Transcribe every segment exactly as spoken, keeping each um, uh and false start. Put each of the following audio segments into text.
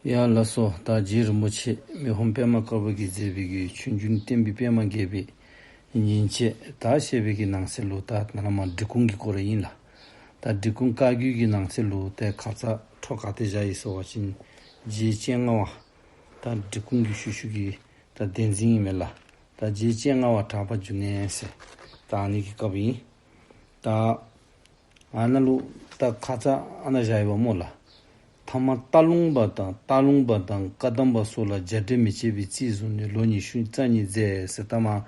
ཡ་ལགས་སོ། ད་རྗེ་རིན་པོ་ཆེ་མི་ཕམ་པདྨ་དཀར་པོ་གིས་མཛད་པའི་གི་ཆོས་འབྱུང་བསྟན་པའི་པདྨ་རྒྱས་པའི་ཉིན་བྱེད་ད་ཞེས་པའི་གི་ནང་གསེས་ལུ་ད་ནཱ་ལས་མར་འབྲི་གུང་གི་སྐོར་ཨིན་ལགས། ད་འབྲི་གུང་བཀའ་བརྒྱུད་ཀྱི་ནང་གསེས་ལུ་ཏེ་ཁ་ཙ་འཕྲོ་ག་ཏེ་བཞག་ཡི་ཟེར་བ་ཅིན་རྗེ་སྤྱན་སྔ་བ་ད་འབྲི་གུང་གི་ཤུལ་ཤུལ་གྱི་ད་གདན་འཛིན་ཨིན་མས་ལགས། ད་རྗེ་སྤྱན་སྔ་བ་གྲགས་པ་འབྱུང་གནས་ཟེར་ད་ཨ་ནི་གི་སྐབས་ཨིན། ད་ཨ་ནཱ་ལུ་ད་ཁ་ཙ་ཨ་ནཱ་བཞག་ཡི་པ་སྨོ་ལགས། ཐ་མ་སྟག་ལུང་པ་དང་སྟག་ལུང་པ་དང་བཀའ་གདམས་པ་སོགས་ལ་རྒྱ་འབྲས་མི་བྱེད་པའི་རྩིས་བཟུང་ནས་ལོ་ཉི་ཤུ་རྩ་གཉིས་མཛད་ཟེར། ད་མར་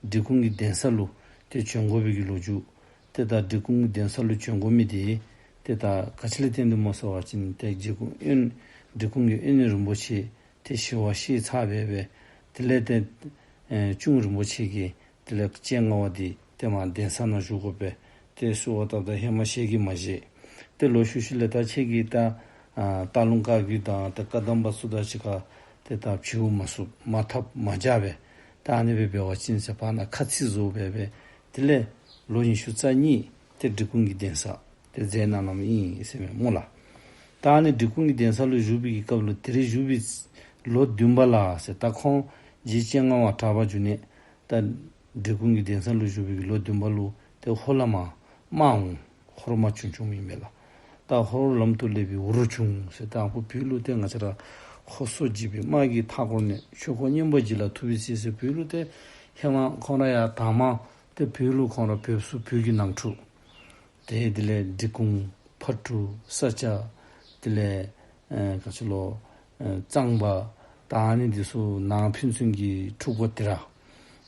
འབྲི་གུང་གི་གདན་ས་ལུ་ཏེ་བྱོན་དགོ་པའི་གི་ལོ་རྒྱུས། ཏེ་ད་འབྲི་གུང་གི་གདན་ས་ལུ་བྱོན་དགོ་མི་དེ་ཏེ་ད་ག་ཅི་ལས་བརྟེན་ཏེ་སྨོ་ཟེར་བ་ཅིན་ཏེ་འབྲི་གུང་དབོན་འབྲི་གུང་གི་དབོན་རིན་པོ་ཆེ་ཏེ་ཞི་བ་ཤེས་ཚར་བའི་སྦེ་དེ་ལས་ཏེ་ཨེ་གཅུང་རིན་པོ་ཆེ་གིས་དེ་ལས་སྤྱན་སྔ་བ་འདི་ཏེ་མར་གདན་ས་ནང་བཞུགས་དགོ་པས། ཏེ་གསོལ་བ་བཏབ་ད་ཧེ་མ་ཞལ་གྱིས་མ་བཞེས། ཏེ་ལོག་ཤུལ་ཤུལ་ལས་ད་ཁྱེད་ཀྱིས་ད་ཨ་སྟག་ལུང་བཀའ་བརྒྱུད་དང་ཏེ་བཀའ་གདམས་པ་ཚུ་དང་གཅིག་ཁར་ཏེ་ད་བྱིའུ་མ་བསུབ་མ་འཐབ་མ་རྐྱབ་པས། ད་ཨ་ནི་སྦེ་འབད་བ་ཅིན་ཟེར་ཕར་ནང་ཁ་ཚིག་བཟོ་སྦེ་སྦེ་དེ་ལས་ལོ་ཉི་ཤུ་རྩ་གཉིས་ཏེ་འབྲི་གུང་གི་གདན་ས་ཏེ་མཛད་གནང་གནངམ་ཨིན་ཟེར་མས་སྨོ་ལགས། ད་ཨ་ནི་འབྲི་གུང་གི་གདན་ས་ལུ་བཞུགས་པའི་གི་སྐབས་ལུ་དེ་རིང་བཞུགས་པའི་ལོ་བདུན་པ་ལ་ཟེར་ད་ཁོང་རྗེ་སྤྱན་སྔ་བ་གྲགས་པ་འབྱུང་གནས་ད་འབྲི་གུང་གི་གདན་ས་ལུ་བཞུགས་པའི་གི་ལོ་བདུན་པ་ལུ་ཏེ་ཧོར་ལས་མར་དམག་འོང་། ཧོར་དམག་བྱུང་བྱུངམ་ཨིན་མས་ལགས། ད་ཧོར་ལམ་དུ་སླེབས་པའི་འུ་རུ་བྱུང་ཟེར། ད་ཨ་ཁུ་བོད་ལུ་ཏེ་ང་བཅས་ར་ཧོར་སོག་འཇིགས་པའི་དམག་གིས་མཐའ་བསྐོར་ནས། ཆོས་འཁོར་གཉན་པོ་འཇིག་ལ་ཐུག་པའི་ཚེ་ཟེར། བོད་ལུ་ཏེ་ཧེ་མ་ཁོང་ར་ཡང་དང་མ་ཏེ་བོད་ལུ་ཁོང་ར་བོད་སོག་བོད་ཀྱི་ནང་འཁྲུག་ཏེ་དེ་ལས་འབྲི་གུང་ཕག་གྲུ་ས་སྐྱ་དེ་ལས་ཨེ་ག་ཅི་ལོ་ཨེ་གཙང་པ་ད་ཨ་ནི་འདི་ཚུ་ནང་ཕན་ཚུན་གྱི་འཁྲུག་པ་དེ་ར།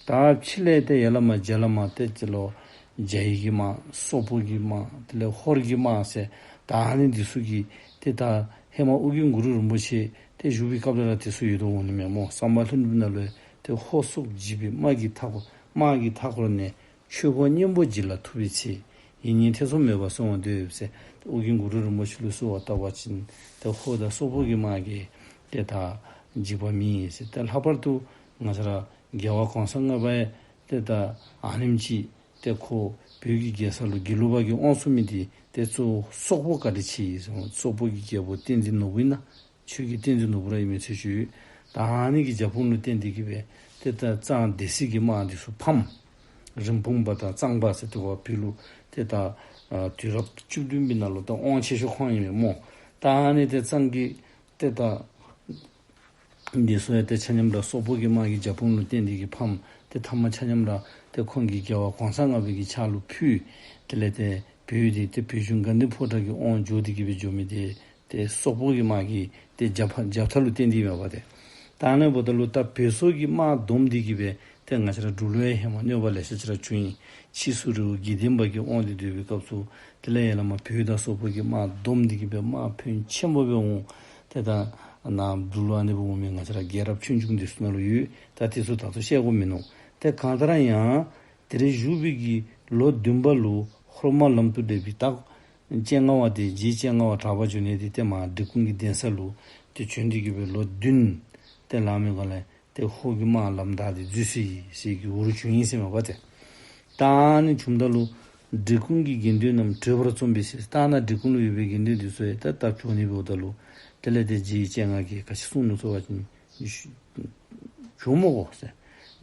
ད་ཕྱི་ལས་ཏེ་ཡར་ལས་མར་རྒྱ་ལས་མར་ཏེ་ཅི་ལོ་རྒྱ་ཡི་གི་དམག་སོག་པོ་གི་དམག་དེ་ལས་ཧོར་གྱི་དམག་ཟེར་ད་ཨ་ནི་འདི་ཚུ་གིས་ཏེ་ད་ཧེ་མ་ཨོ་རྒྱན་གུ་རུ་རིན་པོ་ཆེ་ཏེ་བཞུགས་པའི་སྐབས་ལས་ར་དེ་ཚུ་ཡོད་དོ་འོང་ནི་མས་སྨོ། བསམ་པ་ལྷུན་གྲུབ་ནང་ལུ་ཏེ་ཧོར་སོག་འཇིགས་པའི་དམག་གིས་མཐའ་བསྐོར་དམག་གིས་མཐའ་བསྐོར་ནས། ཆོས་འཁོར་གཉན་པོ་འཇིག་ལ་ཐུག་པའི་ཚེ། ཡིད་གཉིས་ཐེ་ཚོམ་མེད་པར་གསོལ་བ་འདེབས་ཟེར། ཨོ་རྒྱན་གུ་རུ་རིན་པོ་ཆེ་ལུ་གསོལ་བ་བཏབ་པ་ཅིན་ཏེ་ཧོར་དང་སོག་པོ་གི་དམག་གིས་ཏེ་ད་འཇིགས་པ་མེད་ཟེར། ཏེ་ལྷག་པར་དུ་ང་བཅས་ར་རྒྱལ་བ་གོང་ས་ལྔ་པ་ཡང་ཏེ་ད་ཨ་ནེམ་ཅིག་ཏེ་ཁོ་བོད་ཀྱི་རྒྱལ་ས་ལུ་དགེ་ལུགས་པ་གིས་དབང་བཙུགས་མི་འདི་ཏེ་གཙོ་བོ་སོག་པོ་བཀའ་དྲིན་ཆེ་ཟེར། སོག་པོ་གི་རྒྱལ་པོ་བསྟན་འཛིན་ནོར་བུ་ཨིན་ན། ཆོས་རྒྱལ་བསྟན་འཛིན་ནོར་བུ་ར་ཨིན་མི་ཚུལ་ཞུ། ད་ཨ་ནི་གི་རྒྱབ་དཔུང་ལུ་བརྟེན་ཏེ་གི་སྦེ་ཏེ་ད་གཙང་སྡེ་སྲིད་ཀྱི་དམག་འདི་ཚུ་ཕམ། རིན་སྤུངས་པ་དང་གཙང་པ་ཟེར་ཏེ་བ་བོད་ལུ་ཏེ་ད་ཨ་དུས་རབས་བཅུ་བདུན་པའི་ནང་ལུ་ད་དབང་ཆེ་ཤོས་ཁོང་ཨིན་མས་སྨོ། ད་ཨ་ནི་ཏེ་གཙང་གི་ཏེ་ད་འདི་ཚུ་ཡང་ཏེ་ཆ་མཉམ་ར་སོག་པོ་གི་དམག་གི་རྒྱབ་དཔུང་ལུ་བརྟེན་ཏེ་གི་ཕམ། ཏེ་མཐའ་མ་ཆ་མཉམ་ར་ཏེ་ཁོང་གིས་རྒྱལ་བ་གོང་ས་ལྔ་པའི་གི་ཕྱག་ལུ་ཕུལ། དེ་ལས་ཏེ་བོད་འདི་ཏེ་བོད་གཞུང་དགའ་ལྡན་ཕོ་བྲང་གི་དབང་འབྱོར་ཏེ་གི་སྦེ་འབྱོར་མི་འདི་ཏེ་སོག་པོ་གི་དམག་གིས་ཏེ་རྒྱབ་ཕ་རྒྱབ་ཐག་ལུ་བརྟེན་ཏེ་མས་པ་ཏེ། ད་ཨ་ནི་འབདཝ་ད་ལུ་ད་བོད་སོག་གི་དམག་བསྡོམས་ཏེ་གི་སྦེ་ཏེ་ང་བཅས་ར་འབྲུག་ལུ་ཡང་ཧེ་མ་གནོད་པ་ལེ་ཤ་ཅིག་ར་བྱུང་ཡི། ཕྱིས་སུ་རི་བོ་དགེ་ལྡན་པ་གིས་དབང་དུ་བསྡུ་བའི་སྐབས་སུ་དེ་ལས་ཡར་ལས་མར་བོད་དང་སོག་པོ་གི་དམག་བསྡོམས་ཏེ་གི་སྦེ་དམག་ཕོན་ཆེན་པོ་སྦེ་འོང་། ཏེ་ད་ནཱ་འབྲུག་ལུ་ཨ་ནི་སྦེ་འོང་མི་ང་བཅས་ར་རྒྱལ་རབས་ཆོས་འབྱུང་འདི་ཚུ་ནང་ལུ་ཡོད། ད་དེ་ཚུ་ད་ལྟོ་བཤད་དགོཔ་མིན་ནུག། ཏེ་གང་ལྟར་ཡང་དེ་རིང་བཞུགས་པའི་གི་ལོ་བདུན་པ་ལུ་ཧོར་དམག་ལམ་དུ་སླེབས་པའི་ད་སྤྱན་སྔ་བ་དེ་རྗེ་སྤྱན་སྔ་བ་གྲགས་པ་འབྱུང་གནས་དེ་ཏེ་མར་འབྲི་གུང་གི་གདན་ས་ལུ་ཏེ་བྱོན་ཏེ་གི་སྦེ་ལོ་བདུན་ཏེ་ལང་མི་སྒང་ལས་ཏེ་ཧོར་གྱི་དམག་ལམ་བདའ་སྟེ་འཛུལ་སོ་ཡི་ཟེར་གྱི་འུ་རུ་བྱུང་ཡི་ཟེར་མས་པ་ཏེ། ད་ཨ་ནི་བྱུངམ་ད་ལུ་འབྲི་གུང་གི་དགེ་འདུན་རྣམས་བྲོས་པར་རྩོམ་པའི་ཚེ། ད་ནཱ་འབྲི་གུང་ལུ་ཡོད་པའི་དགེ་འདུན་འདི་ཚུ་ཡང་ད་ད་བྱོན་ནི་འབདཝ་ད་ལུ་དེ་ལས་ཏེ་རྗེ་སྤྱན་སྔ་གིས་ག་ཅི་གསུངས་ནུག་ཟེར་བ་ཅིན་བྱོག་མི་དགོ་ཟེར།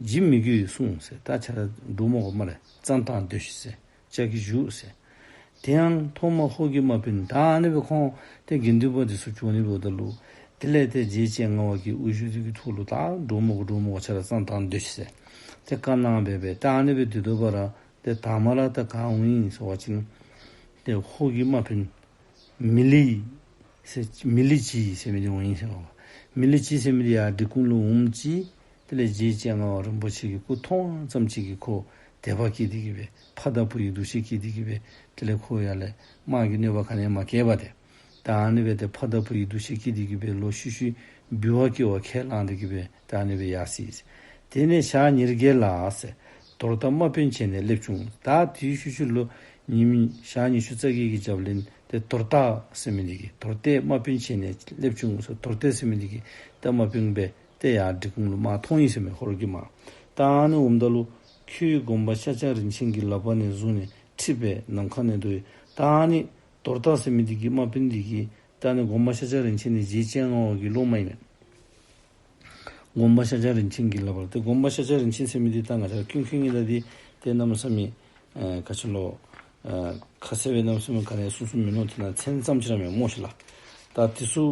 འཇིགས་མི་དགོས་གསུངས་ཟེར། ད་ཁྱེད་ར་བྲོ་མི་དགོ་སྨ་རེ། གཙང་དག་སྡོད་ཤིག་ཟེར། ལྕགས་ཀྱི་བཞུགས་ཟེར། དེ་ཡང་ཐོག་མར་ཧོར་གྱི་དམག་དཔོན་ད་ཨ་ནི་སྦེ་ཁོང་ཏེ་དགེ་འདུན་པ་འདི་ཚུ་བྱོན་ནི་འབདཝ་ད་ལུ་དེ་ལས་ཏེ་རྗེ་སྤྱན་སྔ་བ་གིས་དབུ་བཞུགས་འདི་གི་ཐོག་ལུ་ད་བྲོ་མི་དགོ་བྲོ་མི་དགོ་ཁྱེད་ར་གཙང་དག་སྡོད་ཤིག་ཟེར་ཏེ་བཀའ་གནང་སྦེ་སྦེ་ད་ཨ་ནི་སྦེ་སྡོད་སྡོད་པ་ར་ཏེ་དང་མ་ར་ད་ག་འོང་ཡི་ཟེར་བ་ཅིན་ཏེ་ཧོར་གྱི་དམག་དཔོན་མི་ལི་ཟེར་མི་ལི་ཅི་ཟེར་མི་འདི་འོང་ཡི་ཟེར་བ། མི་ལི་ཅི་ཟེར་མི་འདི་ཡར་འབྲི་གུང་ལུ་འོངམ་ཅིག་དེ་ལས་རྗེ་སྤྱན་སྔ་བ་རིན་པོ་ཆེ་གི་སྐུ་མཐོང་ཙམ་ཅིག་གིས་ཁོ་དད་པ་སྐྱེས་ཏེ་གི་སྦེ་ཕ་དང་བུ་ཡི་འདུ་ཤེས་སྐྱེས་ཏེ་གི་སྦེ་དེ་ལས་ཁོ་ཡར་ལས་དམག་གི་གནོད་པ་ག་ནི་ཡང་མ་བཀལ་བ་ཏེ། ད་ཨ་ནི་སྦེ་ཏེ་ཕ་དང་བུ་ཡི་འདུ་ཤེས་སྐྱེས་ཏེ་གི་སྦེ་ལོག་ཤུལ་ཤུལ་འབུལ་བ་བསྐྱལ་བར་ཁས་བླངས་ཏེ་གི་སྦེ་ད་ཨ་ནི་སྦེ་ཡར་སོ་ཡི། དེ་ནས་ཞག་ཉེར་བརྒྱད་ལ་ཟེར་དོར་རྟ་དམག་དཔོན་བྱས་ནས་སླེབས་བྱུང་། ད་དེའི་ཤུལ་ཤུལ་ལུ་ཉིནམ་ཞག་ཉི་ཤུ་རྩ་བརྒྱད་ཀྱི་རྒྱབ་ལས་ཏེ་དོར་རྟ་ཟེར་མི་འདི་གིས་དོར་རྟའི་དམག་དཔོན་བྱས་ནས་སླེབས་བྱུང་ཟེར། དོར་རྟ་ཟེར་མི་འདི་གིས་ཏེ་དམག་དཔོན་སྦེ་ཏེ་ཡར་འབྲི་གུང་ལུ་དམག་ཐོན་ཡི་ཟེར་མས། ཧོར་གྱི་དམག། ད་ཨ་ནི་འོངམ་ད་ལུ་ཁྱེའུ་དགོན་པ་ཤཱཀྱ་རིན་ཆེན་གྱི་ལག་པ་ནས་བཟུང་ནས་ཁྲིད་པས་ནམ་མཁའ་ནས་འདུག། ད་ཨ་ནི་དོར་རྟ་ཟེར་མི་འདི་གི་དམག་དཔོན་འདི་གིས་ ད་ཨ་ནི་སྒོམ་པ་ཤཱཀྱ་རིན་ཆེན་ནི་རྗེ་སྤྱན་སྔ་བ་གི་སློབ་མ་ཨིན་མས། སྒོམ་པ་ཤཱཀྱ་རིན་ཆེན་གྱི་ལག་པར། ཏེ་སྒོམ་པ་ཤཱཀྱ་རིན་ཆེན་ཟེར་མི་འདི་ད་ང་བཅས་ར་ཀུན་མཁྱེན་གྱི་ད་འདི་ཏེ་གནམ་མེད་ས་མེད་ཨེ་ག་ཅི་ལོ་ཨེ་ཁ་གསལ་སྦེ་གནམ་མེད་ས་མེད་ག་ནི་གསུང་གསུངམ་མིན་ནུག། ཏེ་ན་མཚན་ཙམ་ཅིག་ར་མས་སྨོ་ཤིག་ལགས། ད་དེ་ཚུ་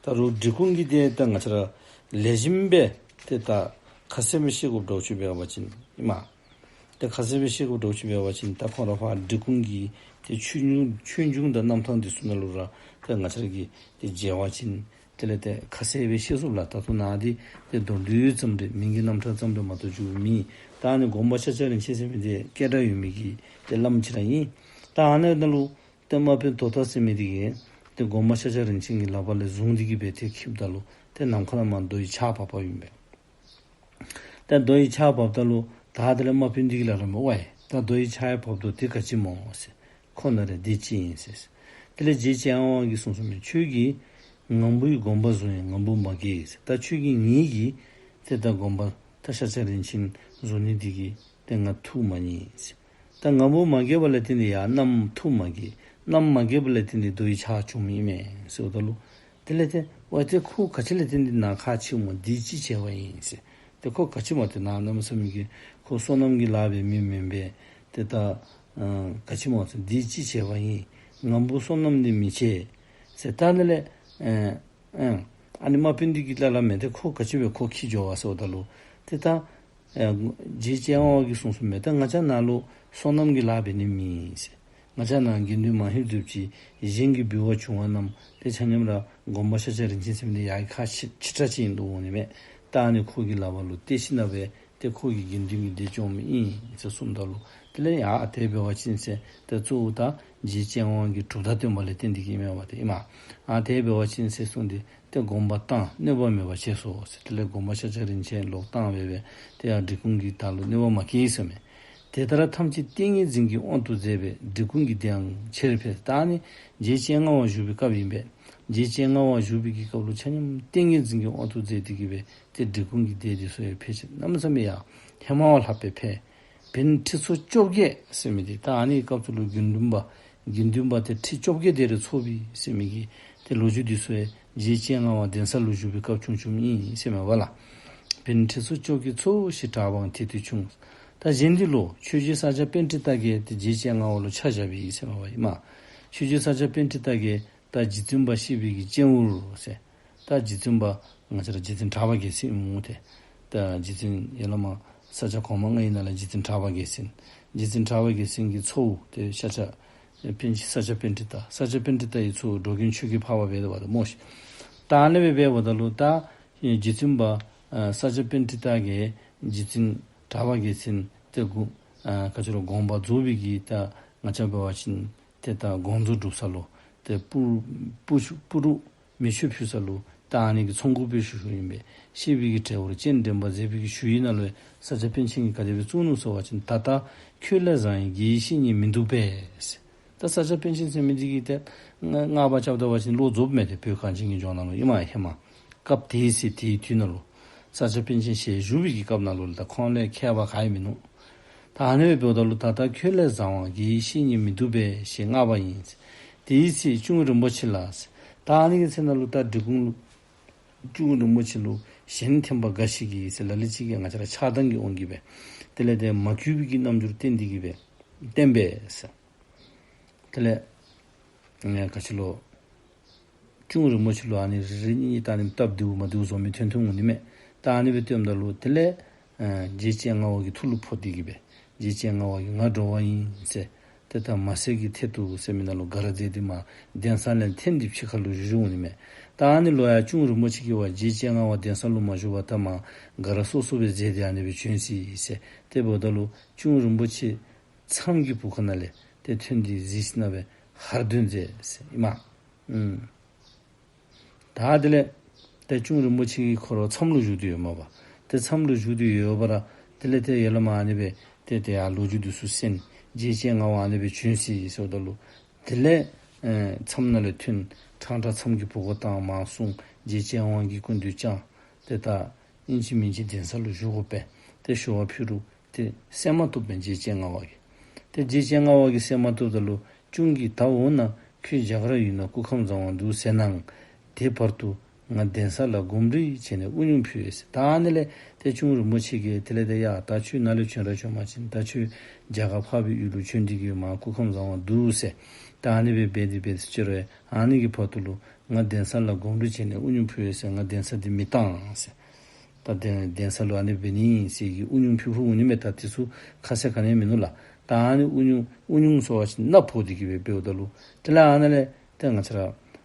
ད་རུང་འབྲི་གུང་གི་ཏེ་ད་ང་བཅས་ར་ལེགས་ཤོམ་སྦེ་ཏེ་ད་ཁ་གསལ་སྦེ་ཤེས་དགོཔ་འདྲཝ་ཅིག་འབད་བ་ཅིན་ཨིན་མས། ཏེ་ཁ་གསལ་སྦེ་ཤེས་དགོཔ་འདྲཝ་ཅིག་འབད་བ་ཅིན་ད་ཁོང་ར་ཕར་འབྲི་གུང་གི་ཏེ་ཆོས་འབྱུང་ཆོས་འབྱུང་དང་རྣམ་ཐར་འདི་ཚུ་ནང་ལུ་ར་ཏེ་ང་བཅས་ར་གིས་ཏེ་མཇལ་བ་ཅིན་དེ་ལས་ཏེ་ཁ་གསལ་སྦེ་ཤེས་ཚུགས་ལགས། ད་ལྟོ་ནཱ་འདི་ཏེ་མདོར་བསྡུས་ཙམ་རེ་མིང་གི་རྣམ་གྲངས་ཙམ་རེ་མ་གཏོགས་འགྱོཝ་མེད། ད་ཨ་ནི་སྒོམ་པ་ཤཱཀྱ་རིན་ཆེན་ཟེར་མི་འདི་སྐད་གྲགས་ཡོད་མི་གི་ཏེ་བླམ་ཅིག་ར་ཨིན། ད་ཨ་ནི་ནང་ལུ་ཏེ་མ་པིན་དོ་ཏ་ཟེར་མི་འདི་གིས་ཏེ་སྒོམ་པ་ཤཱཀྱ་རིན་ཆེན་གྱི་ལག་པ་ལས་བཟུང་སྟེ་གི་སྦེ་ཏེ་འཁྱིདཔ་ད་ལུ་ཏེ་ནམ་མཁའ་ལས་མར་རྡོ་ཡི་ཆརཔ་བབས་པ་ཨིན་པས། ད་རྡོ་ཡི་ཆརཔ་བབསཔ་ད་ལུ་ད་དེ་ལས་མ་པིན་འདི་གིས་སླབ་ར་མས། ཝའི་ད་རྡོ་ཡི་ཆར་བབས་དོ་འདི་ག་ཅི་སྨོ་ཟེར། ཁོ་ན་རེ་འདི་ཅི་ཨིན་ཟེར། དེ་ལས་རྗེ་སྤྱན་སྔ་བ་གིས་གསུངས་གསུངསམ་མས། ཁྱོད་ཀྱིས་ངང་པོའི་སྒོམ་པ་བཟུང་ཡང་ངང་པོ་མ་རྒྱས་ཟེར། ད་ཁྱོད་ཀྱིས་ངེ་གི་ཏེ་ད་སྒོམ་པ་ད་ཤཱཀྱ་རིན་ཆེན་བཟུང་ནི་འདི་གིས་ཏེ་ང་ཐུགས་མ་མཉེས་ཟེར། ད་ངང་པོ་མ་རྒྱས་པ་ལས་བརྟེན་ཏེ་ཡང་གནམ་ཐུགས་མ་མཉེས། གནམ་མ་རྒྱས་པ་ལས་བརྟེན་ཏེ་རྡོ་ཡི་ཆར་བྱུངམ་ཨིན་མས་ཟེརཝ་ད་ལུ་དེ་ལས་ཏེ་ཝའི་ཏེ་ཁོ་ག་ཅི་ལས་བརྟེན་ཏེ་ནཱ་ཁ་ཕྱེཝ་སྨོ། འདི་ཅི་བྱས་པ་ཨིན་ཟེར། ཏེ་ཁོ་ག་ཅི་སྨོ་ཏེ་ནཱ་གནམ་མེད་ས་མེད་ཀྱི་ཁོ་བསོད་ནམས་ཀྱི་ལཱ་འབད་མི་མེན་པས། ཏེ་ད་ཨ་ག་ཅི་སྨོ་ཟེར། འདི་ཅི་བྱས་པ་ཨིན། ངང་པོ་བསོད་ནམས་འདི་མི་བྱེད་ཟེར། ད་དེ་ལས་ཨ་ཨ་ཨ་ནི་མ་པིན་འདི་གིས་སླབ་སླབ་མས། ཏེ་ཁོ་ག་ཅི་སྦེ་ཁོ་འཁྱིད་འགྱོ་བ་ཟེརཝ་ད་ལུ་ཏེ་ད་ཨ་རྗེ་སྤྱན་སྔ་བ་གིས་གསུངས་གསུངསམ་མས། ད་ང་བཅས་ནཱ་ལུ་བསོད་ནམས་ཀྱི་ལཱ་འབད་ནི་མེད་ཟེར། ང་བཅས་ནཱ་དགེ་འདུན་མང་ཧེང་སྡུད་ཀྱི་གཞན་གྱིས་འབུལ་བ་བྱུང་བ་རྣམས་ཏེ་ཆ་མཉམ་ར་སྒོམ་པ་ཤཱཀྱ་རིན་ཆེན་ཟེར་མི་འདི་ཡར་ཁ་ཕྱེ་ཕྱེ་ཁྲ་ཅིག་ཨིན་འདུག་འོང་ནི་མས། ད་ཨ་ནི་ཁོ་གི་ལག་པ་ལུ་གཏད་ཞིནམ་ལས་ཏེ་ཁོ་གིས་དགེ་འདུན་གྱི་སྡེ་སྐྱོངམ་ཨིན་ཟེར་གསུངམ་ད་ལུ་དེ་ལས་ཡ་ཨ་དེ་འབད་བ་ཅིན་ཟེར་ཏེ་གཙོ་བོ་ད་རྗེ་སྤྱན་སྔ་བ་གི་གྲུབ་མཐའ་སྟོན་པ་ལས་བརྟེན་ཏེ་གི་ཨིན་མས་པ་ཏེ་ཨིན་མས། ཨ་དེ་འབད་བ་ཅིན་ཟེར་གསུངས་ཏེ་ཏེ་དགོངས་པ་བཏང་གནོད་པ་མེད་པར་བྱས་སོ་ཟེར། དེ་ལས་སྒོམ་པ་ཤཱཀྱ་རིན་ཆེན་ལོག་བཏང་སྦེ་སྦེ་ཏེ་ཡར་འབྲི་གུང་གི་ད་ལུ་གནོད་པ་མ་བཀལ་ཟེར་མས། དེ་ལྟར་ཐམས་ཅད་ཏིང་ངེ་འཛིན་གྱི་དབང་དུ་མཛད་པས་འབྲི་གུང་གི་སྡེའང་ཆེར་འཕེལ། ད་ཨ་ནི་རྗེ་སྤྱན་སྔ་བ་བཞུགས་པའི་སྐབས་ཨིན་པས། རྗེ་སྤྱན་སྔ་བ་བཞུགས་པའི་གི་སྐབས་ལུ་ཆ་མཉམ་ཏིང་ངེ་འཛིན་གྱི་དབང་དུ་མཛད་དེ་གི་སྦེ་ཏེ་འབྲི་གུང་གི་སྡེ་འདི་ཚུ་ཡང་འཕེལ་ཞིནམ་གནམ་མེད་ས་མེད་ཡར་ཧེ་མ་བ་ལྷག་སྦེ་འཕེལ། བན་ཁྲི་ཚོ་བཅོ་བརྒྱད་ཟེར་མི་འདི་ད་ཨ་ནི་སྐབས་སུ་ལུ་དགེ་འདུན་པ་དགེ་འདུན་པ་ཏེ་ཁྲི་བཅོ་བརྒྱད་དེ་རེ་ཚོགས་པའི་ཟེར་མི་གི་ཏེ་ལོ་རྒྱུས་འདི་ཚུ་ཡང་རྗེ་སྤྱན་སྔ་བ་གདན་ས་ལུ་བཞུགས་པའི་སྐབས་བྱུང་བྱུངམ་ཨིན་ཟེར་མས་པ་ལགས། བན་ཁྲི་ཚོ་བཅོ་བརྒྱད་ཚོགས་ཞེས་གྲགས་པའང་དེ་དུས་བྱུང་། ད་གཞན་འདི་ལོ་ཆོས་རྗེ་ས་སྐྱ་པཎྜི་ཏ་གིས་ཏེ་རྗེ་སྤྱན་སྔ་བ་ལུ་ཕྱག་བཞག་པའི་ཟེར་མས་པ་ཨིན་མས། ཆོས་རྗེ་ས་སྐྱ་པཎྜི་ཏ་གིས་ད་རྗེ་བཙུན་པ་གཤེགས་པའི་གི་སྤྱན་འུར་ཟེར། ད་རྗེ་བཙུན་པ་ང་བཅས་ར་རྗེ་བཙུན་གྲགས་པ་རྒྱལ་མཚན་ཨིནམ་འོང་ཏེ། ད་རྗེ་བཙུན་ཡ་ལ་མ་ས་སྐྱ་གོང་མ་ལྔའི་ནང་ལས་རྗེ་བཙུན་གྲགས་པ་རྒྱལ་མཚན། རྗེ་བཙུན་གྲགས་པ་རྒྱལ་མཚན་གྱི་ཚའོ་ཏེ་ཤཱཀྱ་པཎ་ཆེན་ས་སྐྱ་པཎྜི་ཏ། ས་སྐྱ་པཎྜི་ཏ་ཡི་ཚའོ་འགྲོ་མགོན་ཆོས་རྒྱལ་འཕགས་པ་འབད་དོ་བ་ད་སྨོ་ཤིག། ད་ཨ་ནི་སྦེ་འབདཝ་ད་ལུ་ད་རྗེ་བཙུན་པ་ཨ་ས་སྐྱ་པཎྜི་ཏ་གིས་རྗེ་བཙུན་གྲགས་པ་རྒྱལ་མཚན་ཏེ་དགོངས་ཨ་ག་ཅི་ལོ་དགོངས་པ་རྫོགས་པའི་གི་ད་ང་བཅས་འབད་བ་ཅིན་ཏེ་ད་དགོངས་རྫོགས་སྒྲུབ་ས་ལུ་ཏེ་སྤུར་སྤུར་སྤུར་རུ་མེ་མཆོད་ཕུལ་ས་ལུ་ད་ཨ་ནི་གི་ཚོགས་འགོ་སྦེ་ཞུ་ཞུཝ་ཨིན་པས། གཤེགས་པའི་གི་དྲིལ་བུར་སྤྱན་འདྲེན་པར་མཛད་པའི་གི་ཞུ་ཡིག་ནང་ལུ་ཡང་ས་སྐྱ་པཎ་ཆེན་གྱིས་ག་དེ་སྦེ་གསུངས་ནུག་ཟེར་བ་ཅིན་ད་ལྟ་ཁྱོད་ལས་བཟང་ཡང་དགེ་བའི་བཤེས་གཉེན་མི་འདུག་པས། ད་ས་སྐྱ་པཎ་ཆེན་ཟེར་མི་འདི་གིས་ཏེ་བསྔགས་པ་རྐྱབ་ད་བ་ཅིན་ལོག་རྫོགསཔ་མས་ཏེ། བོད་གངས་ཅན་གྱི་ལྗོངས་ནང་ལུ་ཨིན་མས་ཧེ་མ། སྐབས་དེའི་ཚེ་དེའི་དུས་ནང་ལུ་ས་སྐྱ་པཎ་ཆེན་ཞལ་བཞུགས་པའི་གི་སྐབས་ནང་ལུ་ད་ཁོང་ལས་མཁས་པ་ག་ཡང་མིན་ནུག། ད་ཨ་ནི་སྦེ་འབདཝ་ད་ལུ་ད་ལྟ་ཁྱོད་ལས་བཟང་བ་དགེ་བའི་བཤེས་གཉེན་མི་འདུག་པས་ཞེས་བསྔགས་པ་ཡིན། དེའི་ཚེ་གཅུང་རིན་པོ་ཆེ་ལ། ད་ཨ་ནི་གི་ཚེ་ནང་ལུ་ད་འབྲི་གུང་ལུ་གཅུང་རིན་པོ་ཆེ་ལུ་གཞན་ཐེམ་པ་འགའ་ཞིག་གིས་ཟེར་ལ་ལུ་ཅིག་གིས་ང་བཅས་ར་ཆགས་སྡང་གི་དབང་གིས་སྦེ་དེ་ལས་ཏེ་མ་གུས་པའི་གི་རྣམ་འགྱུར་བསྟན་ཏེ་གི་སྦེ་བསྟན་པས་ཟེར། དེ་ལས་ཨེ་ག་ཅི་ལོ། གཅུང་རིན་པོ་ཆེ་ལུ་ཨ་ནི་རེ་རེ་གཉིས་གཉིས་ད་ཨ་ནི་སྟབས་བདེཝ་མ་བདེཝ་བཟོ་མི་ཐོན་ཐོནམ་འོང་ནི་མས། ད་ཨ་ནི་སྦེ་སྟོནམ་ད་ལུ་དེ་ལས་ཨེ་རྗེ་སྤྱན་སྔ་བ་གི་ཐུགས་ལུ་ཕོག་སྟེ་གི་སྦེ་རྗེ་སྤྱན་སྔ་བ་གིས་ང་འགྲོ་བ་ཡིན་ཟེར། ཏེ་ད་མ་སེར་གྱི་ཐད་དུ་ཟེར་མི་ནང་ལུ་ག་ར་མཛད་དེ་མར་གདན་ས་ལས་འཐེན་ཏེ་ཕྱི་ཁ་ལུ་བཞུགས་བཞུགསཔ་འོང་ནི་མས། ད་ཨ་ནི་ལུ་ཡང་གཅུང་རིན་པོ་ཆེ་གིས་བ་རྗེ་སྤྱན་སྔ་བ་གདན་ས་ལུ་མ་བཞུགས་པར་ད་མར་ག་ར་སོ་སོ་སྦེ་མཛད་དེ་ཨ་ནི་སྦེ་བྱོན་ཅི་ཟེར། དེ་འབདཝ་ད་ལུ་གཅུང་རིན་པོ་ཆེ་མཚམས་ཀྱི་བུ་ཁ་ནང་ལས་ཏེ་ཐོན་ཏེ་གཟིགས་ཞིནམ་ལས་ཧར་འདོན་མཛད་ཟེར་ཨིན་མས། ཨུམ། ད་དེ་ལས་ཏེ་གཅུང་རིན་པོ་ཆེ་གིས་ཁོ་ར་མཚམས་ལུ་བཞུགས་ཏེ་ཡོདཔ་མས་པ། ཏེ་མཚམས་ལུ་བཞུགས་ཏེ་ཡོད་པ་ར་དེ་ལས་ཏེ་ཡར་ལས་མར་ཨ་ནི་སྦེ་ཏེ་ཏེ་ཡར་ལོ་རྒྱུས་འདི་ཚུ་གསན། རྗེ་སྤྱན་སྔ་བ་ཨ་ནི་སྦེ་བྱོན་ཅི་ཟེརཝ་ད་ལུ་དེ་ལས་ཨེ་མཚམས་ནང་ལས་ཐོན་ཁྲང་ཁྲ་མཚམས་ཀྱི་བུ་གུ་བཏང་མར་སོང་རྗེ་སྤྱན་དབང་གི་སྐུ་མདུན་བཅར། ཏེ་ད་ཨིན་ཅི་མིན་ཅི་གདན་ས་ལུ་བཞུགས་དགོ་པས། ཏེ་ཞུ་བ་ཕུལ་རུང་ཏེ་གསན་མ་བཏུབ་པས་རྗེ་སྤྱན་སྔ་བ་གིས། ཏེ་རྗེ་སྤྱན་སྔ་བ་གིས་གསན་མ་བཏུབ་ད་ལུ་གཅུང་གིས་ད་འོ་ན་ ཁྱོད་རྒྱ་གར་ཡུལ་ན་སྐུ་ཁམས་བཟང་བར་འདུག་ཟེར་ནའང་དེ་བར་དུ་ང་གདན་ས་ལ་སྒོམ་སྒྲུབ་བྱས་ནས་དབུ་སྙུང་ཕུལ་ཡོད་ཟེར། ད་ཨ་ནི་ལས་ཏེ་གཅུང་རིན་པོ་ཆེ་གིས་དེ་ལས་ཏེ་ཡ་ད་ཁྱོད་ནཱ་ལས་བྱོན་ར་བྱོན་པ་ཅིན་ད་ཁྱོད་རྒྱ་གར་འཕགས་པའི་ཡུལ་ལུ་བྱོན་ཏེ་གིས་མར་སྐུ་ཁམས་བཟང་བར་འདུག་ཟེར། ད་ཨ་ནི་སྦེ་འབད་དེ་འབད་དེ་ཅི་རུང་ཨ་ནི་གི་བར་དུ་ལུ་ང་གདན་ས་ལ་སྒོམ་སྒྲུབ་བྱས་ནས་དབུ་སྙུང་ཕུལ་ཡོད་ཟེར། ང་གདན་ས་འདི་མི་བཏང་ཟེར། ད་གདན་གདན་ས་ལུ་ཨ་ནི་འབད་ནི་ཟེར་གི་དབུ་སྙུང་ཕུལ་ཕུལཝ་འོང་ནི་མས། ད་དེ་ཚུ་ཁ་གསལ་ག་ནི་ཡང་མིན་ནུག་ལགས། ད་ཨ་ནི་དབུ་སྙུང་དབུ་སྙུང་ཟེར་བ་ཅིན་མནའ་བོར་ཏེ་གིས་སྦེ་འབདཝ་ད་ལུ་དེ་ལས་ཨ་ནཱ་ལས་ཏེ་ང་བཅས་ར་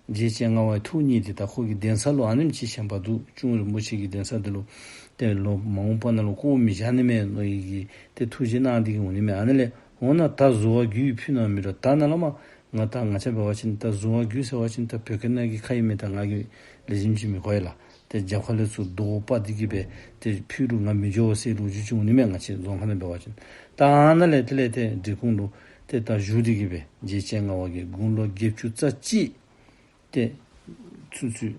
རྗེ་སྤྱན་སྔ་བའི་ཐུགས་མཉེས་ཏེ་ད་ཁོ་གི་གདན་ས་ལུ་ཨ་ནེམ་ཅིག་ཞེན་པ་འདུག། གཅུང་རིན་པོ་ཆེ་གི་གདན་ས་འདི་ལུ་ཏེ་ལོག་མ་འོངས་པ་ནང་ལུ་བཀོ་མི་བཞག་ནི་མས་མནོ་བའི་གི་ཏེ་ཐུགས་བཞེད་གནང་སྟེ་གིས་འོང་ནི་མས། ཨ་ནཱ་ལས་འོ་ན་ད་གཟུ་བ་རྒྱུད་ཕུལ་ན་མི་རུང་། ད་ནཱ་ལས་མར་ང་ད་ང་བཅས་འབད་བ་ཅིན་ད་གཟུ་བ་རྒྱུད་ཟེར་བ་ཅིན་ད་བོད་སྐད་ནང་གི་ཁ་ཨིན་མས། ད་ང་གིས་ལེགས་ཤོམ་ཅིག་མི་གོ་ཡི་ལགས། ཏེ་རྒྱབ་ཁ་ལས་ཚུར་རྡོ་སྤར་ཏེ་གིས་སྦེ་ཏེ་ཕུལ་རུང་ང་མི་འགྱོ་ཟེར་ལོ་རྒྱུས་ཅིག་འོང་ནི་མས། ང་བཅས་རྫོང་ཁ་ནང་འབད་བ་ཅིན། ད་ཨ་ནཱ་ལས་དེ་ལས་ཏེ་འབྲི་གུང་ལུ་ཏེ་ད་བཞུགས་ཏེ་གིས་སྦེ་རྗེ་སྤྱན་སྔ་བ་གིས་དགུང་ལོ་བརྒྱད་ཅུ་རྩ་གཅིག་ཏེ་ཚུན་ཚོད་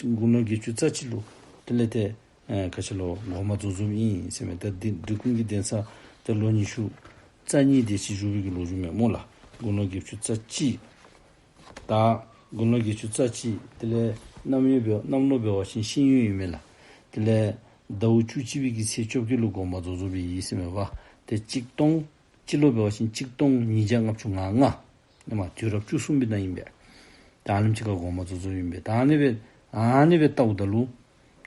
དགུང་ལོ་བརྒྱད་ཅུ་རྩ་གཅིག་ལུ་དེ་ལས་ཏེ་ཨེ་ག་ཅི་ལོ་དགོངས་པ་རྫོགས་རྫོགསཔ་ཨིན་ཟེར་མས། ད་འདི་འབྲི་གུང་གི་གདན་ས་ཏེ་ལོ་ཉི་ཤུ་རྩ་གཉིས་དེ་ཅིག་བཞུགས་པའི་གི་ལོ་རྒྱུས་མས་སྨོ་ལགས། དགུང་ལོ་བརྒྱད་ཅུ་རྩ་གཅིག། ད་དགུང་ལོ་བརྒྱད་ཅུ་རྩ་གཅིག། དེ་ལས་གནམ་ཡུལ་འབད་གནམ་ལོ་འབད་བ་ཅིན་ཤིང་ཡོས་ཨིན་མས་ལགས། དེ་ལས་ཟླཝ་བཅུ་གཅིག་པའི་གི་ཚེས་བཅོ་བརྒྱད་ལུ་དགོངས་པ་རྫོགས་རྫོགསཔ་ཨིན་ཟེར་མས་པ། ཏེ་གཅིག་སྟོང་སྤྱི་ལོ་འབད་བ་ཅིན་གཅིག་སྟོང་ཉིས་བརྒྱ་ལྔ་བཅུ་ང་ལྔ། ཨེ་མ་དུས་རབས་བཅུ་གསུམ་པའི་ནང་ཨིན་པས། ད་ཨ་ནེམ་ཅིག་ཁར་དགོངས་པ་རྫོགས་རྫོགསཔ་ཨིན་པས། ད་ཨ་ནི་སྦེ་ཨ་ནི་སྦེ་བལྟཝ་ད་ལུ་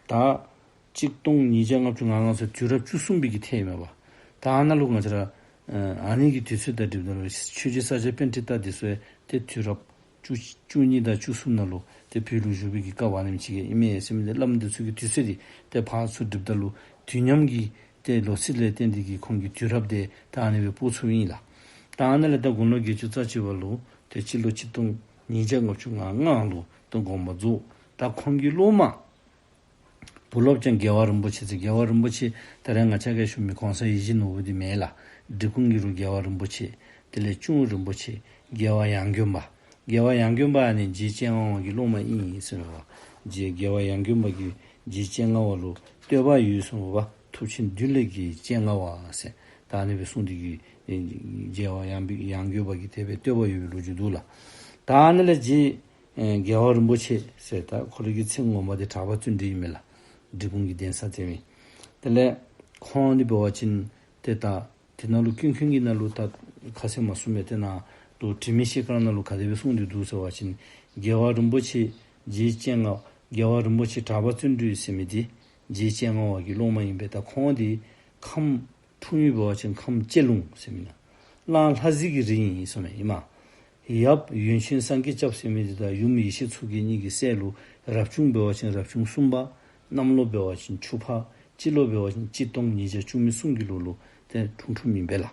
ད་གཅིག་སྟོང་ཉིས་བརྒྱ་ལྔ་བཅུ་ང་ལྔ་ཟེར་དུས་རབས་བཅུ་གསུམ་པའི་གི་ཐད་ཨིན་མས་པ། ད་ཨ་ནཱ་ལུ་ང་བཅས་ར་ཨ་ནི་གི་དུས་ཚོད་དང་སྒྲིགཔ་ད་ལུ་ཆོས་རྗེ་ས་སྐྱ་པཎྜི་ཏ་འདི་ཚུ་ཡང་ཏེ་དུས་རབས་བཅུ་བཅུ་གཉིས་དང་བཅུ་གསུམ་ནང་ལུ་ཏེ་བོད་ལུ་བཞུགས་པའི་གི་སྐབས་ཨ་ནེམ་ཅིག་ཨིན་མས་ཟེར་མི་འདི་བླམ་འདི་ཚུ་གི་དུས་ཚོད་འདི་ཏེ་ཕར་ཚུར་སྒྲིགཔ་ད་ལུ་དུས་མཉམ་གྱི་ཏེ་ལོ་ཚིགས་ལས་བརྟེན་ཏེ་གིས་ཁོང་གི་དུས་རབས་འདི་ད་ཨ་ནི་སྦེ་སྤོ་ཚུགསཔ་ཨིན་ལགས། ད་ཨ་ནཱ་ལས་ད་དགུང་ལོ་བརྒྱད་ཅུ་རྩ་གཅིག་པ་ལུ་ཏེ་སྤྱི་ལོ་གཅིག་སྟོང་ཉིས་བརྒྱ་ལྔ་བཅུ་ང་ལྔ་ལུ་ཏེ་དགོངས་པ་རྫོགས། ད་ཁོང་གི་སློབ་མ་བུ་སློབ་ཀྱང་རྒྱལ་བ་རིན་པོ་ཆེ་ཟེར། རྒྱལ་བ་རིན་པོ་ཆེ་ད་རེས་ང་བཅས་ཀྱིས་ཞུ་མི་གོང་ས་ཡིད་བཞིན་ནོར་བུ་འདི་མེན་ལགས། འབྲི་གུང་གི་ལུ་རྒྱལ་བ་རིན་པོ་ཆེ། དེ་ལས་གཅུང་རིན་པོ་ཆེ། རྒྱལ་བ་ཡང་དགོན་པ། རྒྱལ་བ་ཡང་དགོན་པ་ཨ་ནི་རྗེ་སྤྱན་སྔ་བ་གི་སློབ་མ་ཨིན་ཟེར་མས་པ། རྗེ་རྒྱལ་བ་ཡང་དགོན་པ་གིས་རྗེ་སྤྱན་སྔ་བ་ལུ་བསྟོད་པ་ཡོད་གསུངས་པ། ཐུབ་ཆེན་འདུལ་ལས་ཀྱི་སྤྱན་སྔ་བ་ཟེར། ད་ཨ་ནི་སྦེ་གསུངས་ཏེ་གིས་རྒྱལ་བ་ཡང་ཡང་དགོན་པ་གིས་དེ་སྦེ་བསྟོད་པ་ཡོད་པའི་ལོ་རྒྱུས་འདུག་ལགས། ད་ཨ་ནི་ལས་རྗེ་ཨེ་རྒྱལ་བ་རིན་པོ་ཆེ་ཟེར་ད་ཁོ་རའི་གི་མཚན་ངོ་མ་འདི་གྲགས་པ་བརྩོན་འགྲུས་ཨིན་མས་ལགས། འབྲི་གུང་གི་གདན་ས་ཟེར་མི། དེ་ལས་ཁོང་འདི་འབད་བ་ཅིན་ཏེ་ད་དེ་ནང་ལུ་ཀུན་མཁྱེན་གྱི་ནང་ལུ་ད་ཁ་གསལ་མ་གསུངས་པས། དེ་ནང་ལུ་དྲི་མེད་ཤེལ་དཀར་ནང་ལུ་ག་དེ་སྦེ་གསུངས་ཏེ་འདུག་ཟེར་བ་ཅིན་རྒྱལ་བ་རིན་པོ་ཆེ་རྗེ་སྤྱན་སྔ་རྒྱལ་བ་རིན་པོ་ཆེ་གྲགས་པ་བརྩོན་འགྲུས་ཟེར་མི་འདི་རྗེ་སྤྱན་སྔ་བ་གི་སློབ་མ་ཨིན་པས། ད་ཁོང་འདི་ཁམས་འཁྲུངས་ཡུལ་འབད་བ་ཅིན་ཁམས་ལྕེ་ལུང་ཟེར་མི་ནང་གླང་ལྷ་གཟིགས་ཀྱི་རིགས་ཨིན་ཟེར་མས་ཨིན་མས། ཡབ་ཡོན་ཆེན་སངས་རྒྱས་སྐྱབས་ཟེར་མི་འདི་དང་ཡུམ་ཡེ་ཤེས་མཚོ་རྒྱལ་གཉིས་ཀྱི་སྲས་ལུ་རབ་བྱུང་འབད་བ་ཅིན་རབ་བྱུང་གསུམ་པ། གནམ་ལོ་འབད་བ་ཅིན་ཆུ་ཕག། སྤྱི་ལོ་འབད་བ་ཅིན་གཅིག་སྟོང་ཉིས་བརྒྱ་བཅུ་མེད་གསུམ་གྱི་ལོ་ལུ་ཏེ་འཁྲུངས་འཁྲུངསམ་ཨིན་པས་ལགས།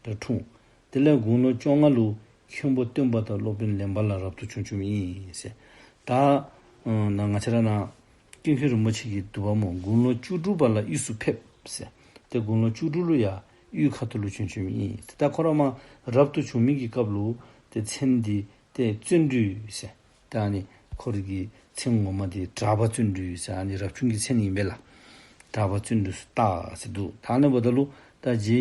ཏེ་འཁྲུངས། དེ་ལས་དགུང་ལོ་བཅོ་ལྔ་ལུ་མཁན་པོ་སྟོན་པ་དང་སློབ་དཔོན་ལེན་པ་ལ་རབ་ཏུ་བྱོན་བྱོནམ་ཨིན་ཟེར། ད་ཨ་ནཱ་ང་བཅས་ར་ནཱ་ཀུན་མཁྱེན་རིན་པོ་ཆེ་གིས་འདུག་པ་སྨོ། དགུང་ལོ་བཅུ་དྲུག་པ་ལ་དབུས་སུ་ཕེབས་ཟེར། ཏེ་དགུང་ལོ་བཅུ་དྲུག་ལུ་ཡར་དབུས་ཁ་ཐུག་ལུ་བྱོན་བྱོནམ་ཨིན། ཏེ་ད་ཁོ་ར་མར་རབ་ཏུ་བྱུང་མི་གི་སྐབས་ལུ་ཏེ་མཚན་འདི་ཏེ་བརྩོན་འགྲུས་ཟེར། ད་ཨ་ནི་ཁོ་རའི་གི་མཚན་ངོ་མ་འདི་གྲགས་པ་བརྩོན་འགྲུས་ཟེར་ཨ་ནི་རབ་བྱུང་གི་མཚན་ཨིན་པས་ལགས། གྲགས་པ་བརྩོན་འགྲུས་སུ་བཏགས་ཟེར་འདུག། ད་ཨ་ནི་འབདཝ་ད་ལུ་ད་རྗེ་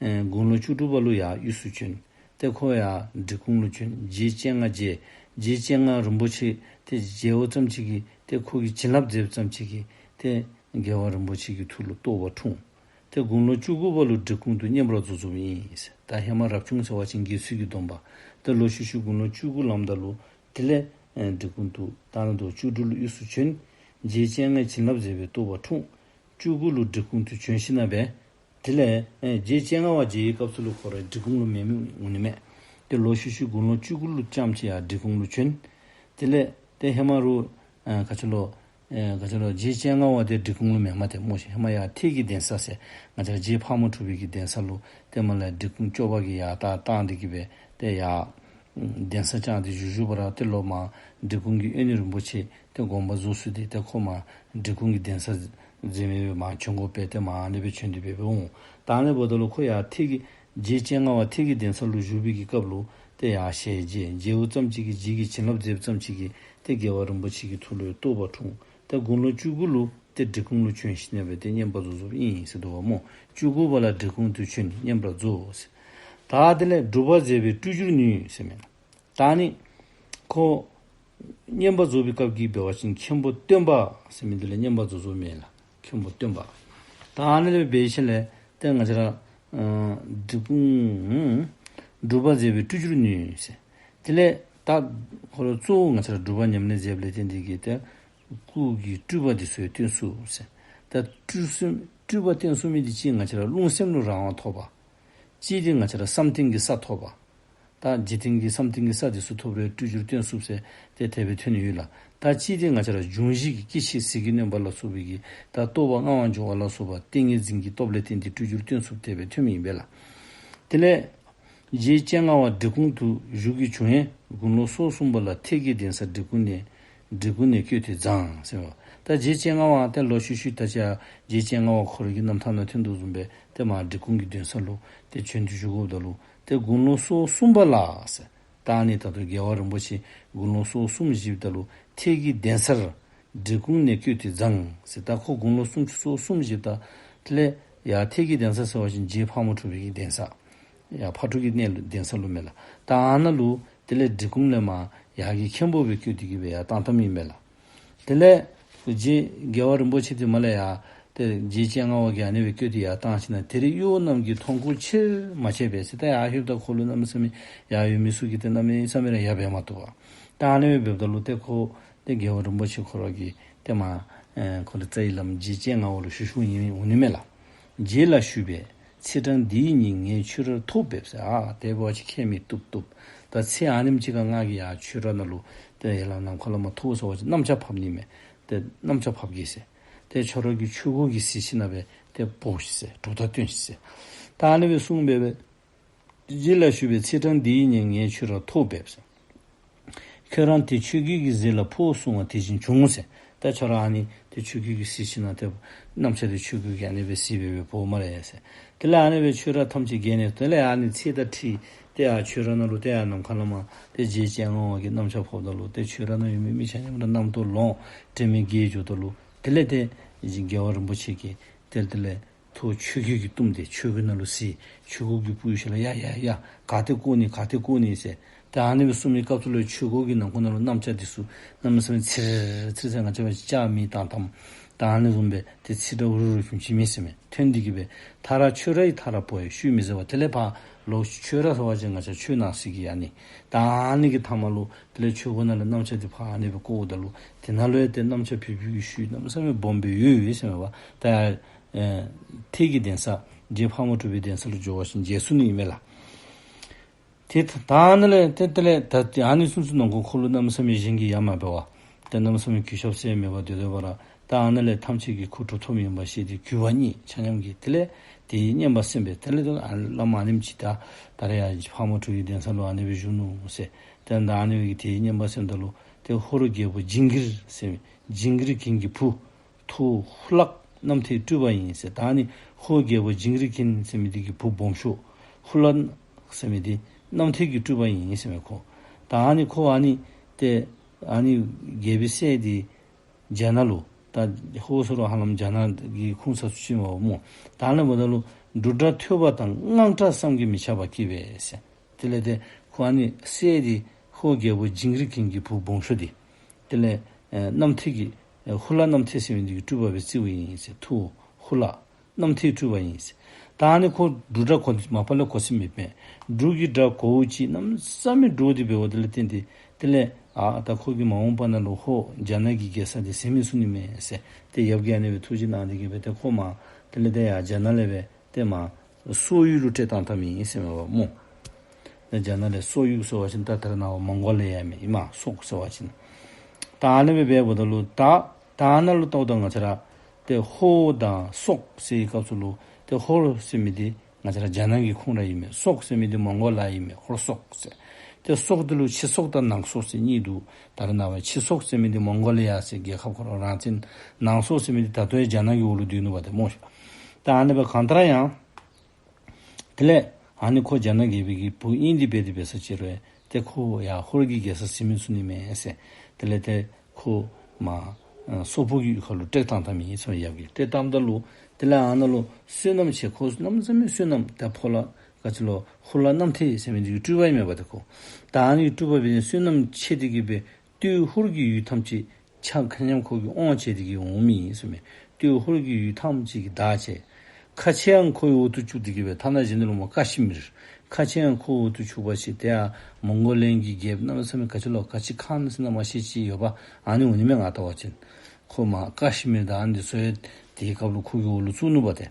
ཨེ་དགུང་ལོ་བཅུ་དྲུག་པ་ལུ་ཡར་དབུས་སུ་བྱོན། ཏེ་ཁོ་ཡར་འབྲི་གུང་ལུ་བྱོན། རྗེ་སྤྱན་སྔ་མཇལ། རྗེ་སྤྱན་སྔ་རིན་པོ་ཆེ་ཏེ་མཇལཝ་ཙམ་ཅིག་གིས་ཏེ་ཁོ་གི་བྱིན་རླབས་མཛདཔ་ཙམ་ཅིག་གིས་ཏེ་རྒྱལ་བ་རིན་པོ་ཆེ་གི་ཐུགས་ལུ་རྟོགས་པ་འཁྲུངས། ཏེ་དགུང་ལོ་བཅུ་དགུ་པ་ལུ་འབྲི་གུང་དུ་བསྙེན་པར་རྫོགས་རྫོགསཔ་ཨིན་ཟེར། ད་ཧེ་མ་རབ་བྱུང་ཟེར་བ་ཅིན་དགེ་ཚུལ་གྱི་སྡོམ་པ། ཏེ་ལོག་ཤུལ་ཤུལ་དགུང་ལོ་བཅུ་དགུ་ལངམ་ད་ལུ་དེ་ལས་ཨེ་འབྲི་གུང་དུ་ད་ནཱ་ལུ་བཅུ་དྲུག་ལུ་དབུས་སུ་བྱོན། རྗེ་སྤྱན་སྔའི་བྱིན་རླབས་མཛད་པའི་རྟོགས་པ་འཁྲུངས། བཅུ་དགུ་ལུ་འབྲི་གུང་དུ་བྱོན་ཞིནམ་ལས་དེ་ལས་ཨེ་རྗེ་སྤྱན་སྔ་བ་མཇལ་བའི་སྐབས་སུ་ལུ་ཁོ་ར་འབྲི་གུང་ལུ་མེནམ་འོང་ནི་མས། ཏེ་ལོག་ཤུལ་ཤུལ་དགུང་ལོ་བཅུ་དགུ་ལུ་རྐྱངམ་ཅིག་ཡར་འབྲི་གུང་ལུ་བྱོན། དེ་ལས་ཏེ་ཧེ་མ་རུང་ཨེ་ག་ཅི་ལོ་ཨེ་ག་ཅི་ལོ་རྗེ་སྤྱན་སྔ་བ་འདི་འབྲི་གུང་ལུ་མེནམ་ཏེ་སྨོ་ཤིག། ཧེ་མ་ཡར་ཐེད་ཀྱི་གདན་ས་ཟེར་ང་བཅས་ར་རྗེ་ཕག་མོ་གྲུ་པའི་གི་གདན་ས་ལུ་ཏེ་མར་ལས་འབྲི་གུང་སྐྱོབ་པ་གིས་ཡར་ད་བཏང་སྟེ་གིས་སྦེ་ཏེ་ཡར་གདན་ས་བསྐྱངས་ཏེ་བཞུགས་བཞུགས་པ་ར་ཏེ་ལོག་མར་འབྲི་གུང་གི་དབེན་གནས་རིན་པོ་ཆེ་ཏེ་དགོངས་པ་རྫོགས་སོང་སྟེ་ཏེ་ཁོ་མར་འབྲི་གུང་གི་གདན་ས་འཛིན་མི་སྦེ་མར་བྱོན་དགོ་པས། ཏེ་མར་ཨ་ནི་སྦེ་བྱོན་ཏེ་སྦེ་འོང་། ད་ཨ་ནི་འབདཝ་ད་ལུ་ཁོ་ཡར་ཐེད་ཀྱི་རྗེ་སྤྱན་སྔ་བ་ཐེད་ཀྱི་གདན་ས་ལུ་བཞུགས་པའི་གི་སྐབས་ལུ་ཏེ་ཡར་ཞལ་མཇལ། མཇལཝ་ཙམ་ཅིག་གིས་རྗེ་གི་བྱིན་རླབས་མཛདཔ་ཙམ་ཅིག་གིས་ཏེ་རྒྱལ་བ་རིན་པོ་ཆེ་གི་ཐུགས་ལུ་རྟོགས་པ་འཁྲུངས། ཏེ་དགུང་ལོ་བཅུ་དགུ་ལུ་ཏེ་འབྲི་གུང་ལུ་བྱོན་ཞིནམ་ལས་ཏེ་བསྙེན་པར་རྫོགས་རྫོགསཔ་ཨིན་ཟེར་འདུག་པ་སྨོ། བཅུ་དགུ་པ་ལ་འབྲི་གུང་དུ་བྱོན་བསྙེན་པར་རྫོགས་ཟེར། ད་དེ་ལས་སྒྲུབ་པ་མཛད་པའི་སྤྲུལ་བསྒྱུར་ནུས་ཟེར་མས། ད་ཨ་ནི་ ཁོ་བསྙེན་པར་རྫོགས་པའི་སྐབས་ཀྱི་འབད་བ་ཅིན་མཁན་པོ་སྟོན་པ་ཟེར་མི་འདི་ལས་བསྙེན་པར་རྫོགས་རྫོགས་མས་ལགས། མཁན་པོ་སྟོན་པ། ད་ཨ་ནི་ལས་འབད་ཞིནམ་ལས་ཏེ་ང་བཅས་ར་ཨ་འབྲི་གུང་སྒྲུབ་པ་མཛད་པའི་སྤྲུལ་བསྒྱུར་ནུས་ཟེར། དེ་ལས་ད་ཁོ་ར་གཙོ་བོ་ང་བཅས་ར་སྒྲུབ་པ་ཉམས་ལེན་མཛད་པ་ལས་བརྟེན་ཏེ་གིས་ཏེ་སྐུ་གི་སྤྲུལ་པ་འདི་ཚུ་སྟོན་ཚུགས་ཟེར། ད་སྤྲུལ་སེམས་སྤྲུལ་པ་སྟོན་ཚུགས་མི་འདི་གཅིག་ང་བཅས་ར་རླུང་སེམས་ལུ་རང་དབང་ཐོབ་པ། གཅིག་འདི་ང་བཅས་ར་བསམ་གཏན་གྱི་ས་ཐོབ་པ། ད་འཇིག་རྟེན་གྱི་བསམ་གཏན་གྱི་ས་འདི་ཚུ་ཐོབ་རུང་སྤྲུལ་བསྒྱུར་སྟོན་ཚུགས་ཟེར་ཏེ་དེ་སྦེ་ཐོན་ནི་ཡོད་ལགས། ད་གཅིག་འདི་ང་བཅས་ར་འབྱུང་བཞི་གི་སྐྱེ་འཆི་ཟིལ་གྱིས་གནོན་པ་ལ་སོགས་པའི་གི་ད་རྟོག་པ་མངའ་བ་འཇོམས་པ་ལ་སོགས་པ་ཏིང་ངེ་འཛིན་གྱི་སྟོབས་ལས་བརྟེན་ཏེ་སྤྲུལ་བསྒྱུར་སྟོན་ཚུགས་དེ་སྦེ་ཐོན་མི་ཨིན་པས་ལགས། དེ་ལས་རྗེ་སྤྱན་སྔ་བ་འབྲི་གུང་དུ་བཞུགས་ཀྱི་བྱུང་ཡང་དགུང་ལོ་སོ་གསུམ་པ་ལ་ཐེད་ཀྱི་གདན་ས་འབྲི་གུང་ནས་འབྲི་གུང་ནས་བསྐོས་ཏེ་བརྫངས་ཟེར་བ། ད་རྗེ་སྤྱན་སྔ་བ་ཏེ་ལོག་ཤུལ་ཤུལ་ད་ཅི་རྗེ་སྤྱན་སྔ་བ་ཁོ་ར་གི་རྣམ་ཐར་ནང་ཐོན་དོ་བཟུམ་སྦེ་ཏེ་མར་འབྲི་གུང་གི་གདན་ས་ལུ་ཏེ་བྱོན་ཏེ་བཞུགས་དགོཔ་ད་ལུ་ཏེ་དགུང་ལོ་སོ་གསུམ་པ་ལ་ཟེར། ད་ཨ་ནི་ད་ལྟོ་རྒྱལ་བ་རིན་པོ་ཆེ་དགུང་ལོ་སོ་གསུམ་བཞེསཔ་ད་ལུ་ཐེད་ཀྱི་གདན་སར་འབྲི་གུང་ནས་བསྐོས་ཏེ་བརྫངས་ཟེར། ད་ཁོ་དགུང་ལོ་སུམ་ཅུ་སོ་གསུམ་བཞེསཔ་ད་དེ་ལས་ཡར་ཐེད་ཀྱི་གདན་ས་ཟེར་བ་ཅིན་རྗེ་ཕག་མོ་གྲུ་པའི་གི་གདན་ས། ཡར་ཕག་གྲུ་གི་གནས་ལུ་གདན་ས་ལུ་མས་ལགས། ད་ཨ་ནཱ་ལུ་དེ་ལས་འབྲི་གུང་ལས་མར་ཡར་གྱི་མཁན་པོ་སྦེ་བསྐོས་ཏེ་གིས་སྦེ་ཡར་བཏང་བཏངམ་ཨིན་མས་ལགས། དེ་ལས་རྗེ་རྒྱལ་བ་རིན་པོ་ཆེ་འདི་མར་ལས་ཡར་ཏེ་རྗེ་སྤྱན་སྔ་བ་གིས་ཨ་ནི་སྦེ་བསྐོས་ཏེ་ཡར་བཏང་ཞིནམ་ལས་དེར་གཡོག་རྣམས་ཀྱིས་མཐོང་ཁུག་ཆེར་མ་བྱས་པས་ཟེར། ད་ཡར་ལྷོདཔ་ད་ཁོ་ལུ་གནམ་མེད་ས་མེད་ཡར་ཡོད་མི་ཚུ་གིས་ཏེ་གནམ་མེད་ས་མེད་ར་ཡ་འབད་མ་བཏུབ་པས། ད་ཨ་ནི་སྦེ་འབདཝ་ད་ལུ་ཏེ་ཁོ་ཏེ་རྒྱལ་བ་རིན་པོ་ཆེ་ཁོ་ར་གིས་ཏེ་མར་ཨེ་ཁོ་ལུ་རྩ་བའི་བླམ་རྗེ་སྤྱན་སྔ་བ་ལུ་ཞུ་ཞུཝ་ཨིན་འོང་ནི་མས་ལགས། རྗེ་ལ་ཞུས་པས། ཚེས་གྲངས་འདིའི་ཉིན་ངས་ཆོས་རར་ཐོག་འབེབས་ཟེར། ཨ་དེ་འབད་བ་ཅིན་ཁྱད་མེད་བཏུབ་བཏུབ། ད་ཚེ་ཨ་ནེམ་ཅིག་ཁར་ང་གིས་ཡར་ཆོས་ར་ནང་ལུ་ཏེ་ཡར་ལས་ནམ་མཁའ་ལས་མར་ཐོག་ཟེར་བ་ཅིན་གནམ་ལྕགས་ཕབ་ནི་མས། ཏེ་གནམ་ལྕགས་ཕབ་གེ་ཟེར། ཏེ་ཁྱོད་ར་གི་ཆོས་གོས་ཀྱིས་གཟིགས་ཞིནམ་ལས་ཏེ་འབོ་ཤིག་ཟེར། གྲུབ་རྟགས་སྟོན་ཤིག་ཟེར། ད་ཨ་ནི་སྦེ་གསུངས་པས། རྗེ་ལ་ཞུས་པས། ཚེས་གྲངས་འདིའི་ཉིན་ངས་ཆོས་རར་ཐོག་འབེབས་ཟེར། ཁྱོད་རང་དེ་ཆོས་གོས་ཀྱིས་གཟིགས་ལ་འབོ་གསུང་བ་དེ་བཞིན་བྱུང་ཟེར། ད་ཁྱོད་ར་ཨ་ནི་ཏེ་ཆོས་གོས་ཀྱིས་གཟིགས་ཞིནམ་ལས་ཏེ་གནམ་ལྕགས་དེ་ཆོས་གོས་ཀྱིས་ཨ་ནི་སྦེ་གཟིགས་སྦེ་སྦེ་འབོ་སྨ་རེ་ཟེར། དེ་ལས་ཨ་ནི་སྦེ་ཆོས་ར་ཐམས་ཅད་བརྒལ་ནས་དེ་ལས་ཨ་ནི་ཚེ་དང་འཁྲིལ་ཏེ་ཡར་ཆོས་ར་ནང་ལུ་ཏེ་ཡར་ནམ་མཁའ་ལས་མར་ཏེ་རྗེ་སྤྱན་སྔ་བ་གིས་གནམ་ལྕགས་ཕབ་ད་ལུ་ཏེ་ཆོས་ར་ནང་ཡོད་མི་མི་ཆ་མཉམ་ར་རྣམ་རྟོག་ལོག་དྲན་མེད་བརྒྱལ་འགྱོཝ་ད་ལུ་དེ་ལས་ཏེ་རྒྱལ་བ་རིན་པོ་ཆེ་གིས་དེ་ལས་དེ་ལས་ཐོག་ཆོས་གོས་ཀྱིས་བཏུམས་ཏེ་ཆོས་གོས་ནང་ལུ་གཟིགས། ཆོས་གོས་ཀྱིས་སྤུ་ཞིག་ལ་ཡ་ཡ་ཡ་ག་ཏེ་བཀོ་ནི་ག་ཏེ་བཀོ་ནི་ཟེར། ཏེ་ཨ་ནི་སྦེ་གསུངས་མི་སྐབས་སུ་ལུ་ཆོས་གོས་ཀྱི་ནང་ཁོག་ནང་ལུ་གནམ་ལྕགས་འདི་ཚུ་གནམ་མེད་ས་མེད་འཚེར་འཚེར་ཟེར་ང་བཅས་འབད་བ་ཅིན་ལྕགས་མེ་བཏང་བཏངམ་ད་ཨ་ནི་བཟུམ་སྦེ་ཏེ་འཚེར་སྒྲ་འུར་འུར་བྱུང་ཅི་མེད་ཟེར་མས། ཐོན་ཏེ་གིས་སྦེ་མཐར་ཆོས་ར་ཡི་མཐའ་ར་བོར་ཡང་ཤུལ་མི་གཟིགས་པར། དེ་ལས་ཕར་ལོག་ཆོས་ར་ཟེར་བ་ཅིན་ང་བཅས་ཆོས་ནང་གཟིགས་ཀྱི་ཨ་ནི། ད་ཨ་ནི་གི་མཐའ་མ་ལུ་དེ་ལས་ཆོས་གོས་ནང་ལས་གནམ་ལྕགས་འདི་ཕར་ཨ་ནི་སྦེ་བཀོཝ་ད་ལུ་དེ་ནང་ལུ་ཡང་ཏེ་གནམ་ལྕགས་ཕུད་ཕུད་ཀྱི་ཤུལ་གནམ་མེད་ས་མེད་སྦོམ་སྦེ་ཡོད་ཡོད་ཟེར་མས་པ། ད་ཨེ་ཐེད་ཀྱི་གདན་ས་རྗེ་ཕག་མོ་གྲུ་པའི་གདན་ས་ལུ་འགྱོ་བ་ཅིན་མཇལ་ཚུགས་ནི་ཨིན་མས་ལགས། ཏེ་ད་ཨ་ནཱ་ལས་ཏེ་དེ་ལས་ད་ཏེ་ཨ་ནི་ཚུན་ཚོད་ནང་འཁོད་ཁོ་ལུ་གནམ་མེད་ས་མེད་གཞན་གྱིས་ཡ་མ་འབད་བར་ཏེ་གནམ་མེད་ས་མེད་གུས་ཞབས་ཟེར་མེད་པར་སྡོད་སྡོད་པ་ར། ད་ཨ་ནཱ་ལས་ཐམས་ཅད་ཀྱིས་ཁོ་གྲུབ་ཐོབ་ཨིན་པ་ཤེས་ཏེ་གུས་པ་བརྙེས་ཆ་མཉམ་གྱིས། དེ་ལས་དེའི་བསྙེན་པ་གསན་པས། དེ་ལས་ད་ཨ་བླ་མ་ཨ་ནེམ་ཅིག་ད་ད་རེས་ཡར་ཕག་མོ་གྲུ་པའི་གདན་ས་ལུ་ཨ་ནི་སྦེ་བཞུགས་ནུག་ཟེར། ཏེ་ད་ཨ་ནི་སྦེ་གིས་དེའི་བསྙེན་པ་གསནམ་ད་ལུ་ཏེ་ཧོར་རྒྱལ་པོ་ཇིང་གིར་ཟེར་མི་ཇིང་གིར་གིན་གྱི་བུ་ཐུ་ཧུ་ལག་རྣམ་ཐེའི་སྤྲུལ་པ་ཡིན་ཟེར། ད་ཨ་ནི་ཧོར་རྒྱལ་པོ་ཇིང་གིར་གིན་ཟེར་མི་འདི་གི་བུ་སྦོམ་ཤོས་ཧུ་ལག་ཟེར་མི་འདི་རྣམ་ཐེའི་གི་སྤྲུལ་པ་ཡིན་ཟེར་མས་ཁོ། ད་ཨ་ནི་ཁོ་ཨ་ནི་ཏེ་ཨ་ནི་རྒྱལ་པོའི་སྲས་འདི་རྒྱ་ནག་ལུ་ད་ཧོར་ཟེར་རུང་ཧ་ལམ་རྒྱ་ནག་གི་ཁོངས་ས་སུ་ཅིག་ཨིན་པ་སྨོ། ད་ཨ་ནི་འབདཝ་ད་ལུ་འབྲུག་སྒྲ་ཐོས་པ་དང་དངངས་སྐྲག་བསམ་གྱིས་མི་ཁྱབ་པ་སྐྱེས་པས་ཟེར། དེ་ལས་ཏེ་ཁོ་ཨ་ནི་སྲས་འདི་ཧོར་རྒྱལ་པོ་ཇིང་གིར་གིན་གྱི་བུ་སྦོམ་ཤོས་འདི། དེ་ལས་ཨེ་རྣམ་ཐེའི་གི་ཨེ་ཧུ་ལག་རྣམ་ཐེ་ཟེར་མི་འདི་གི་སྤྲུལ་པ་སྦེ་བརྩིཝ་ཨིན་ཟེར། ཐུ་ཧུ་ལག་རྣམ་ཐེའི་སྤྲུལ་པ་ཡིན་ཟེར། ད་ཨ་ནི་ཁོ་འབྲུག་སྒྲ་གོ་མ་པ་ལས་གོ་ས་མེད་པས། འབྲུག་གི་སྒྲ་གོཝ་ཅིག་གནམ་མེད་ས་མེད་འདྲོག་སྟེ་འབདཝ་དེ་ལས་བརྟེན་ཏེ་དེ་ལས་ཨ་ད་ཁོ་གིས་མ་འོངས་པ་ནང་ལུ་ཧོར་རྒྱ་ནག་གི་རྒྱལ་ས་འདི་ཟིན་མི་ཚུགས་ནི་མས་ཟེར་ཏེ་ཡབ་ཀྱིས་ཨ་ནི་སྦེ་ཐུགས་རྗེ་གནང་སྟེ་གིས་སྦེ་ཏེ་ཁོ་མར་དེ་ལས་ཏེ་ཡར་རྒྱ་ནག་ལས་སྦེ་ཏེ་མར་སོག་ཡུལ་ལུ་བསྐྲད་བཏང་བཏངམ་ཨིན་ཟེར་མས་པ་སྨོ། ད་རྒྱ་ནག་ལས་སོག་ཡུལ་ཟེར་བ་ཅིན་ད་ད་རེས་ནངས་པ་མོང་གོ་ལི་ཡ་མས་ཨིན་མས། སོག་ཟེར་བ་ཅིན། ད་ཨ་ནི་སྦེ་འབདཝ་ད་ལུ་ད་ད་ཨ་ནཱ་ལུ་ལྟཝ་ད་ང་བཅས་ར་ཏེ་ཧོར་དང་སོག་ཟེར་བའི་སྐབས་སུ་ལུ་ཏེ་ཧོར་ཟེར་མི་འདི་ང་བཅས་ར་རྒྱ་ནག་གི་ཁོངས་ར་ཨིན་མས། སོག་ཟེར་མི་འདི་མོང་གོ་ལི་ཡ་ཨིན་མས། ཧོར་སོག་ཟེར། ཏེ་སོག་འདི་ལུ་ཕྱི་སོག་དང་ནང་སོག་ཟེར་གཉིས་འདུག། ད་རེས་ནངས་པ་ཕྱི་སོག་ཟེར་མི་འདི་མོང་གོ་ལི་ཡ་ཟེར་རྒྱལ་ཁབ་ཁོ་ར་རང་བཙན། ནང་སོག་ཟེར་མི་འདི་ད་ལྟོ་ཡང་རྒྱ་ནག་གི་འོག་ལུ་སྡོད་ནུག་པ་ཏེ་སྨོ་ཤ། ད་ཨ་ནི་སྦེ་གང་ལྟར་ཡང་དེ་ལས་ཨ་ནི་ཁོ་རྒྱ་ནག་རྒྱལ་པོའི་གི་བུ་ཨིན། དེ་སྦེ་དེ་སྦེ་ས་ཅིག་རུང་ཏེ་ཁོ་ཡར་ཧོར་གྱི་རྒྱལ་ས་ཟིན་མི་ཚུགས་ནི་མས་ཟེར། དེ་ལས་ཏེ་ཁོ་མར་ཨ་སོག་པོ་གི་ཡུལ་ཁ་ལུ་བསྐྲད་བཏང་བཏངམ་ཨིན་ཟེར་ཡབ་ཀྱིས། བསྐྲད་བཏངམ་ད་ལུ་དེ་ལས་ཨ་ནཱ་ལུ་བསོད་ནམས་ཆེ། ཁོ་གནམ་མེད་ས་མེད་བསོད་ནམས་ད་ཕོ་ལྷ་ ག་ཅི་ལོ་ཧོར་ལྷ་རྣམ་ཐོས་ཟེར་མི་འདི་གི་སྤྲུལ་པ་ཨིན་མས་པ་ཏེ་ཁོ། ད་ཨ་ནི་སྤྲུལ་པ་འབད་ནི་བསོད་ནམས་ཆེ་སྟེ་གི་སྦེ་སྟོད་ཧོར་གྱི་ཡུལ་ཐམས་ཅད་ཆ་མཉམ་ཁོ་གིས་དབང་བྱས་ཏེ་གི་འོང་མི་ཨིན་ཟེར་མས། སྟོད་ཧོར་གྱི་ཡུལ་ཐམས་ཅད་ཀྱིས་བདག་བྱས། ཁ་ཆེ་ཡང་ཁོའི་འོག་ཏུ་བཅུག་སྟེ་གི་སྦེ་ཐ་ན་གཞན་ལུ་མོ་ཀ་ཤི་མིར་ཁ་ཆེ་ཡང་ཁོའི་འོག་ཏུ་བཅུག་པ་ཅིན་ཏེ་ཡ་མོང་གོ་ལན་གྱི་རྒྱལཔོ་གནམ་མེད་ས་མེད་ག་ཅི་ལོ་ག་ཅི་ཁན་ཟེར་ན་མ་ཤེས་ཅིག་ཡོད་པ། ཨ་ནི་འོང་ནི་མས། ང་ལྟ་བ་ཅིན་ཁོ་མ་ཀ་ཤི་མིར་དང་ཨ་ནི་འདི་ཚུ་ཡང་དེའི་སྐབས་ལུ་ཁོ་གི་འོག་ལུ་བཙུགས་ནུག་པ་ཏེ།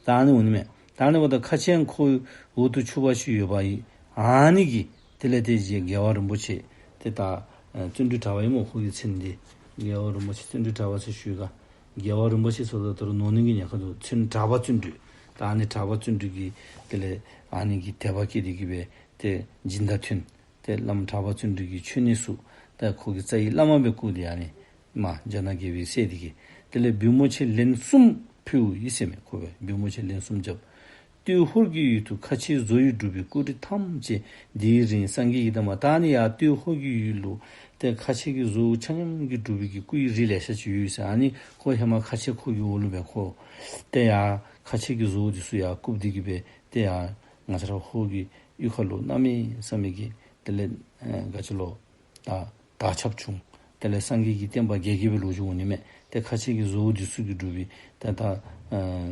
ད་ཨ་ནི་འོང་ནི་མས། ད་ཨ་ནི་འབདཝ་ད་ཁ་ཆེ་ཡང་ཁོའི་འོག་ཏུ་བཅུག་པ་ཅིན་ཡོད་པ་ཨིན། ཨ་ནི་གིས་དེ་ལས་ཏེ་རྗེ་རྒྱལ་བ་རིན་པོ་ཆེ་ཏེ་ད་ཨ་བརྩོན་འགྲུས་གྲགས་པ་ཨིན་མས། ཁོ་གི་མཚན་འདི་རྒྱལ་བ་རིན་པོ་ཆེ་བརྩོན་འགྲུས་གྲགས་པ་ཟེར་ཞུཝ་ད་རྒྱལ་བ་རིན་པོ་ཆེ་ཟེརཝ་ད་ད་རུང་ནོར་གླིང་གི་ཉེན་ཁ་འདུག། བརྩོན་གྲགས་པ་བརྩོན་འགྲུས། ད་ཨ་ནི་གྲགས་པ་བརྩོན་འགྲུས་ཀྱིས་དེ་ལས་ཨ་ནི་གི་དད་པ་སྐྱེས་ཏེ་གི་སྦེ་ཏེ་སྦྱིན་བདག་ཐོན། ཏེ་བླམ་གྲགས་པ་བརྩོན་འགྲུས་ཀྱི་མཆོད་གནས་སུ་ཏེ་ཁོ་གི་རྩ་བའི་བླ་མ་སྦེ་བསྐོས་ཏེ་ཨ་ནི་མ་རྒྱ་ནག་རྒྱལ་པོའི་སྲས་འདི་གིས་དེ་ལས་འབུལ་མོ་ཆེ་ལན་གསུམ་ཕུལ་ཡི་ཟེར་མས། ཁོ་སྦེ་འབུལ་མོ་ཆེ་ལན་གསུམ་བརྒྱབ། སྟོད་ཧོར་གྱི་ཡུལ་དུ་ཁ་ཆེའི་བཟོ་ཡིས་གྲུབ་པའི་སྐུ་རིས་ཐམས་ཅད་འདིའི་རིང་སངས་རྒྱས་ཀྱིས་གདམས་པ། ད་ཨ་ནི་ཡ་སྟོད་ཧོར་གྱི་ཡུལ་ལུ་ཏེ་ཁ་ཆེ་གི་བཟོ་ཆ་མཉམ་གྱིས་གྲུབ་པའི་གི་སྐུ་ཡི་རིས་ལེ་ཤ་ཅིག་ཡོད་ཟེར། ཨ་ནི་ཁོ་ཧེ་མ་ཁ་ཆེ་ཁོ་གི་འོག་ལུ་སྦེ་ཁོ་ཏེ་ཡ་ཁ་ཆེ་གི་བཟོ་འདི་ཚུ་ཡ་བཀུག་སྟེ་གི་སྦེ་ཏེ་ཡ་ང་བཅས་ར་ཧོར་གྱི་གཡུས་ཁ་ལུ་གནམ་མེད་ས་མེད་ཀྱི་དེ་ལས་ཨེ་ག་ཅི་ལོ་ད་དར་ཁྱབ་བྱུང་། དེ་ལས་སངས་རྒྱས་ཀྱི་བསྟན་པ་རྒྱས་རྒྱས་པའི་ལོ་རྒྱུས་འོང་ནི་མས། ཏེ་ཁ་ཆེ་གི་བཟོ་འདི་ཚུ་གིས་གྲུབ་པའི་ཏེ་ད་ཨ་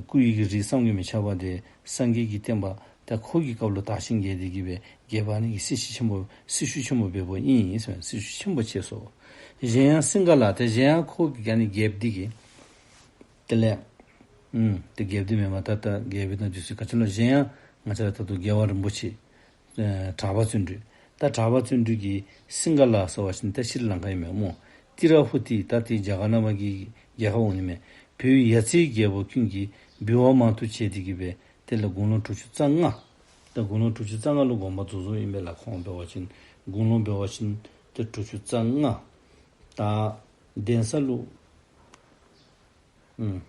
སྐུ་ཡི་གི་རིས་བསམ་གྱིས་མི་ཁྱབ་པ་དེ་སངས་རྒྱས་ཀྱི་བསྟན་པ་ཏེ་ཁོ་གི་སྐབས་ལུ་དར་ཞིང་རྒྱས་ཏེ་གི་སྦེ་རྒྱས་པ་ཨ་ནི་གི་སྲི་ཞུ་ཆེན་པོ་སྲི་ཞུ་ཆེན་པོ་འབདཝ་ཨིན་ཟེར། སྲི་ཞུ་ཆེན་པོ་བྱས་སོ། གཞན་ཡང་སིང་ག་ལ་ཏེ་གཞན་ཡང་ཁོ་གི་ཨ་ནི་རྒྱལཔོ་འདི་གིས་དེ་ལས་ཨུམ་ཏེ་རྒྱལཔོ་འདི་མེན་པར་ད་ལྟ་རྒྱལ་པོའི་ནང་འདི་ཚུ་ག་ཅི་ལོ། གཞན་ཡང་ང་བཅས་ར་ད་ལྟོ་རྒྱལ་བ་རིན་པོ་ཆེ་ཨེ་གྲགས་པ་བརྩོན་འགྲུས། ད་གྲགས་པ་བརྩོན་འགྲུས་ཀྱིས་སིང་ག་ལ་ཟེར་བ་ཅིན་ད་ཤྲི་ལང་ཀ་ཨིན་མས་སྨོ། ཏི་ར་ཧུ་ཏི་ད་ཏེ་རྒྱ་གར་ནང་པ་གི་རྒྱལ་ཁབ་འོང་ནི་མས། བོད་ཡ་མཚན་རྒྱལ་པོ་ཀུན་གྱིས་འབུལ་བ་མང་དུ་བྱས་ཏེ་གི་སྦེ་དེ་ལས་དགུང་ལོ་དྲུག་ཅུ་རྩ་ལྔ། ད་དགུང་ལོ་དྲུག་ཅུ་རྩ་ལྔ་ལུ་དགོངས་པ་རྫོགས་རྫོགསཔ་ཨིན་པས་ལགས། ཁོང་འབད་བ་ཅིན་དགུང་ལོ་འབད་བ་ཅིན་ཏེ་དྲུག་ཅུ་རྩ་ལྔ། ད་གདན་ས་ལུ་ཨུམ་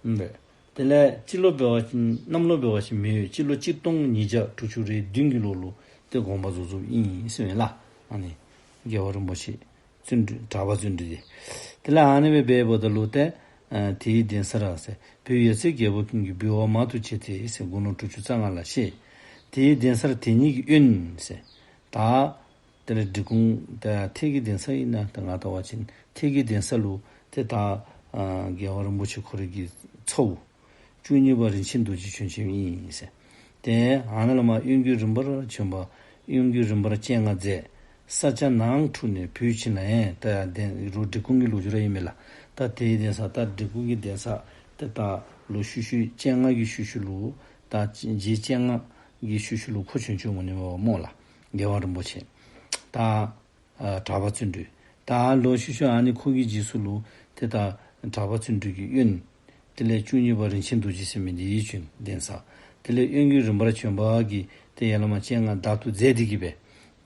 ཨུམ་སྦེ། དེ་ལས་སྤྱི་ལོ་འབད་བ་ཅིན་གནམ་ལོ་འབད་བ་ཅིན་མེ་སྤྱི་ལོ་གཅིག་སྟོང་ཉིས་བརྒྱ་དྲུག་ཅུ་རེ་བདུན་གྱི་ལོ་ལུ་ཏེ་དགོངས་པ་རྫོགས་རྫོགསཔ་ཨིན་ཟེར་མས་ལགས། ཨ་ནི་རྒྱལ་བ་རིན་པོ་ཆེ་བརྩོན་འགྲུས་གྲགས་པ་བརྩོན་འགྲུས་འདི། དེ་ལས་ཨ་ནི་སྦེ་འབདཝ་ད་ལུ་ཏེ་ཨ་དེའི་གདན་ས་ར་ཟེར། བོད་ཡ་མཚན་རྒྱལ་པོ་ཀུན་གྱིས་འབུལ་བ་མང་དུ་བྱས་ཏེ་ཟེར། དགུང་ལོ་དྲུག་ཅུ་རྩ་ལྔ་ལ་གཤེགས། དེའི་གདན་སར་དེ་ཉིད་ཀྱི་དབོན་ཟེར། ད་དེ་ལས་འབྲི་གུང་ད་ཐེད་ཀྱི་གདན་ས་ཨིན་ན་ད་ང་ལྟ་བ་ཅིན་ཐེད་ཀྱི་གདན་ས་ལུ་ཏེ་ད་ཨ་རྒྱལ་བ་རིན་པོ་ཆེ་ཁོ་རའི་གི་ཚ་བོ་བཅུ་གཉིས་པ་རིན་ཆེན་རྡོ་རྗེ་བྱོན་བྱོནམ་ཨིན་ཟེར། ཏེ་ཨ་ནཱ་ལས་མར་དབོན་གྱི་རིམ་པར་བྱོན་པ། དབོན་གྱི་རིམ་པར་སྤྱན་སྔར་མཛད། ས་སྐྱ་ནང་འཁྲུགས་ནས་བོད་བྱིན་ལ་ཡང་། ད་ཡང་གདན་རོགས་འབྲི་གུང་གི་ལོ་རྒྱུས་ར་ཨིན་མས་ལགས། ད་དེའི་གདན་ས་ད་འབྲི་གུང་གི་གདན་ས་ཏེ་ད་ལོག་ཤུལ་ཤུལ་སྤྱན་སྔ་གི་ཤུལ་ཤུལ་ལུ་ད་རྗེ་སྤྱན་སྔ་གི་ཤུལ་ཤུལ་ལུ་ཁོ་བྱོན་བྱོནམ་འོང་ནི་མས་སྨོ་ལགས། རྒྱལ་བ་རིན་པོ་ཆེ་ད་ཨ་གྲགས་པ་བརྩོན་འགྲུས། ད་ལོག་ཤུལ་ཤུལ་ཨ་ནི་ཁོ་གི་རྗེས་སུ་ལུ་ཏེ་ད་གྲགས་པ་བརྩོན་འགྲུས་ཀྱི་དབོན། དེ་ལས་བཅུ་གཉིས་པ་རིན་ཆེན་རྡོ་རྗེ་ཟེར་མི་འདི་བྱོན་གདན་ས། དེ་ལས་དབོན་གྱི་རིམ་པར་བྱོན་པ་གིས་ཏེ་ཡར་ལས་མར་སྤྱན་སྔ་བདག་ཏུ་མཛད་དེ་གི་སྦེ།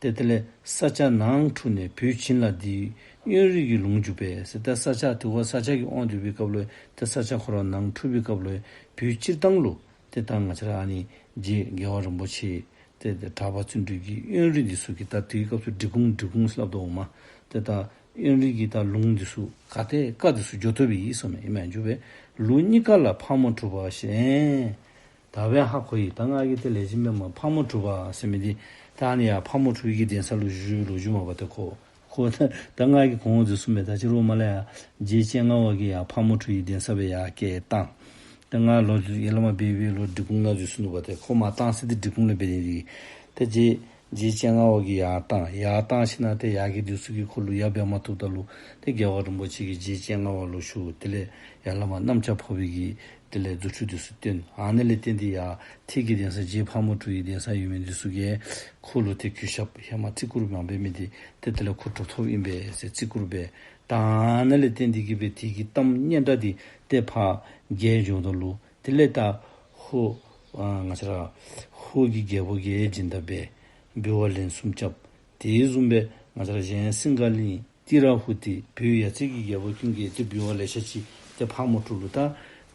ཏེ་དེ་ལས་ས་སྐྱ་ནང་འཁྲུགས་ནས་བོད་བྱིན་ལ་འདི་དབོན་རིགས་ཀྱི་ལུང་བསྒྱུར་བས་ཟེར། ཏེ་ས་སྐྱ་དེ་བ་ས་སྐྱ་གི་དབང་སྡུད་པའི་སྐབས་ལུ་ཏེ་ས་སྐྱ་ཁོ་ར་ནང་འཁྲུགས་པའི་སྐབས་ལུ་བོད་སྤྱིར་བཏང་ལུ་ཏེ་ད་ང་བཅས་ར་ཨ་ནི་རྗེ་རྒྱལ་བ་རིན་པོ་ཆེ་ཏེ་ཏེ་གྲགས་པ་བརྩོན་འགྲུས་ཀྱི་དབོན་རིགས་འདི་ཚུ་གི་ད་དེའི་སྐབས་སུ་འབྲི་གུང་འབྲི་གུང་ཟེར་སླབ་དོ་འོང་མས། ཏེ་ད་དབོན་རིགས་ཀྱི་ད་ལུང་འདི་ཚུ་ག་ཏེ་བཀའ་འདི་ཚུ་འགྱོ་དོ་བའི་ཨིན་སོ་མས། ཨིན་མས་འགྱོ་བས། ལུགས་གཉིས་ཀ་ལ་ཕག་མོ་གྲུ་པ་ཞེས། ད་སྦེ་ཧ་གོ་ཡི། ད་ང་གིས་ཏེ་ལེགས་ཤོམ་སྦེ་མ་ཕག་མོ་གྲུ་པ་ཟེར་མི་འདི་ད་ཨ་ནི་ཡར་ཕག་མོ་གྲུ་པའི་གི་གདན་ས་ལུ་བཞུགས་ལོ་རྒྱུས་མ་པ་ཏེ་ཁོ་ཁོ་ད་ད་ང་གིས་གོང་འོག་འདི་ཚུ་མེད་ད་ཅི་རུང་མ་ལས་ཡར་རྗེ་སྤྱན་སྔ་བ་གིས་ཡར་ཕག་མོ་གྲུ་པའི་གདན་ས་སྦེ་ཡར་བསྐྱལ་བཏང་། ད་ང་ལོག་ཡར་ལས་མར་འབད་འབད་ལོག་འབྲི་གུང་ནང་འཛུལ་སོ་ནུག་པ། ཏེ་ཁོ་མར་བཏང་ས་འདི་འབྲི་གུང་ལས་འབད་ནི་འདི་ཏེ་རྗེ་རྗེ་སྤྱན་སྔ་བ་གིས་ཡར་བཏང་། ཡར་བཏང་ཞིནམ་ཏེ་ཡར་གྱི་འདི་ཚུ་གིས་ཁོ་ལུ་ཡར་འབད་མ་བཏུབ་ད་ལུ་ཏེ་རྒྱལ་བ་རིན་པོ་ཆེ་གིས་རྗེ་སྤྱན་སྔ་བ་ལུ་ཞུ། དེ་ལས་ཡར་ལས་མར་གནམ་ལྕགས་ཕོ་བྲང་གི་དེ་ལས་རྫུ་འཕྲུལ་འདི་ཚུ་སྟོན། ཨ་ནི་ལས་བརྟེན་ཏེ་ཡར་ཐེད་ཀྱི་གདན་ས་རྗེ་ཕག་མོ་གྲུ་པའི་གདན་ས་ཡོད་མི་འདི་ཚུ་གིས་ཁོ་ལུ་ཏེ་གུས་ཞབས་ཧེ་མ་བརྩི་བཀུར་མ་འབད་མི་འདི་ཏེ་དེ་ལས་ཁོ་གྲུབ་ཐོབ་ཨིན་པས་ཟེར་བརྩི་བཀུར་འབད། ད་ཨ་ནི་ལས་བརྟེན་ཏེ་གི་སྦེ་དེ་གི་གཏམ་སྙན་གྲགས་འདི་ཏེ་ཕར་རྒྱས་འགྱོཝ་ད་ལུ་དེ་ལས་ད་ཧོར་ཨ་ང་བཅས་ར་ཧོར་གྱི་རྒྱལ་པོ་གིས་སྦྱིན་བདག་འབད། འབུལ་བ་ལན་གསུམ་རྐྱབ། དེ་བཟུམ་སྦེ་ང་བཅས་ར་གཞན་སིང་ག་གླིང་ཏི་ར་ཧུ་ཏི་བོད་ཡ་མཚན་གྱི་རྒྱལ་པོ་ཀུན་གྱིས་ཏེ་འབུལ་བ་ལེ་ཤ་ཅིག་ཏེ་ཕག་མོ་གྲུ་ལུ་ད་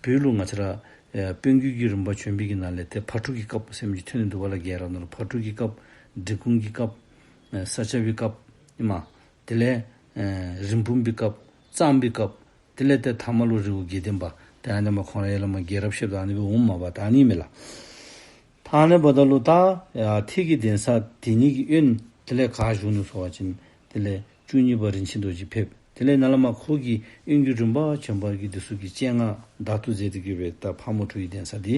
བོད་ལུ་ང་བཅས་ར་ཨེ་དཔོན་གྱི་གི་རིམ་པ་བྱོན་པའི་གི་ནང་ལས་ཏེ་ཕག་གྲུ་གི་སྐབས་ཟེར་མི་ཅིག་ཐོན་ནི་འདུག་པ་ལགས། རྒྱལ་རབས་ནང་ལུ་ཕག་གྲུ་གི་སྐབས་འབྲི་གུང་གི་སྐབས་ཨེ་ས་སྐྱ་པའི་སྐབས་ཨིན་མས། དེ་ལས་ཨེ་རིན་སྤུངས་པའི་སྐབས་གཙང་པའི་སྐབས་དེ་ལས་ཏེ་ཐ་མ་ལུ་རི་བོ་དགེ་ལྡན་པ། ད་ ཡ་ཨ་ནི་མ་ཁོང་ར་ཡར་ལས་མར་རྒྱལ་རབས་བཤདཔ་ད་ཨ་ནི་སྦེ་འོངམ་མས་པ། ད་ཨ་ནི་མས་ལགས། ད་ཨ་ནི་འབདཝ་ད་ལུ་ད་ཡ་ཐེད་ཀྱི་གདན་ས་དེ་ཉིད་ཀྱི་དབོན་དེ་ལས་ག་བཞུགས་ནུག་ཟེར་བ་ཅིན་དེ་ལས་བཅུ་གཉིས་པ་རིན་ཆེན་རྡོ་རྗེ་ཕེབས། དེ་ལས་ནཱ་ལས་མར་ཁོ་གི་དབོན་གྱི་རིམ་པ་བྱོན་པ་གི་དེ་ཚུ་གི་སྤྱན་སྔར་བདག་ཏུ་མཛད་དེ་གི་སྦེ་ད་ཕག་མོ་གྲུ་ཡི་གདན་ས་འདི་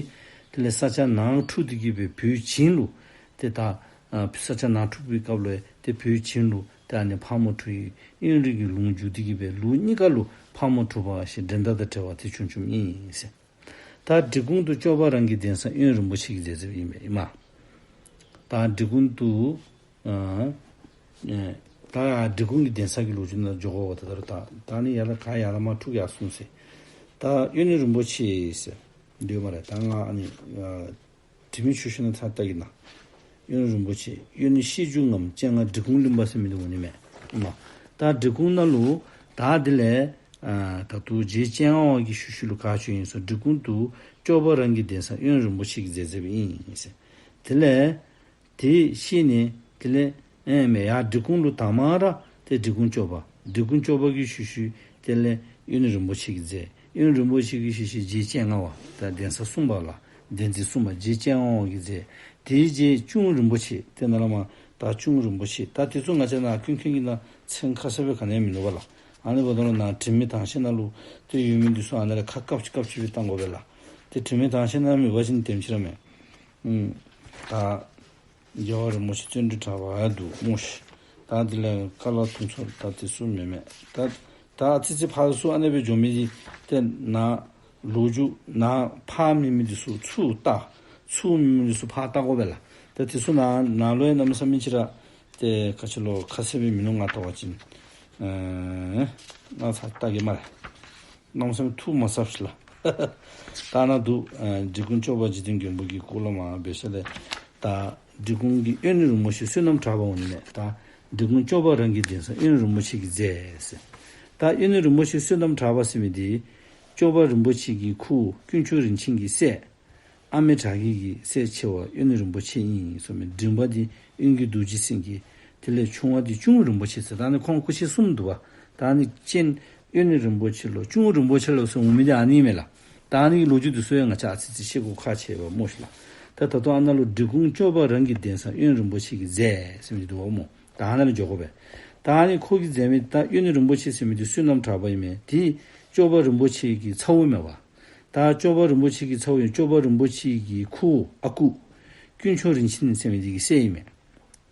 དེ་ལས་ས་སྐྱ་ནང་འཁྲུགས་ཏེ་གི་སྦེ་བོད་བྱིངས་ལུ་ཏེ་ད་ཨ་ས་སྐྱ་ནང་འཁྲུགས་པའི་སྐབས་ལུ་ཏེ་བོད་བྱིངས་ལུ་ཏེ་ཨ་ནི་ཕག་མོ་གྲུ་ཡི་དབོན་རིགས་ཀྱི་ལུང་བསྒྱུར་ཏེ་གི་སྦེ་ལུགས་གཉིས་ཀ་ལུ་ཕག་མོ་གྲུ་པ་ཞེས་འགྲན་ཟླ་དང་བྲལ་བ་དེ་བྱུང་བྱུངམ་ཨིན་ཟེར། ད་འབྲི་གུང་དུ་སྐྱོབ་པ་རང་གི་གདན་ས་དབོན་རིན་པོ་ཆེ་གིས་མཛད་མཛདཔ་ཨིན་པས་ཨིན་མས། ད་འབྲི་གུང་དུ་ཨ་ཨེ་ད་འབྲི་གུང་གི་གདན་ས་གི་ལོ་རྒྱུས་ནང་འགྱོ་དགོ་པས། ད་ད་ད་ད་ནི་ཡར་ལས་ག་ཡར་ལས་མར་འཁྲུགས་ཡར་སོང་ཟེར། ད་དབོན་རིན་པོ་ཆེ་ཟེར་འདུག་སྨ་རེ། ད་ང་ཨ་ནི་ཨ་དྲི་མེད་ཆོས་བཤད་ནང་ད་ལྟ་གི་ན། དབོན་རིན་པོ་ཆེ་དབོན་ཤེས་འབྱུང་ངམ་སྤྱན་སྔ་འབྲི་གུང་གླིང་པ་ཟེར་མི་འདི་འོང་ནི་མས་ཨིན་མས། ད་འབྲི་གུང་ནང་ལུ་ད་དེ་ལས་ཨ་ད་ལྟོ་རྗེ་སྤྱན་སྔ་བ་གི་ཤུལ་ཤུལ་ལུ་ག་བྱོན་ཡི་ཟེར། འབྲི་གུང་དུ་སྐྱོབ་པ་རང་གི་གདན་ས་དབོན་རིན་པོ་ཆེ་གིས་མཛད་མཛདཔ་ཨིན་ཟེར། དེ་ལས་དེ་ཤེས་ནས་དེ་ལས་ཨེ་མས་ཡར་འབྲི་གུང་ལུ་དང་མ་ར་ཏེ་འབྲི་གུང་སྐྱོབ་པ། འབྲི་གུང་སྐྱོབ་པ་གི་ཤུལ་ཤུལ་དེ་ལས་དབོན་རིན་པོ་ཆེ་གིས་མཛད། དབོན་རིན་པོ་ཆེ་གི་ཤུལ་ཤུལ་རྗེ་སྤྱན་སྔ་བ། ད་གདན་ས་གསུམ་པ་ལགས། གདན་རྫས་གསུམ་པ་རྗེ་སྤྱན་སྔ་བ་གིས་མཛད། དེའི་རྗེས་གཅུང་རིན་པོ་ཆེ། ཏེ་ནཱ་ལས་མར་ད་གཅུང་རིན་པོ་ཆེ། ད་དེ་ཚུ་ང་བཅས་ནཱ་ཀུན་མཁྱེན་གྱི་ནང་མཚན་ཁ་གསལ་སྦེ་ག་ནི་ཡང་མིན་འདུག་པ་ལགས། ཨ་ནི་འབདཝ་ད་ལུ་ནཱ་དྲི་མེད་དྭངས་ཤེལ་ནང་ལུ་ཏེ་ཡོད་མི་འདི་ཚུ་ཨ་ནཱ་ལས་ཁ་སྐབས་ཅིག་སྐབས་ཅིག་སྦེ་བཏང་དགོ་པས་ལགས། ཏེ་དྲི་མེད་དྭངས་ཤེལ་ནང་མེད་པ་ཅིན་དེམ་ཅིག་ར་མས། ཨུམ། ད་རྒྱལ་བ་རིན་པོ་ཆེ་བརྩོན་འགྲུས་གྲགས་པ་ཡང་འདུག་སྨོ་ཤིག། ད་དེ་ལས་ཀ་ལ་དུང་མཚོ་ད་དེ་ཚུ་མེན་མས། ད་ད་ཨ་ཙི་ཙི་ཕར་ཚུར་ཨ་ནེ་སྦེ་འགྱོ་མི་འདི་ཏེ་ནཱ་ལོ་རྒྱུས་ནཱ་ཕར་མེད་མི་འདི་ཚུ་ཚུར་བལྟ། ཚུར་མེད་མི་འདི་ཚུ་ཕར་བལྟ་དགོ་པས་ལགས། ད་དེ་ཚུ་ནཱ་ནཱ་ལུ་ཡང་གནམ་མེད་ས་མེད་ཅིག་ར་ཏེ་ག་ཅི་ལོ་ཁ་གསལ་སྦེ་མིན་འདུག། ང་བལྟ་བ་ཅིན་ཨེ་ང་ཚ་བལྟ་གེ་སྨ་རེ། གནམ་མེད་ས་མེད་ཐུགས་མ་ཚབ་ཅིག་ལགས། ད་ནཱ་འདུག། ཨ་འབྲི་གུང་སྐྱོབ་པ་འཇིག་རྟེན་མགོན་པོ་གི་སྐོར་ལས་མར་འབད་ས་ལས་ད་འབྲི་གུང་གི་དབོན་རིན་པོ་ཆེ་བསོད་ནམས་གྲགས་པ་འོང་ནི་མས། ད་འབྲི་གུང་སྐྱོབ་པ་རང་གི་གདན་ས་དབོན་རིན་པོ་ཆེ་གིས་མཛད་ཟེར། ད་དབོན་རིན་པོ་ཆེ་བསོད་ནམས་གྲགས་པ་ཟེར་མི་འདི་སྐྱོབ་པ་རིན་པོ་ཆེ་གི་ཁུ་དཀོན་མཆོག་རིན་ཆེན་གྱི་སྲས་ཨ་མེ་དྲག་གི་གི་སྲས་ཆེ་བ་དབོན་རིན་པོ་ཆེ་ཨིན་ཟེར་མི། འབྲིང་བ་འདི་དབོན་གྱི་རྡོ་རྗེ་སེང་གེ། དེ་ལས་ཆུང་བ་འདི་གཅུང་རིན་པོ་ཆེ་ཟེར། ད་ནི་ཁོང་སྐུ་མཆེད་གསུམ་འདུག་པ། ད་ནི་སྤྱན་དབོན་རིན་པོ་ཆེ་ལོ་གཅུང་རིན་པོ་ཆེ་ལོ་ཟེར་འོང་མི་འདི་ཨ་ནི་ཨིན་མས་ལགས། ད་ནི་ལོ་རྒྱུས་འདི་ཚུ་ཡང་ང་བཅས་ཨ་ཙི་ཙི་ཤེས་དགོ་ཁག་ཆེ་བས་སྨོ་ཤིག་ལགས། ད་ད་ལྟོ་ཨ་ནཱ་ལུ་འབྲི་གུང་སྐྱོབ་པ་རང་གི་གདན་ས་དབོན་རིན་པོ་ཆེ་གིས་མཛད་ཟེར་མི་འདི་འདུག་པ་སྨོ། ད་ཨ་ནཱ་ལུ་འགྱོ་དགོ་པས། ད་ནི་ཁོ་གིས་མཛད་མི་ད་དབོན་རིན་པོ་ཆེ་ཟེར་མི་འདི་བསོད་ནམས་གྲགས་པ་ཨིན་མས། དེ་སྐྱོབ་པ་རིན་པོ་ཆེ་གི་ཚ་བོ་མས་པ། ད་སྐྱོབ་པ་རིན་པོ་ཆེ་གི་ཚ་བོ་ཨིན། སྐྱོབ་པ་རིན་པོ་ཆེ་གི་ཁུ་ཨ་ཁུ་དཀོན་མཆོག་རིན་ཆེན་ཟེར་མི་འདི་གི་སྲས་ཨིན་མས།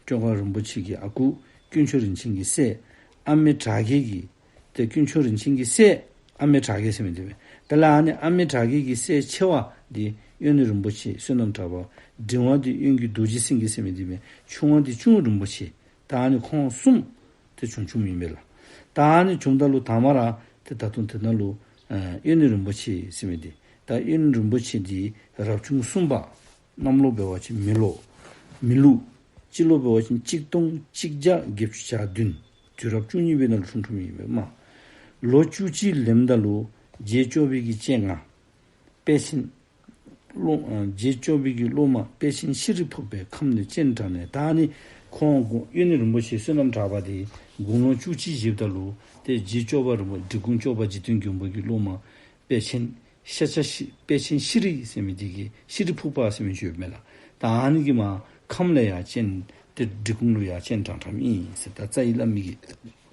སྐྱོབ་པ་རིན་པོ་ཆེ་གི་ཨ་ཁུ་དཀོན་མཆོག་རིན་ཆེན་གྱི་སྲས་ཨ་མེ་དྲག་གི་གི་ཏེ་དཀོན་མཆོག་རིན་ཆེན་གྱི་སྲས་ཨ་མེ་དྲག་གི་ཟེར་མི་འདི་མས། དེ་ལས་ཨ་ནི་ཨ་མེ་དྲག་གི་གི་སྲས་ཆེ་བ་འདི་དབོན་རིན་པོ་ཆེ་བསོད་ནམས་གྲགས་པ། འབྲིང་བ་འདི་དབོན་གྱི་རྡོ་རྗེ་སེང་གེ་ཟེར་མི་འདི་མས། ཆུང་བ་འདི་གཅུང་རིན་པོ་ཆེ། ད་ཨ་ནི་ཁོང་གསུམ་ཏེ་བྱོན་བྱོནམ་ཨིན་པས་ལགས། ད་ཨ་ནི་བྱོནམ་ད་ལུ་དང་མ་ར་ཏེ་ད་དུང་དེ་ནང་ལུ་ཨེ་དབོན་རིན་པོ་ཆེ་ཟེར་མི་འདི་ད་དབོན་རིན་པོ་ཆེ་འདི་རབ་བྱུང་གསུམ་པ། གནམ་ལོ་འབད་བ་ཅིན་མེ་ལོ། མེ་ལུག། སྤྱི་ལོ་འབད་བ་ཅིན་གཅིག་སྟོང་གཅིག་བརྒྱ་བརྒྱད་ཅུ་གྱ་བདུན། དུས་རབས་བཅུ་གཉིས་པའི་ནང་ལུ་འཁྲུངས་འཁྲུངསམ་ཨིན་པས་སྨོ། ལོ་བཅུ་གཅིག་ལེནམ་ད་ལུ་རྗེ་སྐྱོབ་པའི་གི་སྤྱན་སྔར་དཔལ་ཆེན་སློབ་ཨ་རྗེ་སྐྱོབ་པའི་གི་སློབ་མ་དཔལ་ཆེན་ཤྲཱི་ཕུག་པས་ཁམས་ནས་སྤྱན་དྲངས་ནས། ད་ནི་ཁོང་དགུང་དབོན་རིན་པོ་ཆེ་བསོད་ནམས་གྲགས་པ་འདི་དགུང་ལོ་བཅུ་གཅིག་བཞེསཔ་ད་ལུ་ཏེ་རྗེ་སྐྱོབ་པ་རིན་པོ་འབྲི་གུང་སྐྱོབ་པ་འཇིག་རྟེན་མགོན་པོ་གི་སློབ་མ་དཔལ་ཆེན་ཤཱཀྱ་ཤྲཱི་དཔལ་ཆེན་ཤྲཱི་ཟེར་མི་འདི་གིས་ཤྲཱི་ཕུག་པ་ཟེར་མི་ཅིག་ཡོདཔ་མས་ལགས། ད་ཨ་ནི་གིས་མར་ཁམས་ལས་ཡར་སྤྱན་ཏེ་འབྲི་གུང་ལུ་ཡར་སྤྱན་དྲངས་དྲངསམ་ཨིན་ཟེར། ད་རྩ་བའི་བླ་མ་གིས་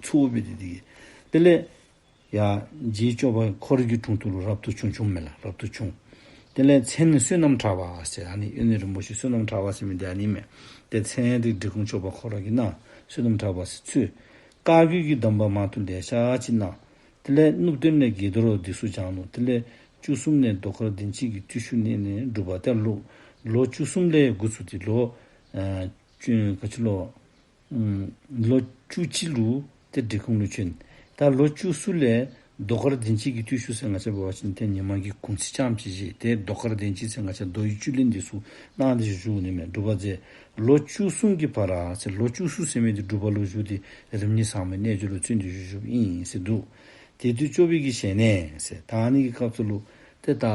ཚུར་འབད་དེ་འདི་གིས་དེ་ལས་ཡར་རྗེ་སྐྱོབ་པ་ཁོ་ར་གི་དྲུང་དུ་ལུ་རབ་ཏུ་བྱུང་བྱུངམ་མས་ལགས། རབ་ཏུ་བྱུང་། དེ་ལས་མཚན་ནི་བསོད་ནམས་གྲགས་པ་ཟེར། ཨ་ནི་དབོན་རིན་པོ་ཆེ་བསོད་ནམས་གྲགས་པ་ཟེར་མི་འདི་ཨ་ནི་མས། ཏེ་མཚན་འདི་འབྲི་གུང་སྐྱོབ་པ་ཁོ་ར་གིས་གནང་། བསོད་ནམས་གྲགས་པ་ཟེར་ཚུལ། བཀའ་བརྒྱུད་ཀྱི་གདམས་པ་མང་དུ་ལེ་ཤ་ཅིག་གནང་། དེ་ལས་གནུབས་སྟོན་ནས་དགྱེས་རྡོར་འདི་ཚུ་སྦྱངས་ནུག། དེ་ལས་བཅུ་གསུམ་ནས་རྡོ་དཀར་གདན་ཅིག་གི་བརྟུལ་ཞུགས་གནང་ནས་སྒྲུབ་པ་ཏེ་ལོ་ལོ་བཅུ་གསུམ་ལས་འགོ་བཙུགས་ཏེ་ལོ་ཨ་བཅུ་ག་ཅི་ལོ་ཨམ་ལོ་བཅུ་གཅིག་ལུ་ཏེ་འབྲི་གུང་ལུ་བྱོན། ད་ལོ་བཅུ་གསུམ་ལས་རྡོ་དཀར་གདན་ཅིག་གི་བརྟུལ་ཞུགས་ཟེར་ང་བཅས་འབད་བ་ཅིན་ཏེ་ཉི་མ་གི་གུང་ཚིགས་ཙམ་ཅིག་བཞེས། ཏེ་རྡོ་དཀར་གདན་ཅིག་ཟེར་ང་བཅས་མདོ་ཡི་བཅུད་ལེན་འདི་ཚུ་གནང་སྟེ་བཞུགས་ནི་མས། སྒྲུབ་པ་མཛད། ལོ་བཅུ་གསུམ་གྱི་བར་ཟེར་ལོ་བཅུ་གསུམ་ཟེར་མི་འདི་སྒྲུབ་པ་ལུ་བཞུགས་ཏེ་རིམ་གཉིས་ཟབ་མོའི་རྣལ་འབྱོར་ལུ་བརྩོན་ཏེ་བཞུགས་བཞུགསཔ་ཨིན་ཟེར་འདུག། དེ་དུས་སྐྱོབ་པའི་གི་ཞལ་ནས་ཟེར། ད་ཨ་ནི་གི་སྐབས་སུ་ལུ་ཏེ་ད་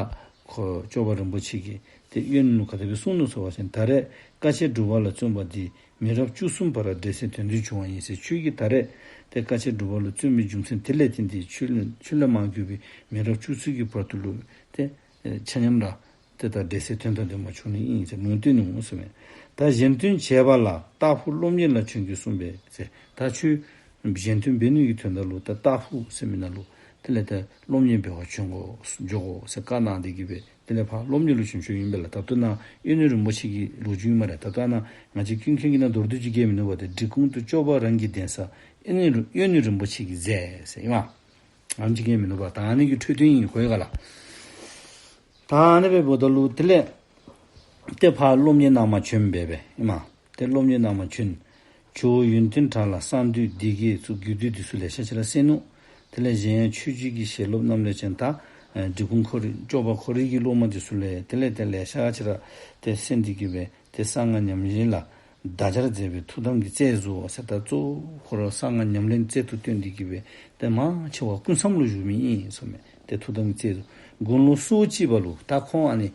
ཁོ་སྐྱོབ་པ་རིན་པོ་ཆེ་གིས་ ཏེ་གཡོན་ལུ་ག་དེ་སྦེ་གསུངས་ནུག་ཟེར་བ་ཅིན་ད་རེས་དཀའ་སྤྱད་སྒྲུབ་པ་ལ་བརྩོན་པ་འདིས། མི་རབས་བཅུ་གསུམ་བར་འབྲེལ་ཚད་དོན་ལྡན་འབྱུང་བ་ཡིན་ཟེར། ཁྱོད་ཀྱིས་ད་རེས་ཏེ་དཀའ་སྤྱད་སྒྲུབ་པ་ལུ་བརྩོན་པའི་རྒྱུ་མཚན་དེ་ལས་བརྟེན་ཏེ་ཁྱོད་ལས་ཁྱོད་ལས་མར་གྱུར་པའི་མི་རབས་བཅུ་གསུམ་གྱི་བར་དུ་ལུ་ཏེ་ཨེ་ཆ་མཉམ་ར་ཏེ་ད་འབྲེལ་ཚད་དོན་དང་ལྡནམ་འབྱུང་ནི་ཨིན་ཟེར་ལུང་བསྟན་ནུག་ཟེར་མས། ད་གཞན་དོན་བྱེད་པ་ལ་བཏགས་ཕུག་སློབ་གཉེར་ལ་བྱོན་གྱིས་གསུངས་པས་ཟེར། ད་ཁྱོད་གཞན་དོན་འབད་ནི་གི་དོན་དག་ལུ་ད་བཏགས་ཕུག་ཟེར་མི་ནང་ལུ་དེ་ལས་ད་སློབ་གཉེར་འབད་བར་བྱོན་དགོ་འགྱོ་དགོ་ཟེར་བཀའ་གནང་སྟེ་གི་སྦེ་དེ་ལས་ཕར་སློབ་གཉེར་ལུ་བྱོན་བྱོནམ་ཨིན་པས་ལགས། ད་ལྟོ་ནཱ་གཡོན་ནི་རིན་པོ་ཆེ་གི་ལོ་རྒྱུས་ཨིན་མས་ལགས། ད་ལྟོ་ནཱ་ང་བཅས་ཀུན་མཁྱེན་གྱི་ནང་མདོར་བསྡུས་ཅིག་གིས་མི་ནུབ་པ་དེ་འབྲི་གུང་དུ་སྐྱོབ་པ་རང་གི་གདན་ས་གཡོན་ནི་རིན་པོ་ཆེ་གིས་མཛད་ཟེར་ཨིན་མས། ཨ་ནི་ཅིག་གིས་མི་ནུབ་པ་ད་ཨ་ནི་གི་འཕྲོས་དོན་ཨིན་གོ་ཡི་ག་ལགས། ད་ཨ་ནི་སྦེ་འབདཝ་ད་ལུ་དེ་ལས་ཏེ་ཕར་སློབ་གཉེར་གནང་བར་བྱོན་པས་སྦེ་ཨིན་མས། ཏེ་སློབ་གཉེར་གནང་བར་བྱོན། ཇོ་བོ་ཡོན་ཏན་གྲགས་ལ་གསང་འདུས་སྡེ་བརྒྱད་ཚུ་རྒྱུད་སྡེ་འདི་ཚུ་ལེ་ཤ་ཅིག་ར་གསན་ནུག། དེ་ལས་གཞན་ཡང་ཆོས་བརྒྱུད་ཀྱི་ཞལ་སློབ་རྣམས་ལས་ཀྱང་ད་ཨེ་འབྲི་གུང་ཁོ་རའི་སྐྱོབ་པ་ཁོ་རའི་གི་སློབ་མ་འདི་ཚུ་ལས་དེ་ལས་ཏེ་ལེ་ཤ་ཅིག་ར་ཏེ་གསན་ཏེ་གི་སྦེ་ཏེ་གསང་སྔགས་ཉམས་ལེན་ལ་བརྡ་སྦྱར་མཛད་པའི་ཐུགས་དམ་གྱི་རྩལ་རྫོགས་ཟེར། ད་གཙོ་བོ་ཁོ་ར་གསང་སྔགས་ཉམས་ལེན་རྩལ་དུ་བཏོན་ཏེ་གི་སྦེ་ཏེ་མང་ཆེ་བ་སྐུ་མཚམས་ལུ་བཞུགས་མི་ཨིན་གསུངས་མས། ཏེ་ཐུགས་དམ་གྱི་རྩལ་རྫོགས། དགུང་ལོ་སོ་གཅིག་པ་ལུ་ད་ཁོང་ཨ་ནི་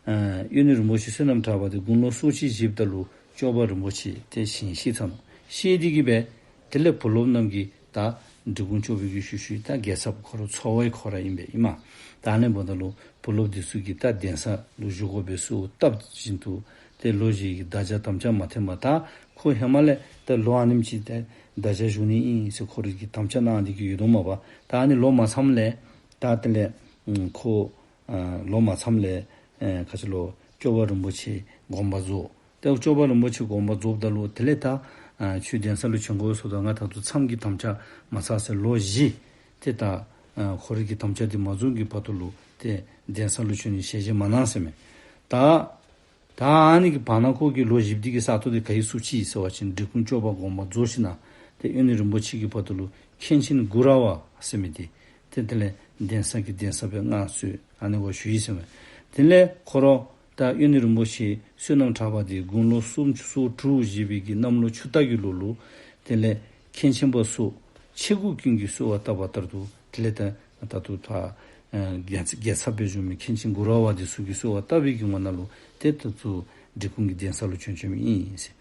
ཨ་གཡོན་ནི་རིན་པོ་ཆེ་བསོད་ནམས་གྲགས་པ་དེ་དགུང་ལོ་སོ་གཅིག་བཞེསཔ་ད་ལུ་སྐྱོབ་པ་རིན་པོ་ཆེ་དེ་ཞིང་གཤེགས་ཚར་ནུག། གཤེགས་ཏེ་གི་སྦེ་དེ་ལས་བུ་སློབ་རྣམས་ཀྱིས་ད་འབྲི་གུང་སྐྱོབ་པའི་གི་ཤུལ་ཤུལ་ད་རྒྱལ་ཚབ་ཁོ་ར་ཚོ་བའི་ཁོ་ར་ཨིན་པས་ཨིན་མས། ད་ཨ་ནི་འབདཝ་ད་ལུ་བུ་སློབ་འདི་ཚུ་གིས་ད་གདན་ས་ལུ་བཞུགས་དགོ་པའི་གསོལཝ་བཏབ་བཞིན་དུ་ཏེ་ལོ་བཞི་གི་བདག་ཅག་དམ་བཅའ་མ་འཐེན་པར་ད་ཁོ་ཧེ་མ་ལས་ད་ལོ་ཨ་ནེམ་ཅིག་ཏེ་བདག་ཅག་བཞུགས་ནི་ཨིན་ཟེར་ཁོ་རའི་གི་དམ་བཅའ་གནང་སྟེ་གི་ཡོད་དོ་མས་པ། ད་ཨ་ནི་ལོ་མ་ཚངམ་ལས་ད་དེ་ལས་ཨམ་ཁོ་ཨ་ལོ་མ་ཚངམ་ལས་ཨེ་ག་ཅི་ལོ་སྐྱོབ་པ་རིན་པོ་ཆེ་དགོངས་པ་རྫོགས། ཏེ་སྐྱོབ་པ་རིན་པོ་ཆེ་དགོངས་པ་རྫོགསཔ་ད་ལུ་དེ་ལས་ད་ཨ་ཁྱོད་གདན་ས་ལུ་བྱོན་དགོ་ཟེརཝ་ད་ང་ད་ལྟོ་མཚམས་ཀྱི་དམ་བཅའ་མ་ཚར་ཟེར་ལོ་བཞི་ཏེ་ད་ཨ་ཁོ་རའི་གི་དམ་བཅའ་འདི་མ་རྫོགས་ཀྱི་བར་དུ་ལུ་ཏེ་གདན་ས་ལུ་བྱོན་ནི་ཞལ་བཞེས་མ་གནང་ཟེར་མས། ད་ད་ཨ་ནི་གི་བར་ན་ཁོ་གིས་ལོ་བཞི་པ་འདི་གི་ས་སྟོང་འདི་ག་གིས་བསུབ་ཅི་ཟེར་བ་ཅིན་འབྲི་གུང་སྐྱོབ་པ་དགོངས་པ་རྫོགས་ཞིནམ་ཏེ་གཡོན་ནི་རིན་པོ་ཆེ་གི་བར་དུ་ལུ་མཁན་ཆེན་གུ་ར་བ་ཟེར་མི་འདི་ཏེ་དེ་ལས་གདན་ས་གི་གདན་ས་སྦེ་མངའ་གསོལ་ཨ་ནི་བ་ཞུ་ཡི་ཟེར་མས། དེ་ལས་ཁོ་ར་ད་གཡོན་ནི་རིན་པོ་ཆེ་བསོད་ནམས་གྲགས་པ་འདི་དགུང་ལོ་སུམ་ཅུ་སོ་དྲུག་བཞེས་པའི་གི་གནམ་ལོ་ཆུ་རྟ་གི་ལོ་ལུ་དེ་ལས་མཁན་ཆེན་པ་སོགས་ཆེ་དགུ་ཀུན་གྱིས་གསོལ་བ་བཏབ་པ་ལྟར་དུ་དེ་ལས་ད་ད་ལྟོ་ད་ཨ་རྒྱལ་རྒྱལ་ཚབ་སྦེ་བཞུགས་མི་མཁན་ཆེན་གུ་ར་བ་འདི་ཚུ་གིས་གསོལ་བ་བཏབ་པའི་གི་ངོ་ན་ལུ་ཏེ་ད་ལྟོ་འབྲི་གུང་གི་གདན་ས་ལུ་བྱོན་བྱོནམ་ཨིན་ཟེར།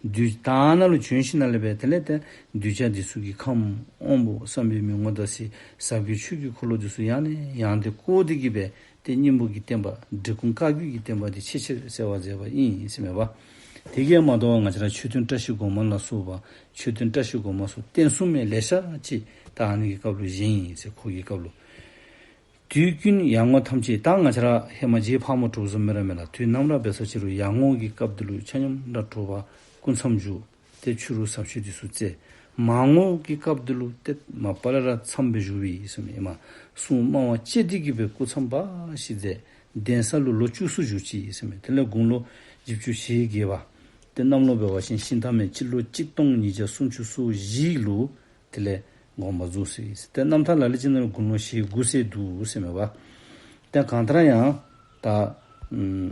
གདུལ་ད་ནཱ་ལུ་བྱོན་ཞིནམ་ལས་སྦེ་དེ་ལས་ཏེ་གདུལ་བྱ་འདི་ཚུ་གི་ཁམས་དབང་པོ་བསམ་པའི་མི་ངོ་ད་སི་ཟབ་རྒྱས་ཆོས་ཀྱི་འཁོར་ལོ་འདི་ཚུ་ཡང་ནས་ཡང་དུ་བསྐོར་ཏེ་གི་སྦེ་ཏེ་སྙིང་པོ་གི་བསྟན་པ་འབྲི་གུང་བཀའ་བརྒྱུད་ཀྱི་བསྟན་པ་འདི་ཆེས་ཆེར་གསལ་བར་མཛད་པ་ཨིན་ཟེར་མས་པ། དེ་གིས་མ་དོ་བར་ང་བཅས་ར་མཆོད་རྟེན་བཀྲ་ཤིས་སྒོ་མང་ལ་སོགས་པ་མཆོད་རྟེན་བཀྲ་ཤིས་སྒོ་མང་སོགས་རྟེན་གསུམ་མའི་ལེ་ཤ་ཅིག་ད་ཨ་ནི་གི་སྐབས་ལུ་བཞེངས་ཡི་ཟེར། ཁོ་གི་སྐབས་ལུ། དུས་ཀུན་ཡར་ངོ་ཐམས་ཅད་ད་ང་བཅས་ར་ཧེ་མ་རྗེ་ཕག་མོ་གྲུ་བཟང་མི་ར་མེ་ལ་དུས་ནམ་ར་འབད་ས་ཅི་རུང་ཡར་ངོ་གི་སྐབས་འདི་ལུ་ཆ་མཉམ་ར་དྲོ་པ་སྐུ་མཚམས་བཞུགས། ཏེ་ཕྱི་རུ་ཟབ་ཆོས་འདི་ཚུ་བསྩལ། མར་ངོ་གི་སྐབས་འདི་ལུ་ཏེ་མ་པ་ལས་ར་མཚམས་སྦེ་བཞུགས་པའི་ཨིན་ཟེར་མས། ཨེ་མ་གསུང་མང་བ་བཅད་དེ་གི་སྦེ་སྐུ་མཚམས་འབག་ཞིནམ་མཛད། གདན་ས་ལུ་ལོ་བཅུ་གསུམ་བཞུགས་ཅི་ཨིན་ཟེར་མས། དེ་ལས་དགུང་ལོ་བཞི་བཅུ་ཞེ་བརྒྱད་པ། ཏེ་གནམ་ལོ་འབད་བ་ཅིན་ཤིང་སྟག་མའི་སྤྱི་ལོ་གཅིག་སྟོང་ཉིས་བརྒྱ་སུམ་ཅུ་སོ་བཞི་ལུ་དེ་ལས་དགོངས་པ་རྫོགས་ཟེར་ཨིན་ཟེར། ཏེ་རྣམ་ཐར་ལ་ལུ་ཅིག་ནང་ལུ་དགུང་ལོ་ཞེ་དགུ་ཟེར་འདུག་ཟེར་མས་པ། ཏེ་གང་ལྟར་ཡང་ད་ཨམ་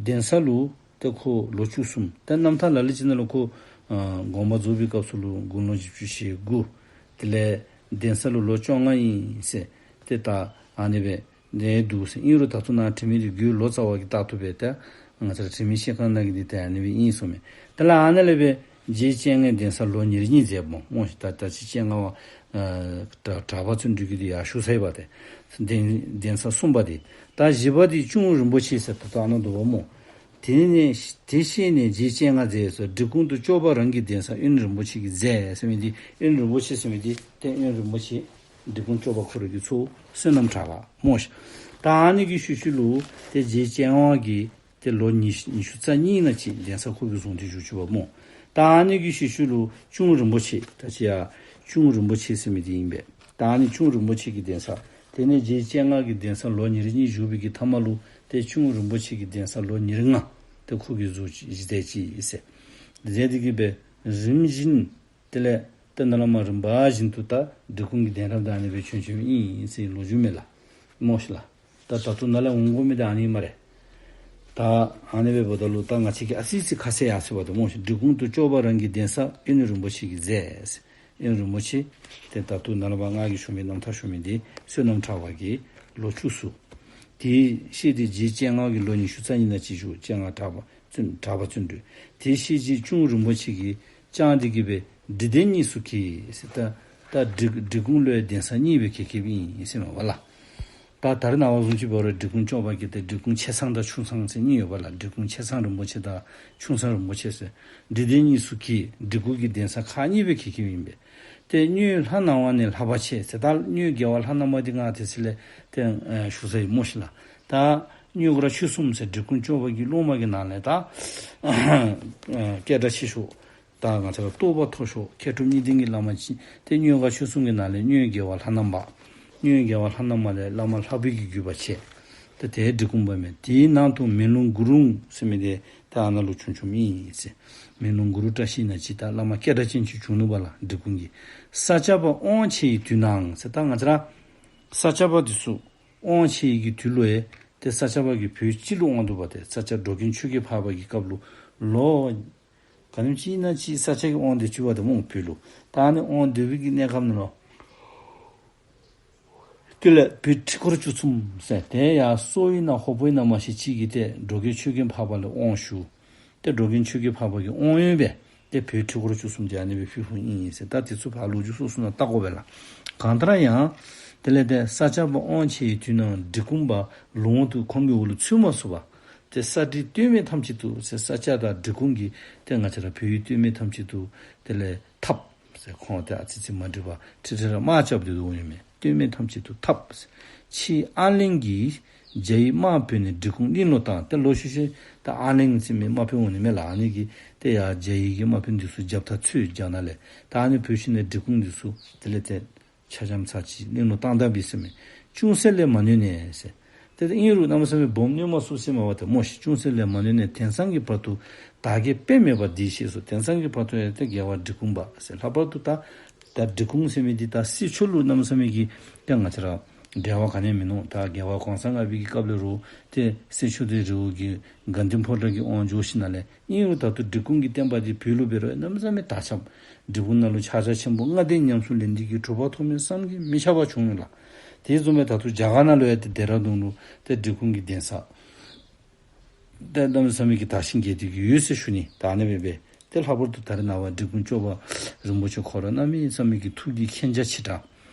གདན་ས་ལུ་ཏེ་ཁོ་ལོ་བཅུ་གསུམ། ཏེ་རྣམ་ཐར་ལ་ལུ་ཅིག་ནང་ལུ་ཁོ་ཨ་དགོངས་པ་རྫོགས་པའི་སྐབས་སུ་ལུ་དགུང་ལོ་བཞི་བཅུ་ཞེ་དགུ། དེ་ལས་གདན་ས་ལུ་ལོ་བཅོ་ལྔ་ཨིན་ཟེར། ཏེ་ད་ཨ་ནི་སྦེ་ཏེ་འདུག་ཟེར། ཨིན་རུང་ད་ལྟོ་ནཱ་བྲིས་མི་འདི་རྒྱུད་ལོ་ཙཱ་བ་གིས་བཏགས་བཏུབ་པས། ཏེ་ང་བཅས་ར་བྲིས་མི་ཤེལ་དཀར་ནང་གི་འདི་ཏེ་ཨ་ནི་སྦེ་ཨིན་གསུངས་མས། དེ་ལས་ཨ་ནཱ་ལས་སྦེ་རྗེ་སྤྱན་སྔའི་གདན་ས་ལོ་ཉེར་གཉིས་མཛདཔ་སྨོ། ད་ད་ཅི་སྤྱན་སྔ་བ་ཨ་གྲགས་པ་བརྩོན་འགྲུས་ཀྱིས་འདི་ཡར་ཞུ་ཚར་ཡི་པ་ཏེ། གདན་གདན་ས་གསུམ་པ་འདི། ད་བཞི་པ་འདི་གཅུང་རིན་པོ་ཆེ་ཟེར་ད་ལྟོ་ཨ་ནཱ་འདུག་པ་སྨོ། དེ་ནས་དེ་གཤེགས་ནས་རྗེ་སྤྱན་སྔར་མཛད་ཟེར། འབྲི་གུང་དུ་སྐྱོབ་པ་རང་གི་གདན་ས་གཡོན་རིན་པོ་ཆེ་གིས་མཛད་ཟེར་མི་འདི་གཡོན་རིན་པོ་ཆེ་ཟེར་མི་འདི་ཏེ་གཡོན་རིན་པོ་ཆེ་འབྲི་གུང་སྐྱོབ་པ་ཁོ་ར་གི་ཚའོ་བསོད་ནམས་གྲགས་པ་སྨོ་ཤིག། ད་ཨ་ནི་གི་ཤུལ་ཤུལ་ལུ་ཏེ་རྗེ་སྤྱན་སྔ་བ་གིས་ཏེ་ལོ་ཉི་ཉི་ཤུ་རྩ་གཉིས་ནང་ཅིག་གདན་ས་ཁོ་གིས་བཟུང་སྟེ་བཞུགས་བཅུག་པ་སྨོ། ད་ཨ་ནི་གི་ཤུལ་ཤུལ་ལུ་གཅུང་རིན་པོ་ཆེ་ད་ཅི་ཡ་གཅུང་རིན་པོ་ཆེ་ཟེར་མི་འདི་ཨིན་པས། ད་ཨ་ནི་གཅུང་རིན་པོ་ཆེ་གི་གདན་ས། དེ་ནས་རྗེ་སྤྱན་སྔ་གི་གདན་ས་ལོ་ཉེར་གཉིས་བཞུགས་པའི་གི་མཐའ་མ་ལུ་ཏེ་གཅུང་རིན་པོ་ཆེ་གི་གདན་ས་ལོ་ཉེར་ལྔ་ཏེ་ཁོ་གིས་བཞུགས་ཅི་མཛད་ཅི་ཟེར། མཛད་དེ་གི་སྦེ་རིམ་བཞིན་དེ་ལས་ཏེ་ནཱ་ལས་མར་རིམ་པ་བཞིན་དུ་ད་འབྲི་གུང་གི་གདན་རབས་ད་ཨ་ནི་སྦེ་བྱོན་བྱོནམ་ཨིན་ཟེར་ལོ་རྒྱུས་མས་ལགས། སྨོ་ཤིག་ལགས། ད་ད་ལྟོ་ནཱ་ལས་འོང་དགོ་མི་འདི་ཨ་ནི་སྨ་རེ། ད་ཨ་ནི་སྦེ་འབདཝ་ད་ལུ་ད་ང་བཅས་ཀྱིས་ཨ་ཙི་ཙི་ཁ་གསལ་ཡར་སོང་པ་ད་སྨོ་ཤིག། འབྲི་གུང་དུ་སྐྱོབ་པ་རང་གི་གདན་ས་གཡོན་རིན་པོ་ཆེ་གིས་མཛད་ཟེར། གཡོན་རིན་པོ་ཆེ་ཏེ་ད་ལྟོ་ནཱ་ལས་ཕར་ང་གིས་ཞུ་མི་རྣམ་ཐར་ཞུ་མི་འདི་བསོད་ནམས་གྲགས་པ་གིས་ལོ་བཅུ་གསུམ། དེའི་ཤེས་ཏེ་རྗེ་སྤྱན་སྔ་གིས་ལོ་ཉི་ཤུ་རྩ་གཉིས་ནང་ཅིག་བཞུགས། སྤྱན་སྔ་གྲགས་པ་བཙུན་གྲགས་པ་བརྩོན་འགྲུས། དེའི་ཤེས་རྗེ་གཅུང་རིན་པོ་ཆེ་གིས་བསྐྱངས་ཏེ་གི་སྦེ་འབྲི་གདན་གཉིས་སུ་གྱེས་ཟེར། ད་ད་འབྲི་འབྲི་གུང་ལུ་ཡང་གདན་ས་གཉིས་སྦེ་གྱེས་གྱེསཔ་ཨིན་ཟེར་མས་པ་ལགས། ད་ད་རེས་ནངས་པ་བཟུམ་ཅིག་འབད་རུང་འབྲི་གུང་སྐྱོབ་པ་གི་ཏེ་འབྲི་གུང་ཆེ་ཚང་དང་ཆུང་ཚང་ཟེར་གཉིས་ཡོད་པ་ལགས། འབྲི་གུང་ཆེ་ཚང་རིན་པོ་ཆེ་དང་ཆུང་ཚང་རིན་པོ་ཆེ་ཟེར་འབྲི་གདན་གཉིས་སུ་གྱེས། འབྲི་གུང་གི་གདན་ས་ཁག་གཉིས་སྦེ་གྱེས་གྱེསཔ་ཨིན་པས། ཏེ་གཉོས་ལྷ་ནང་པ་ནས་ལྷ་པ་ཆེ་ཟེར། ད་གཉོས་རྒྱལ་བ་ལྷ་ནང་པ་འདི་ང་དེ་ཚེ་ལས་ཏེ་ཨ་ཞུ་ས་ཨིན་སྨོ་ཤིག་ལགས། ད་གཉོས་གར་ཆོས་གསུམ་ཟེར་འབྲི་གུང་སྐྱོབ་པ་གི་སློབ་མ་གི་ནང་ལས་ད་ཨ་སྐད་གྲགས་ཆེ་ཤོས་ད་ང་བཅས་ར་རྟོགས་པ་མཐོ་ཤོས་མཁས་གྲུབ་གཉིས་ལྡན་གྱི་བླ་མ་ཅིག་ཏེ་གཉོས་གར་ཆོས་གསུམ་གྱི་ནང་ལས་གཉོས་རྒྱལ་བ་ལྷ་ནང་པ། གཉོས་རྒྱལ་བ་ལྷ་ནང་པ་ལས་བླ་མ་ལྷ་པའི་གི་བརྒྱུད་པ་ཆེ། ཏེ་དེ་འབྲི་གུང་པ་མས། དེའི་ནང་དུ་མེ་ལོང་གུ་རུང་ཟེར་མི་དེ་ད་ཨ་ནཱ་ལུ་བྱུང་བྱུངམ་ཨིན་ཟེར། མེ་ལོང་གུ་རུ་བཀྲ་ཤིས་ནང་ཅིག་ད་བླ་མ་སྐད་གྲགས་ཅན་ཅིག་བྱུང་ནུག་པ་ལགས། འབྲི་གུང་གི་ས་སྐྱ་པ་དབང་ཆེ་ཡི་དུས་ནའང་ཟེར། ད་ང་བཅས་ར་ས་སྐྱ་པ་འདི་ཚུ་དབང་ཆེ་ཡི་གི་དུས་ལུ་ཡང་ཏེ་ས་སྐྱ་པ་གིས་བོད་སྤྱི་ལུ་དབང་བསྡུ་བ་ཏེ་ས་སྐྱ་འགྲོ་མགོན་ཆོས་རྒྱལ་འཕགས་པ་གི་སྐབས་ལུ་ལོ་ག་དེམ་ཅིག་ཨིན་ན་ཅིག་ས་སྐྱ་གི་དབང་དེ་ཅིག་པ་ཏེ་སྨོ་བོད་ལུ། ད་ཨ་ནི་དབང་བསྡུ་བའི་གི་གནས་སྐབས་ནང་ལུ་དེ་ལས་བོད་ཁྲི་སྐོར་བཅུ་གསུམ་ཟེར་ཏེ་ཡར་སོག་ཡིན་ན་ཧོར་པོ་ཡིན་ན་མ་ཤེས་ཅིག་གིས་ཏེ་འགྲོ་མགོན་ཆོས་རྒྱལ་འཕགས་པ་ལུ་དབང་ཞུ། ཏེ་འགྲོ་མགོན་ཆོས་རྒྱལ་འཕགས་པ་གིས་དབང་ཡོན་སྦེ་ཏེ་བོད་ཁྲི་སྐོར་བཅུ་གསུམ་དེ་ཨ་ནི་སྦེ་ཕུལ་ཕུལཝ་ཨིན་ཟེར། ད་དེ་ཚུ་ཕར་ལོ་རྒྱུས་སོ་སོ་ནང་བལྟ་དགོ་པས་ལགས། གང་ལྟར་ཡང་དེ་ལས་ཏེ་ས་སྐྱ་པ་དབང་ཆེ་ཡི་དུས་ནའང་འབྲི་གུང་པ་ལུང་དུ་ཁོང་གི་འོག་ལུ་ཚུད་མ་ཚུགས་པར་ཏེ་ས་འདི་སྟོད་སྨད་ཐམས་ཅད་དུ་ཟེར་ས་སྐྱ་དང་འབྲི་གུང་གི་ཏེ་ང་བཅས་ར་བོད་ཡུལ་སྟོད་སྨད་ཐམས་ཅད་དུ་དེ་ལས་འཐབ་ཟེར། ཁོང་ཏེ་ཨ་ཙི་ཙི་མ་འགྲིག་པར་ཁྲི་ཁྲི་ར་དམག་རྐྱབ་སྟེ་འོང་ཡོད་མས། སྟོད་སྨད་ཐམས་ཅད་དུ་འཐབ་ཟེར། ཕྱིས་ཨ་གླིང་གིས་རྒྱ་ཡི་དམག་བོས་ནས་འབྲི་གུང་གླིང་ལུ་བཏང་། ཏེ་ལོག་ཤུལ་ཤུལ་ད་ཨ་གླིང་ཟེར་མི་དམག་དཔོན་འོང་ནི་མས་ལགས། ཨ་ནི་གིས་ཏེ་ཡར་རྒྱ་ཡི་གི་དམག་དཔོན་འདི་ཚུ་རྒྱབ་ཐག་ཚུད་རྒྱ་ནག་ལས། ད་ཨ་ནི་བོད་ཤུལ་ནས་འབྲི་གུང་འདི་ཚུ་དེ་ལས་ཏེ་ཆ་འཇམ་ཚར་ཅིག་གླིང་ལུ་བཏང་ད་པས་ཟེར་མས། ཅུང་ཟད་ལས་མ་ནུས་ནས་ཟེར། ཏེ་ཨིན་རུང་གནམ་མེད་ས་མེད་སྦོམ་གནོད་མ་ཚུགས་ཟེར་མས་པ་ཏེ་སྨོ་ཤིག། ཅུང་ཟད་ལས་མ་ནུས་ནས་དེང་སང་གི་བར་དུ་བདག་གིས་དཔེ་མེད་པ་འདི་ཤེས་སོ། དེང་སང་གི་བར་དུ་ཡང་ཏེ་རྒྱལ་བ་འབྲི་གུང་པ་ཟེར། ལྷག་པར་དུ་ད་ད་འབྲི་གུང་ཟེར་མི་འདི་ད་སྲིད་ཕྱོགས་ལུ་གནམ་མེད་ས་མེད་ཀྱི་ཏེ་ང་བཅས་ར་འབྲེལ་བ་ག་ནི་ཡང་མིན་ནུག། ད་རྒྱལ་བ་གོང་ས་ལྔ་པའི་གི་སྐབས་ལས་རུང་ཏེ་སྲིད་ཕྱོགས་འདི་རི་བོ་དགེ་དགའ་ལྡན་ཕོ་བྲང་གི་དབང་འཇུག་ཞིནམ་ལས། ཨིན་རུང་ད་ལྟོ་འབྲི་གུང་གི་བསྟན་པ་འདི་བོད་ལུ་འབད་རུང་གནམ་མེད་ས་མེད་དར་ཁྱབ། འབྲི་གུང་ནང་ལུ་ཕྱག་རྒྱ་ཆེན་པོ་ལྔ་ལྡན་ཉམས་སུ་ལེན་ཏེ་གི་གྲུབ་པ་ཐོབ་མི་བསམ་གྱིས་མི་ཁྱབ་པ་བྱུང་ཡོད་ལགས། དེ་བཟུམ་སྦེ་ད་ལྟོ་རྒྱ་གར་ནང་ལུ་ཡང་ཏེ་ལྡེ་ར་ལྡུན་ལུ་ཏེ་འབྲི་གུང་གི་གདན་ས་ཏེ་གནམ་མེད་ས་མེད་ཀྱི་དར་ཞིང་རྒྱས་ཏེ་གི་ཡོད་ཟེར་ཞུ་ནི། ད་ཨ་ནི་སྦེ་སྦེ་ཏེ་ལྷག་པར་དུ་ད་རེས་ནངས་པ་འབྲི་གུང་སྐྱོབ་པ་རིན་པོ་ཆེ་ཁོ་ར་གནམ་མེད་ས་མེད་ཀྱི་ཐུགས་ཀྱི་མཁྱེན་རྒྱ་ཆེ་དྲགས།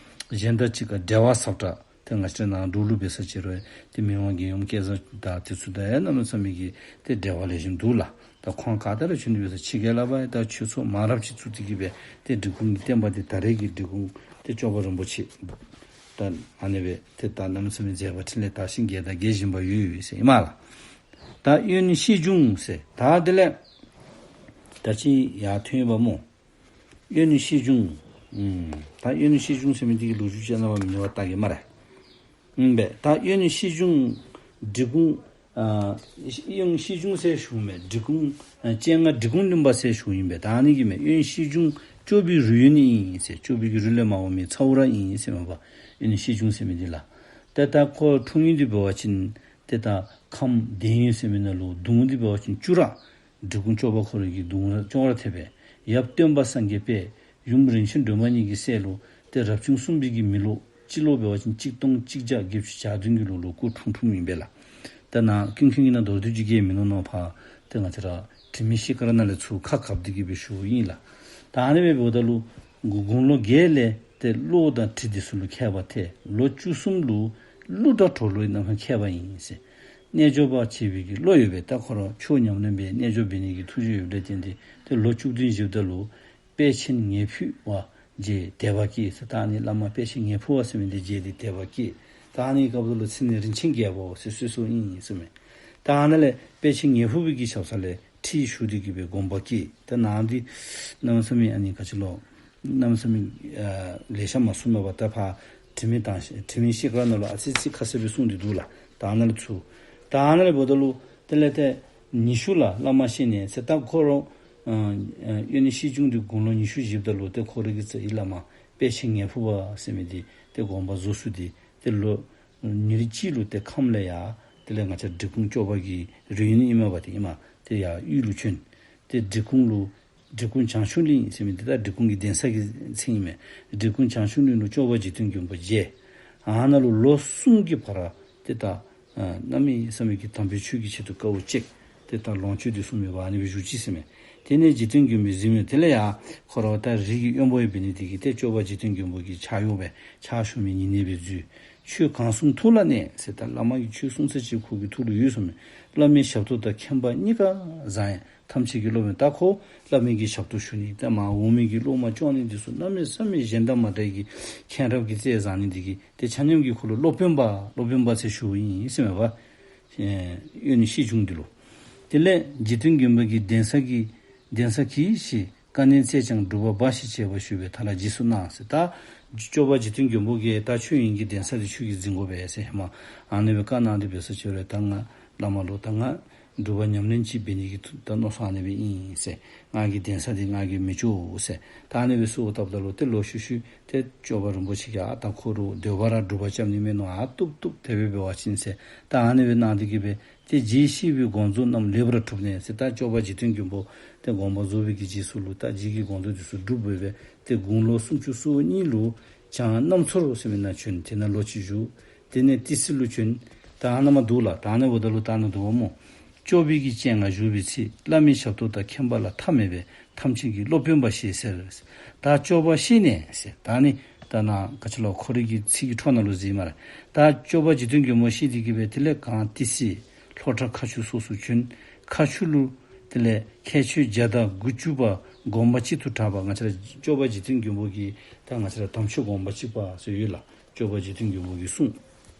གཞན་དང་གཅིག་ཁར་འབྲེལ་བ་ཟབ་དྲགས། ཏེ་ང་བཅས་ནང་འབྲུག་ལུ་འབད་ས་ཅིག་རུང་ཏེ་མི་དབང་རྒྱལ་ཡུམ་སྐལ་བཟང་དང་དེ་ཚུ་དང་ཡང་གནམ་མེད་ས་མེད་ཀྱི་ཏེ་འབྲེལ་བ་ལེགས་ཤོམ་འདུག་ལགས། ད་ཁོང་ག་ཏེ་ར་བྱོན་ཏེ་འབད་ས་ཕྱི་རྒྱལ་ལུ་འབད་ད་ཆོས་ཚོགས་མང་རབས་ཅིག་བཙུགས་ཏེ་གི་སྦེ་ཏེ་འབྲི་གུང་གི་བསྟན་པ་འདི་ད་རེས་ཀྱི་འབྲི་གུང་ཏེ་སྐྱོབ་པ་རིན་པོ་ཆེ་ད་ཨ་ནི་སྦེ་ཏེ་ད་གནམ་མེད་ས་མེད་མཛད་པ་འཕྲིན་ལས་དར་ཞིང་རྒྱས་དང་རྒྱས་བཞིན་པ་ཡོད་ཡོད་ཟེར་ཨིན་མས་ལགས། ད་གཡོན་ཤེས་འབྱུང་ཟེར་ད་དེ་ལས་ད་ཅི་ཡར་ཐོན་ཡོདཔ་སྨོ། གཡོན་ཤེས་འབྱུང་། ཨུམ། ད་གཡོན་ཤེས་འབྱུང་ཟེར་མི་འདི་གི་ལོ་རྒྱུས་ཅིག་རྣམ་པ་མི་ཉུང་བ་བལྟ་གེ་སྨ་རེ། ཨུམ་སྦེ་ད་གཡོན་ཤེས་འབྱུང་འབྲི་གུང་ཨ་གཡོན་ཤེས་འབྱུང་ཟེར་ཞུཝ་མས། འབྲི་གུང་ཨ་སྤྱན་སྔ་འབྲི་གུང་གླིང་པ་ཟེར་ཞུཝ་ཨིན་པས། ད་ཨ་ནི་གི་མས། གཡོན་ཤེས་འབྱུང་སྐྱོབ་པའི་རུས་ཡོན་ཨིན་ཟེར། སྐྱོབ་པའི་གི་རུས་ལས་མར་འོང་མི་ཚཝ་ར་ཨིན་ཟེར་མས་པ། གཡོན་ཤེས་འབྱུང་ཟེར་མི་འདི་ལགས། ད་ད་ཁོ་འཁྲུངས་ཡུལ་འདི་འབད་བ་ཅིན་ཏེ་ད་ཁམས་བདེ་ཡོན་ཟེར་མི་ནང་ལུ་གདུང་འདི་འབད་བ་ཅིན་བཅུ་ར། འབྲི་གུང་སྐྱོབ་པ་ཁོ་རའི་གི་གདུང་ར་ཅོག་ར་འཐདཔ་སྦེ། ཡབ་སྟོན་པ་སངས་རྒྱས་དཔལ། ཡུམ་རིན་ཆེན་སྒྲོལ་མ་གཉིས་ཀྱི་སྲས་ལུ་ཏེ་རབ་བྱུང་གསུམ་པའི་གི་མེ་ལོ་སྤྱི་ལོ་འབད་བ་ཅིན་གཅིག་སྟོང་གཅིག་བརྒྱ་བརྒྱད་ཅུ་གྱ་བདུན་གྱི་ལོ་ལུ་སྐུ་འཁྲུངས་འཁྲུངསམ་ཨིན་པས་ལགས། ད་ནཱ་ཀུན་མཁྱེན་གྱི་ནང་མདོར་བསྡུས་ཅིག་གིས་མིན་ནུག་ནོ། ཕར་ཏེ་ང་བཅས་ར་དྲི་མེད་ཤེལ་དཀར་ནང་ལས་ཚུར་ཁ་གབ་སྟེ་གི་སྦེ་ཞུཝ་ཨིན་ལགས། ད་ཨ་ནི་སྦེ་འབདཝ་ད་ལུ་དགུང་ལོ་བརྒྱད་ལས་ཏེ་ཀློག་དང་འབྲི་འདི་ཚུ་ལུ་མཁས་པ་ཐལ། ལོ་བཅུ་གསུམ་ལུ་གླུ་དང་བྲོ་ལུ་གནམ་མེད་མཁས་པ་ཨིན་ཟེར། རྣལ་འབྱོར་པ་བྱེད་པའི་གི་བློ་ཡོད་པས། ད་ཁོ་ར་ཆོས་ཉམས་ལེན་འབད་རྣལ་འབྱོར་འབད་ནི་གི་ཐུགས་རྗེ་ཡོདཔ་ལས་བརྟེན་ཏེ་ཏེ་ལོ་བཅུ་བདུན་བཞེསཔ་ད་ལུ་དཔལ་ཆེན་ངེས་ཕུད་པ་མཇལ། དད་པ་སྐྱེས་ཟེར། ད་ཨ་ནི་བླ་མ་དཔལ་ཆེན་ངེས་ཕུད་པ་ཟེར་མི་འདི་མཇལ་ཏེ་དད་པ་སྐྱེས། ད་ཨ་ནི་སྐབས་ལུ་མཚན་ནི་རིན་ཆེན་རྒྱལ་པོ་ཟེར་གསོལ་གསོལཝ་ཨིན་ཟེར་མས། ད་ཨ་ནཱ་ལས་དཔལ་ཆེན་ངེས་ཕུད་པའི་གི་ཞབས་ས་ལས་ཁྲིད་ཞུ་སྟེ་གི་སྦེ་དགོངས་པ་སྐྱེས། ད་ནཱ་འདི་གནམ་མེད་ས་མེད་ཨ་ནི་ག་ཅི་ལོ། གནམ་མེད་ས་མེད་ཨ་ལེ་ཤ་མ་གསུངས་མས་པ། ད་ཕར་དྲི་མེད་དང་དྲི་མེད་ཤེལ་དཀར་ནང་ལུ་ཨ་ཙི་ཙི་ཁ་གསལ་སྦེ་གསུངས་ཏེ་འདུག་ལགས། ད་ཨ་ནཱ་ལས་ཚུར་ད་ཨ་ནཱ་ལས་འབདཝ་ད་ལུ་དེ་ལས་ཏེ་ཉི་ཤུ་ལ་བླ་མ་བཤད་ནི་ཟེར། ད་ཁོ་ར་ཨ་ཨ་གཡོན་ཤེས་འབྱུང་འདི་དགུང་ལོ་ཉི་ཤུ་བཞེསཔ་ད་ལུ་ཏེ་ཁོ་རའི་གི་རྩ་བའི་བླ་མ་དཔལ་ཆེན་ངེས་ཕུད་པ་ཟེར་མི་འདི་ཏེ་དགོངས་པ་རྫོགས་ཚུགས་ཏེ་ཏེ་ལོ་ཉེར་གཅིག་ལུ་ཏེ་ཁམས་ལས་ཡར་དེ་ལས་ང་བཅས་འབྲི་གུང་སྐྱོབ་པ་གི་རུས་ཡུན་ཨིན་མས་པ། ཏེ་ཨིན་མས། ཏེ་ཡར་དབུས་ལུ་བྱོན། ཏེ་འབྲི་གུང་ལུ་འབྲི་གུང་བྱང་ཆུབ་གླིང་ཟེར་མི་འདི་ད་འབྲི་གུང་གི་གདན་ས་གི་མཚན་ཨིན་མས། འབྲི་གུང་བྱང་ཆུབ་གླིང་ལུ་སྐྱོབ་པ་འཇིག་རྟེན་མགོན་པོ་མཇལ། ཨ་ནཱ་ལུ་ལོ་གསུམ་གྱི་བར་ཏེ་ད་ ཨ་གནམ་མེད་ས་མེད་ཀྱི་དམ་པའི་ཆོས་ཀྱི་ཆེད་དུ་དཀའཝ་སྤྱད་དེ་ད་ལོངས་སྤྱོད་དེ་གསུངས་མི་བ་ཨ་ནི་སྦེ་བཞུགས་ཅི་ཟེར་མས། དེ་ནས་འཇིག་རྟེན་མགོན་པོའི་གཟིམ་དབྱངས་དེ་ལས་ཡང་ཁོ་ར་ད་རིགས་ཀྱི་དབོན་པོ་ཡོད་པའི་ནི་དེ་གིས་ཏེ་སྐྱོབ་པ་འཇིག་རྟེན་མགོན་པོ་གི་ཕྱག་གཡོག་སྦེ་ཕྱག་ཞུ་མི་ཉེ་གནས་སྦེ་འཛུལ། ཆོས་གང་གསུང་ཐུགས་ལ་གནས་ཟེར། ད་བླ་མ་གིས་ཆོས་གསུང་ཚར་ཅིག་ཁོ་གི་ཐུགས་ལུ་ཡོད་གསུངས་མས། བླ་མའི་ཞབས་ཏོག་དང་ཁྱད་པར་གཉིས་ཀ་བཟང་ཡང་། ཐམས་ཅད་ཀྱི་སློབ་དཔོན། ད་ཁོ་བླ་མའི་གི་ཞབས་ཏོག་ཞུ་ནི་ད་མ་འོག་མིན་གྱི་སློབ་མ་སྐྱོང་ནི་འདི་ཚུ་གནམ་མེད་ས་མེད་གཞན་དང་མ་འདྲ་བའི་གི་མཁྱེན་རབ་ཀྱི་རྩལ་བཟང་ནི་འདི་གིས་ཏེ་ཆ་མཉམ་གྱིས་ཁོ་ལུ་སློབ་དཔོན་པ་སློབ་དཔོན་པ་ཟེར་ཞུཝ་ཨིན་ཟེར་མས་པ། ཨེ་གཡོན་ཤེས་འབྱུང་འདི་ལུ། དེ་ལས་འཇིག་རྟེན་མགོན་པོ་གི་གདན་ས་གི་གདན་ས་གིས་ཤིག། བཀའ་ནན་སྩལ་ཀྱང་སྒྲུབ་པ་འབའ་ཞིག་བྱེད་པར་ཞུས་པས་ད་ལ་རྗེས་སུ་གནང་ཟེར། ད་སྐྱོབ་པ་འཇིག་རྟེན་མགོན་པོ་གིས་ད་ཆོས་དབྱིངས་ཀྱི་གདན་ས་འདི་ཁྱོད་ཀྱིས་འཛིན་དགོ་པས་ཟེར་ཧེ་མ་ཨ་ནི་སྦེ་བཀའ་གནང་སྟེ་འབད་ས་ཅིག་རུང་ད་ང་བླ་མ་ལུ་ད་ང་སྒྲུབ་པ་ཉམས་ལེན་ཅིག་འབད་ནི་གི་ད་མནོ་བསམ་ཨ་ནི་སྦེ་ཨིན་ཟེར། ང་གི་གདན་ས་འདི་ང་གིས་མི་ཆོག་ཟེར། ད་ཨ་ནི་སྦེ་གསོལཝ་བཏབ་ད་ལུ་ཏེ་ལོག་ཤུལ་ཤུལ་ཏེ་སྐྱོབ་པ་རིན་པོ་ཆེ་གིས་ཨ་ད་ཁོ་རུ་འདོད་པ་ར་སྒྲུབ་པ་རྐྱབ་ནི་མེད་མནོ། ཨ་བཏུབ་བཏུབ། དེ་སྦེ་འབད་བ་ཅིན་ཟེར། ད་ཨ་ནི་སྦེ་གནང་སྟེ་གིས་སྦེ་ཏེ་རྗེས་གཤེགས་པའི་དགོངས་རྫོགས་རྣམས་ལེགས་པར་གྲུབ་ནས་ཟེར། ད་སྐྱོབ་པ་འཇིག་རྟེན་མགོན་པོ་ཏེ་དགོངས་པ་རྫོགས་པའི་གི་རྗེས་སུ་ལུ་ད་རྗེ་གི་དགོངས་རྫོགས་འདི་ཚུ་གྲུབ་འབད་སྦེ་ཏེ་དགུང་ལོ་སུམ་ཅུ་སོ་གཉིས་ལུ་བྱང་གནམ་མཚོ་རུ་ཟེར་མི་ནང་བྱོན། དེ་ནང་ལོ་གཅིག་བཞུགས། དེ་ནས་ཏི་སེ་ལུ་བྱོན། ད་ཨ་ནཱ་མར་འདུག་ལགས། ད་ཨ་ནི་འབདཝ་ད་ལུ་ད་ཨ་ནཱ་འདུག་པ་སྨོ། སྐྱོབ་པའི་གི་སྤྱན་སྔར་བཞུགས་པའི་ཚེ། བླ་མའི་ཞབས་ཏོག་དང་མཁྱེན་པ་ལ་མཐའ་མེད་པས། ཐམས་ཅད་ཀྱི་སློབ་དཔོན་པ་ཞེས་ཟེར། ད་སྐྱོབ་པ་གཤེགས་ནས་ཟེར། ད་ཨ་ནི་ད་ནཱ་ག་ཅི་ལོ་ཁོ་རའི་གི་ཚིག་གི་འཕྲོ་ནང་ལུ་གཟིགས་སྨ་རེ། ད་སྐྱོབ་པ་འཇིག་རྟེན་མགོན་པོ་གཤེགས་ཏེ་གིས་སྦེ་དེ་ལས་གངས་ཏི་སེ་ལྷོ་བྲག་མཁར་ཆུ་སོགས་སུ་བྱོན། མཁར་ཆུ་ལུ་དེ་ལས་མཁས་མཆོག་བརྒྱ་དང་དགུ་བཅུ་པ་དགོངས་པ་གཅིག་ཏུ་གྲགས་པ། ང་བཅས་ར་སྐྱོབ་པ་འཇིག་རྟེན་མགོན་པོ་གིས་ད་ང་བཅས་ར་དམ་ཆོས་དགོངས་པ་གཅིག་པ་ཟེར་ཡོད་ལགས། སྐྱོབ་པ་འཇིག་རྟེན་མགོན་པོ་གི་གསུང་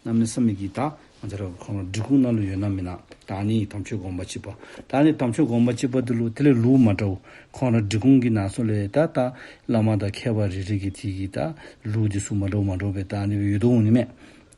གནམ་མེད་ས་མེད་ཀྱི་ད་ང་བཅས་ར་ཁོང་ར་འབྲི་གུང་ནང་ལུ་ཡོད་ན་མེན་ན། ད་ཨ་ནི་དམ་ཆོས་དགོངས་པ་གཅིག་པ། ད་ཨ་ནི་དམ་ཆོས་དགོངས་པ་གཅིག་པ་འདི་ལུ་དེ་ལས་ལུགས་མ་འདྲཝ་ཁོང་ར་འབྲི་གུང་གི་ནང་སོགས་ལས་ད་ད་བླ་མ་དང་མཁས་པ་རེ་རེ་གི་དེ་གི་ད་ལུགས་འདི་ཚུ་མ་འདྲཝ་མ་འདྲཝ་སྦེ་ད་ཨ་ནི་སྦེ་ཡོད་དོ་འོང་ནི་མས།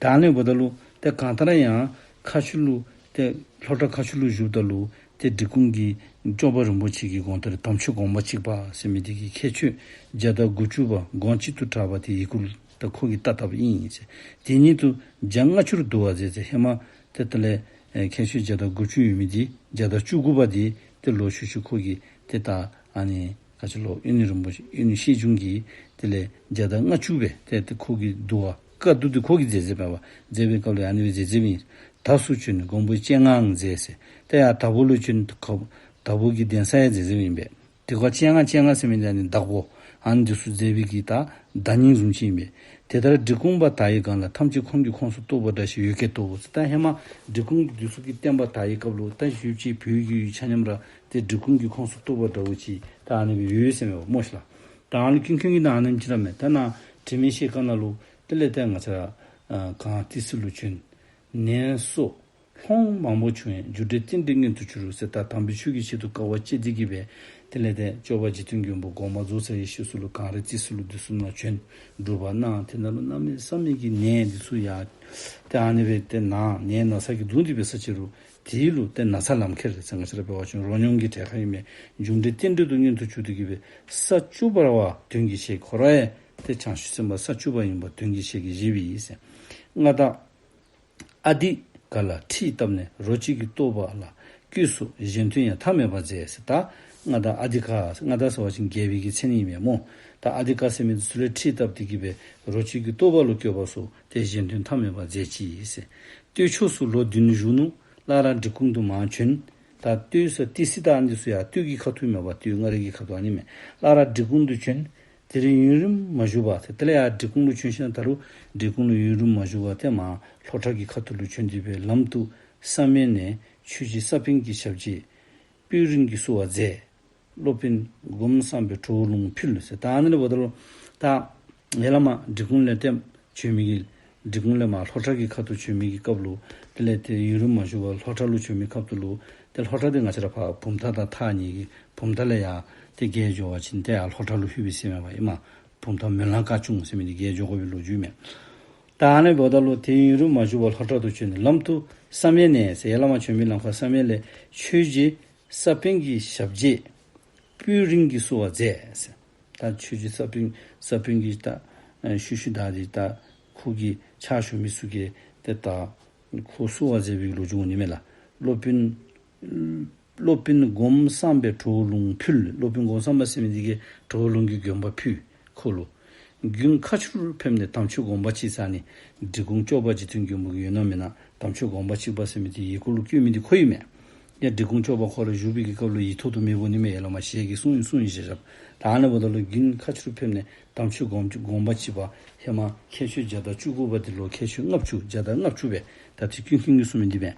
ད་ཨ་ནི་འབདཝ་ད་ལུ་ད་གང་ལྟར་ཡང་མཁར་ཆུ་ལུ་ཏེ་ལྷོ་བྲག་མཁར་ཆུ་ལུ་བཞུགསཔ་ད་ལུ་ཏེ་འབྲི་གུང་གི་སྐྱོབ་པ་རིན་པོ་ཆེ་གི་དགོངས་དོན་དམ་ཆོས་དགོངས་པ་གཅིག་པ་ཟེར་མི་འདི་གིས་མཁས་མཆོག་བརྒྱ་དང་དགུ་བཅུ་པ་དགོངས་གཅིག་ཏུ་གྲགས་པ་དེ་ཡི་གུ་ལུ་ད་ཁོ་གིས་བལྟ་བལྟཝ་ཨིན་ཟེར། དེ་ཉིད་དུ་བརྒྱ་ལྔ་བཅུར་བསྡུ་བ་མཛད་ཟེར། ཧེ་མ་ཏེ་དེ་ལས་ཨེ་མཁས་མཆོག་བརྒྱ་དང་དགུ་བཅུ་ཡོད་མི་འདི་བརྒྱ་དང་བཅུ་དགུ་པ་འདི་ཏེ་ལོག་ཤུལ་ཤུལ་ཁོ་གིས་ཏེ་ད་ཨ་ནི་ག་ཅི་ལོ་གཡོན་རིན་པོ་ཆེ་གཡོན་ཤེས་འབྱུང་གིས་དེ་ལས་བརྒྱ་དང་ལྔ་བཅུ་སྦེ་ཏེ་ཏེ་ཁོ་གིས་བསྡུ་བ་བཀའ་བསྡུ་འདི་ཁོ་གིས་མཛད་མཛདཔ་མས་པ། མཛད་པའི་སྐབས་ལུ་ཨ་ནི་སྦེ་མཛད་མཛདཔ་ཨིན། དྭགས་སུ་བྱོན་མགོན་པོའི་སྤྱན་སྔའང་མཛད་ཟེར། ཏེ་ཡར་དྭགས་པོ་ལུ་བྱོན་དྭགས་པོ་གི་གདན་ས་ཡང་མཛད་མཛདཔ་ཨིན་པས། དེ་ཁར་སྤྱན་སྔ་སྤྱན་སྔ་ཟེར་མི་འདི་ཨ་ནི་བདག་པོ་ཨ་ནི་འདི་ཚུ་མཛད་པའི་གི་ད་བདག་ཉིད་བཟུམ་ཅིག་ཨིན་པས། དེ་ལྟར་འབྲི་གུང་པ་དག་ཡི་སྒང་ལ། ཐམས་ཅད་ཁོང་གི་ཁོངས་སུ་གཏོགས་པ་འདྲ་ཞིག་ཡོད་སྐད་དོ། ད་ཧེ་མ་འབྲི་གུང་འདི་ཚུ་གི་བསྟན་པ་དར་བའི་སྐབས་ལུ་ད་ཞུ་ཅིག་བོད་ཀྱི་ཡུལ་ཆ་མཉམ་ར་ཏེ་འབྲི་གུང་གི་ཁོངས་སུ་གཏོགས་པ་འདྲཝ་ཅིག་ད་ཨ་ནི་སྦེ་ཡོད་ཟེར་མས་པ་སྨོ་ཤིག་ལགས། ད་ཨ་ནི་ཀུན་མཁྱེན་གྱི་ནང་ཨ་ནེམ་ཅིག་ར་མས། ད་ནཱ་དྲི་མེད་ཤེལ་དཀར་ནང་ལུ་དེ་ལས་ཏེ་ང་བཅས་ར་ཨ་གངས་ཏི་སེ་ལུ་བྱོན། ནད་སོགས་ལྷོངས་མང་པོ་བྱུང་ཡང་། རྒྱུ་འབྲས་རྟེན་འབྲེལ་མངོན་དུ་གྱུར་ཟེར། ད་དམ་པའི་ཆོས་ཀྱི་ཆེད་དུ་དཀའ་བ་སྤྱད་དེ་གིས་སྦེ་དེ་ལས་ཏེ་སྐྱོབ་པ་འཇིག་རྟེན་མགོན་པོ་དགོངས་པ་རྫོགས་ཚར་བའི་ཤུལ་ལུ་གངས་རི་ཏི་སེ་ལུ་འདི་ཚུ་ནང་བྱོན། སྒྲུབ་པ་གནང་། དེ་ནང་ལུ་གནམ་མེད་ས་མེད་ཀྱི་ནད་འདི་ཚུ་ཡང་ཏེ་ཨ་ནི་སྦེ་ཏེ་ན་ནད་ན་ཚ་གིས་གདུང་སྟེ་འབད་ས་ཅིག་རུང་དེ་ལུ་ཏེ་ན་ཚ་ལམ་ཁྱེར་ཟེར་ང་བཅས་ར་འབད་བ་ཅིན་རོ་སྙོམས་ཀྱི་གྲལ་ཁར་ཨིན་མས། རྒྱུ་འབྲས་རྟེན་འབྲེལ་དུ་མངོན་དུ་གྱུར་ཏེ་གིས་སྦེ་ས་བཅུ་པ་བ་དོན་གྱི་ཞལ་གྱིས། ཁོ་ར་ཡང་ཏེ་བྱང་ཆུབ་སེམས་དཔའ་ས་བཅུ་པ་ཨིནམ་དོན་གྱི་ཞལ་གྱིས་བཞེས་པའི་ཨིན་ཟེར། མངའ་བདག་ཨ་དི་ཀ་ལ་ཁྲིད་བཏབ་ནས། རོ་གཅིག་གི་རྟོགས་པ་ལ་བཀོད་སོགས། གཞན་དོན་ཡང་མཐའ་མེད་པར་མཛད་ཟེར། ད་མངའ་བདག་ཨ་དི་ཀ། མངའ་བདག་ཟེར་བ་ཅིན་རྒྱལ་པོའི་གི་མཚན་ཨིན་མས་སྨོ། ད་ཨ་དི་ཀ་ཟེར་མི་འདི་ཚུ་ལས་ཁྲིད་བཏབ་སྟེ་གིས་སྦེ་རོ་གཅིག་གི་རྟོགས་པ་ལུ་བཀོད་པ་སོགས་ཏེ་གཞན་དོན་མཐའ་མེད་པར་མཛད་ཅི་ཟེར། སྟོད་ཕྱོགས་སུ་ལོ་བདུན་བཞུགས་ནུག། སླར་འབྲི་གུང་དུ་མར་བྱོན། ད་སྟོད་ཟེར་ཏི་སེ་ད་ཨ་ནི་འདི་ཚུ་ཡང་སྟོད་ཀྱི་ཁ་ཐུག་མས་པ། སྟོད་མངའ་རིས་ཀྱི་ཁ་ཐུག་ཨ་ནི་མས། སླར་འབྲི་གུང་དུ་བྱོན། དེར་ཡུན་རིང་མ་བཞུགས་པར་ཏེ་དེ་ལས་ཡར་འབྲི་གུང་ལུ་བྱོན་ཞིནམ་ད་རུང་འབྲི་གུང་ལུ་ཡུན་རིང་མ་བཞུགས་པར་ཏེ་མར་ལྷོ་བྲག་གི་ཁ་ཐུག་ལུ་བྱོན་ཏེ་སྦེ་ལམ་དུ་བསམ་ཡས་ནས་ཆོས་རྗེ་ས་པཎ་གྱི་ཞབས་རྗེས་སྤོས་རིང་གིས་བསུ་བ་མཛད། སློབ་དཔོན་སྒོམ་བསམ་པས་གྲོ་བོ་ལུང་ཕུལ་ཟེར། ད་ཨ་ནི་ལས་འབདཝ་ད་ལུ་ད་ཡར་ལས་མར་འབྲི་གུང་ལས་ཏེ་བྱོན་མི་གི་འབྲི་གུང་ལས་མར་ལྷོ་བྲག་གི་ཁ་ཐུག་བྱོན་མི་གི་སྐབས་ལུ་དེ་ལས་ཏེ་ཡུན་རིང་མ་བཞུགས་པར་ལྷོ་བྲག་ལུ་བྱོན་མི་སྐབས་ལུ་ཏེ་ལྷོ་བྲག་འདི་ང་བཅས་ར་ཕར་བུམ་ཐང་དང་ཐག་ཉེ་གི་བུམ་ཐང་ལས་ཡར་ཏེ་བརྒལ་འགྱོ་བ་ཅིན་ཏེ་ཡར་ལྷོ་བྲག་ལུ་ལྷོད་པས་ཟེར་མས་པ་ཨིན་མས། བུམ་ཐང་སྨོན་ལམ་དཀར་ཆུང་ཟེར་མི་འདི་བརྒལ་འགྱོ་དགོ་པའི་ལོ་རྒྱུས་མས། ད་ཨ་ནི་འབདཝ་ད་ལུ་ཏེ་ཡུན་རིང་མ་བཞུགས་པར་ལྷོ་བྲག་ཏུ་བྱོན་ནས་ལམ་དུ་བསམ་ཡས་ནས་ཟེར། ཡར་ལས་མར་བྱོན་མི་ལམ་ཁར་བསམ་ཡས་ལས་ཆོས་རྗེ་ས་པཎ་གྱི་ཞབས་རྗེས་སྤོས་རིང་གིས་བསུ་བ་མཛད་ཟེར། ད་ཆོས་རྗེ་ས་པཎ་ས་པཎ་གྱི་ད་ཨ་ཤུལ་ཤུལ་བདའ་སྟེ་ད་ཁོ་གི་ཕྱག་ཞུ་མི་ཚུ་གིས་ཏེ་ད་ཁོ་བསུ་བ་མཛད་པའི་ལོ་རྒྱུས་འོང་ནི་མས་ལགས། སློབ་དཔོན་སློབ་དཔོན་སྒོམ་བསམ་པས་གྲོ་བོ་ལུང་ཕུལ། སློབ་དཔོན་སྒོམ་བསམ་པ་ཟེར་མི་འདི་གིས་གྲོ་བོ་ལུང་གི་དགོན་པ་ཕུལ་ཁོ་ལུ། དགུན་ཁ་ཆུར་ཕེབས་ནས་དམ་ཆོས་སྒོམ་པ་གཅིག་ཟེར་ནི་འབྲི་གུང་སྐྱོབ་པ་འཇིག་རྟེན་མགོན་པོ་གི་ཡོད་ན་མེད་ན། དམ་ཆོས་སྒོམ་པ་གཅིག་པ་ཟེར་མི་དེ་ཡི་གུ་ལུ་བཀོད་མི་དེ་ཁོ་ཨིན་མས། ཡ་འབྲི་གུང་སྐྱོབ་པ་ཁོ་ར་བཞུགས་པའི་གི་སྐབས་ལུ་ཡིག་ཐོག་ཏུ་མེདཔ་འོང་ནི་མས། ཡ་ལ་མ་ཞལ་གྱིས་གསུངས་ཡི་གསུངས་ཡི་ཞེས་བྱ་བ། ད་ཨ་ནི་འབདཝ་ད་ལུ་དགུན་ཁ་ཆུར་ཕེབས་ནས་དམ་ཆོས་སྒོམ་སྒོམ་པ་གཅིག་པ་ཧེ་མ་ཁྱད་ཆོས་བརྒྱ་དང་བཅུ་དགུ་པ་དེ་ལུ་ཁྱད་ཆོས་ལྔ་བཅུ་བརྒྱ་དང་ལྔ་བཅུ་སྦེ་ད་དེ་ཀུན་མཁྱེན་གྱིས་གསུངས་མི་འདི་མས།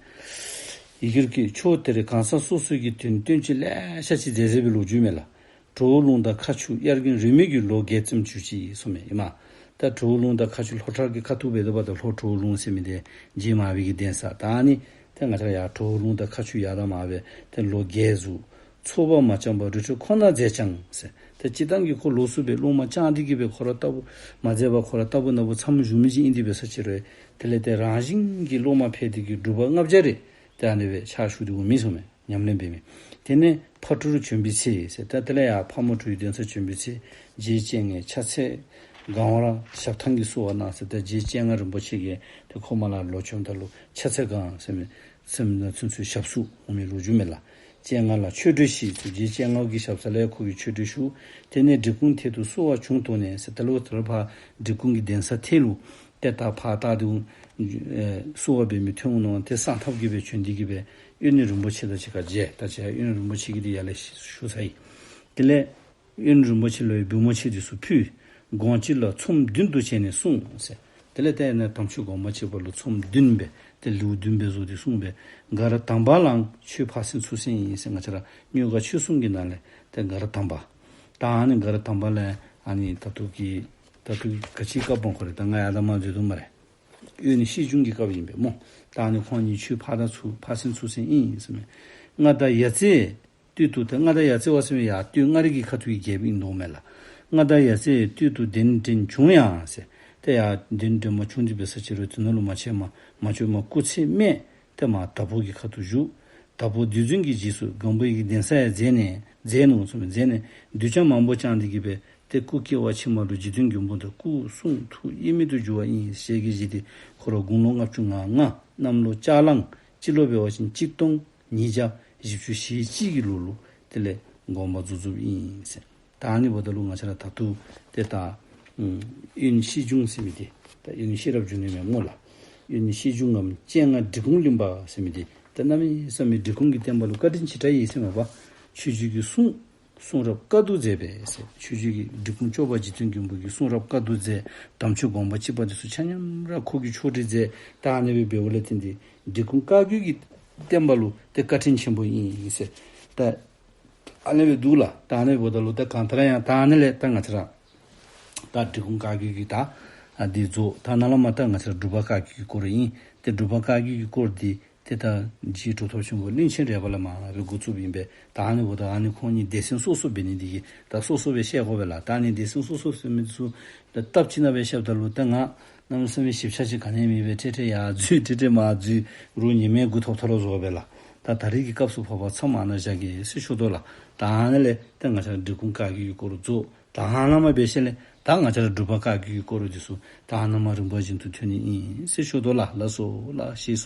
ཡི་གུར་གྱིས་ཕྱོགས་དེར་གང་ཟག་སོ་སོ་གི་དོན་སྟོན་ཅིག་ལེ་ཤ་ཅིག་མཛད་མཛད་པའི་ལོ་རྒྱུས་མས་ལགས། གྲོ་བོ་ལུང་དང་ཁ་ཆུ་དབྱར་དགུན་རིས་མེད་ཀྱི་ལོ་བརྒྱད་ཙམ་གྱུར་ཅི་གསུངས་མས་ཨིན་མས། ད་གྲོ་བོ་ལུང་དང་ཁ་ཆུ་ལྷོ་བྲག་གི་ཁ་ཐུག་སྦེ་འདུག་པ། ད་ལྷོ་གྲོ་བོ་ལུང་ཟེར་མི་དེ་རྗེ་མར་པའི་གི་གདན་ས། ད་ཨ་ནི་ཏེ་ང་བཅས་ཡར་གྲོ་བོ་ལུང་དང་ཁ་ཆུ་ཡར་དང་མར་སྦེ་ཏེ་ལོ་བརྒྱད་ཟུར་འཚོ་བ་མ་བསྐྱངས་པར་རི་ཁྲོད་ཁོ་ན་མཛད་ཀྱང་ཟེར། ཏེ་སྤྱིར་བཏང་གི་ཁོ་ལོགས་སུ་སྦེ་སློབ་མ་བསྐྱངས་ཏེ་གི་སྦེ་ཁོ་ར་ལྟ་བུ་མ་མཛད་པར་ཁོ་ར་ལྟ་བུ་ན་བུ་མཚམས་བཞུགས་མི་ཅིག་ཨིན་ཏེ་འབད་ས་ཅིག་རུང་དེ་ལས་ཏེ་རང་བཞིན་གྱིས་སློབ་མ་འཕེལ་ཏེ་གི་སྒྲུབ་པ་ལྔ་བརྒྱ་རེ་ཏེ་ཨ་ནི་སྦེ་ཕྱག་ཞུ་སྟེ་འོང་མི་ཟེར་མས། ཉམས་ལེན་འབད་མི། དེ་ནས་ཕ་གྲུར་བྱོན་པའི་ཚེ་ཟེར། ད་དེ་ལས་ཡར་ཕ་མ་གྲུའི་གདན་སར་བྱོན་པའི་ཚེ་རྗེ་སྤྱན་སྔའི་ཕྱག་འཚལ་གང་བར་ཞབས་ཐང་གི་གསོལ་བ་གནང་ཟེར། ད་རྗེ་སྤྱན་སྔ་རིན་པོ་ཆེ་གིས་ཏེ་ཁོ་མར་ལུ་ལོག་བྱོནམ་ད་ལུ་ཕྱག་འཚལ་གང་ཟེར་མི་ཟེར་མི་ནང་ཚུན་ཚོད་ཞབས་བསུ་འོང་མི་ལོ་རྒྱུས་མས་ལགས། སྤྱན་སྔ་ལ་ཆོས་འབྲེལ་ཞུ་ཟེར། རྗེ་སྤྱན་སྔ་གི་ཞབས་ས་ལས་ཁོ་གིས་ཆོས་འབྲེལ་ཞུ། དེ་ནས་འབྲི་གུང་ཐད་དུ་བསུ་བ་བྱུང་དོགས་ནས་ཟེར། ད་ལོག་ད་ལོག་ཕར་འབྲི་གུང་གི་གདན་ས་ཐད་ལུ་ཏེ་ད་ཕར་ད་དེ་ཨེ་བསུ་བ་འབད་མི་ཐོན་འོང་མནོ་ཏེ་གསང་ཐབས་ཀྱིས་སྦེ་བྱོན་ཏེ་གི་སྦེ་དབོན་རིན་པོ་ཆེ་དང་གཅིག་ཁར་མཇལ། ད་ཅི་དབོན་རིན་པོ་ཆེ་གིས་འདི་ཡར་ལས་ཞུ་ཚར་ཡི། དེ་ལས་དབོན་རིན་པོ་ཆེ་ལུ་ཡང་བུམོ་ཆེ་འདི་ཚུ་ཕུལ། དགོངས་གཅིག་ལ་ཚོམས་བདུན་དུ་བྱས་ནས་གསུངས་ཟེར། དེ་ལས་ཏེ་ནཱ་དམ་ཆོས་སྒོམ་པ་གཅིག་པ་ལུ་ཚོམས་བདུན་སྦེ་ཏེ་ལེའུ་བདུན་སྦེ་བཟོ་སྟེ་གསུངས་པས། གར་དམ་པ་ལའང་ཆོས་ཕར་ཕྱིན་ཚུར་ཕྱིན་ཡིན་ཟེར། ང་བཅས་ར་མཉོས་གར་ཆོས་གསུམ་གྱི་ནང་ལས་ཏེ་གར་དམ་པ། ད་ཨ་ནི་གར་དམ་པ་ལས་ཨ་ནི་ད་ལྟོ་གི་ད་ལྟོ་གི་ག་ཅི་བཀའ་འབངས་ཁོ་རེ་ད་ང་ཡར་ད་མར་འཛོལ་དོ་སྨ་རེ། དབོན་ཤེས་འབྱུང་གི་སྐབས་ཨིན་པས་སྨོ། ད་ཨ་ནི་ཁོང་གཉིས་ཆོས་ཕར་དང་ཚུར་ཕར་ཕྱིན་ཚུར་ཕྱིན་ཨིན་ཟེར་མས། མངའ་བདག་ཡ་རྩེའི་སྟོད་དུ་ད་མངའ་བདག་ཡ་རྩེ་བ་ཟེར་མི་ཡར་སྟོད་མངའ་རིས་ཀྱི་ཁ་ཐུག་གི་རྒྱལཔོ་ཨིན་དོ་མས་ལགས། མངའ་བདག་ཡ་རྩེའི་སྟོད་དུ་གདན་འདྲེན་བྱུང་ཡང་ཟེར། ཏེ་ཡར་གདན་འདྲེན་མ་བྱུང་སྟེ་འབད་ས་ཅིག་རུང་དེ་ནང་ལུ་མ་ཆེན་མ་མ་ཆེན་མ་སྐུ་ཚེ་སྨད་ཏེ་མར་དྭགས་པོ་གི་ཁ་ཐུག་བཞུགས། དྭགས་པོ་བདུད་འཛིན་གྱི་རྗེས་སུ་སྒམ་པོ་ཡི་གི་གདན་ས་ཡང་མཛད་ནས་མཛད་ནུག་ཟེར་མས། མཛད་ནས་གདུལ་བྱ་མང་པོ་བསྐྱངས་ཏེ་གི་སྦེ་ཏེ་སྐུ་སྐྱེ་བ་ཕྱི་མ་ལུ་འཇིག་རྟེན་མགོན་པོ་དང་སྐུ་གསུང་ཐུགས་དབྱེར་མེད་དུ་གྱུར་པ་ཨིན། ཞལ་གྱིས་བཞེས་ཏེ་ཁོ་ར་དགུང་ལོ་ལྔ་བཅུ་ང་ལྔ་གནམ་ལོ་ལྕགས་གླང་སྤྱི་ལོ་འབད་བ་ཅིན་གཅིག་སྟོང་ཉིས་བརྒྱ་བཞི་བཅུ་ཞེ་གཅིག་གི་ལོ་ལུ་དེ་ལས་དགོངས་པ་རྫོགས་རྫོགསཔ་ཨིན་ཟེར། ད་ཨ་ནི་འབདཝ་ད་ལུ་ང་བཅས་ར་ད་ལྟོ་ཏེ་ད་ཨུམ་དབོན་ཤེས་འབྱུང་ཟེར་མི་འདི་ད་དབོན་ཤེས་རབ་འབྱུང་ནི་མས་སྨོ་ལགས། དབོན་ཤེས་འབྱུང་ངམ་སྤྱན་སྔ་འབྲི་གུང་གླིང་པ་ཟེར་མི་འདི་ད་གནམ་མེད་ས་མེད་འབྲི་གུང་གི་བསྟན་པ་ལུ་བཀའ་དྲིན་ཆེ་དྲགས་ཡོད་ཟེར་མས་པ། ཆོས་རྗེ་གི་གསུང་གསུང་རབ་བཀའ་བསྡུ་མཛད་པས་ཟེར། ཆོས་རྗེ་གི་འབྲི་གུང་སྐྱོབ་པ་འཇིག་རྟེན་མགོན་པོ་གི་གསུང་རབ་བཀའ་བསྡུ་མཛད། དམ་ཆོས་སྒོམ་པ་གཅིག་པ་འདི་ཚུ་ཆ་མཉམ་ར་ཁོ་གིས་ཕྱོགས་སྒྲིག་མཛད། ད་ཨ་ནི་སྦེ་འབདཝ་ལས་བརྟེན་ཏེ་འབྲི་གུང་བཀའ་བརྒྱུད་ཀྱི་བསྟན་པ་ལུ་ཏེ་བཀའ་དྲིན་ཆེན་པོ་ཨིན་ཟེར། ད་ཨ་ནི་སྦེ་འདུག་ལགས། ད་ཨ་ནི་འབདཝ་ད་ལུ་ད་གང་ལྟར་ཡང་ད་ཨ་ནི་ལས་ད་ང་བཅས་ར་ད་འབྲི་གུང་བཀའ་བརྒྱུད་ཀྱི་ད་ཨ་འདི་རྫོགས། ད་ནཱ་ལས་མར་ད་ང་བཅས་ར་འབྲུག་པ་བཀའ་བརྒྱུད་ཀྱི་སྐོར་ཨིན། ཏེ་འབྲུག་པ་བཀའ་བརྒྱུད་ཀྱི་སྐོར་འདི་ཏེ་ད་རྗེ་གྲུབ་ཐོབ་ཆེན་པོ་གླིང་ཆེན་རས་པ་ལས་མར་སྦེ་འགོ་བཙུགསཔ་ཨིན་པས། ད་ཨ་ནི་འབདཝ་ད་ཨ་ནི་ཁོང་གཉིས་སྡེ་ཚན་སོ་སོ་འབད་ནི་འདི་གིས་ད་སོ་སོ་སྦེ་བཤད་དགོ་པས་ལགས། ད་ཨ་ནི་སྡེ་ཚན་སོ་སོ་ཟེར་མི་ཚུ་ད་སྟབས་གཅིག་ནང་སྦེ་བཤདཔ་ད་ལུ་ད་ང་གནམ་མེད་ས་མེད་ཞིབ་ཆ་ཅིག་ག་ནི་མེད་པས། ཏེ་ཏེ་ཡར་འཛུལ་ཏེ་ཏེ་མར་འཛུལ་རུང་ཉི་མའི་འགོ་ཐོག་ཐོག་ལུ་བཟོ་བས་ལགས། ད་ད་རིས་ཀྱི་སྐབས་སུ་བབ་པ་མཚམས་ཨ་ནཱ་བཞག་གེ་ཟེར་ཞུ་དོ་ལགས། ད་ཨ་ནི་ལས་ད་ང་བཅས་ར་འབྲི་གུང་བཀའ་བརྒྱུད་ཀྱི་སྐོར་རྫོགས། ད་ཨ་ནཱ་མར་འབད་ཞིནམ་ལས་ད་ང་བཅས་ར་འབྲུག་པ་བཀའ་བརྒྱུད་ཀྱི་སྐོར་འདི་ཚུ་ད་ཨ་ནཱ་མར་རིམ་པ་བཞིན་དུ་ཐོན་ནི་ཨིན་ཟེར་ཞུ་དོ་ལགས། ལགས་སོ་ལགས། ཞེས་སོ།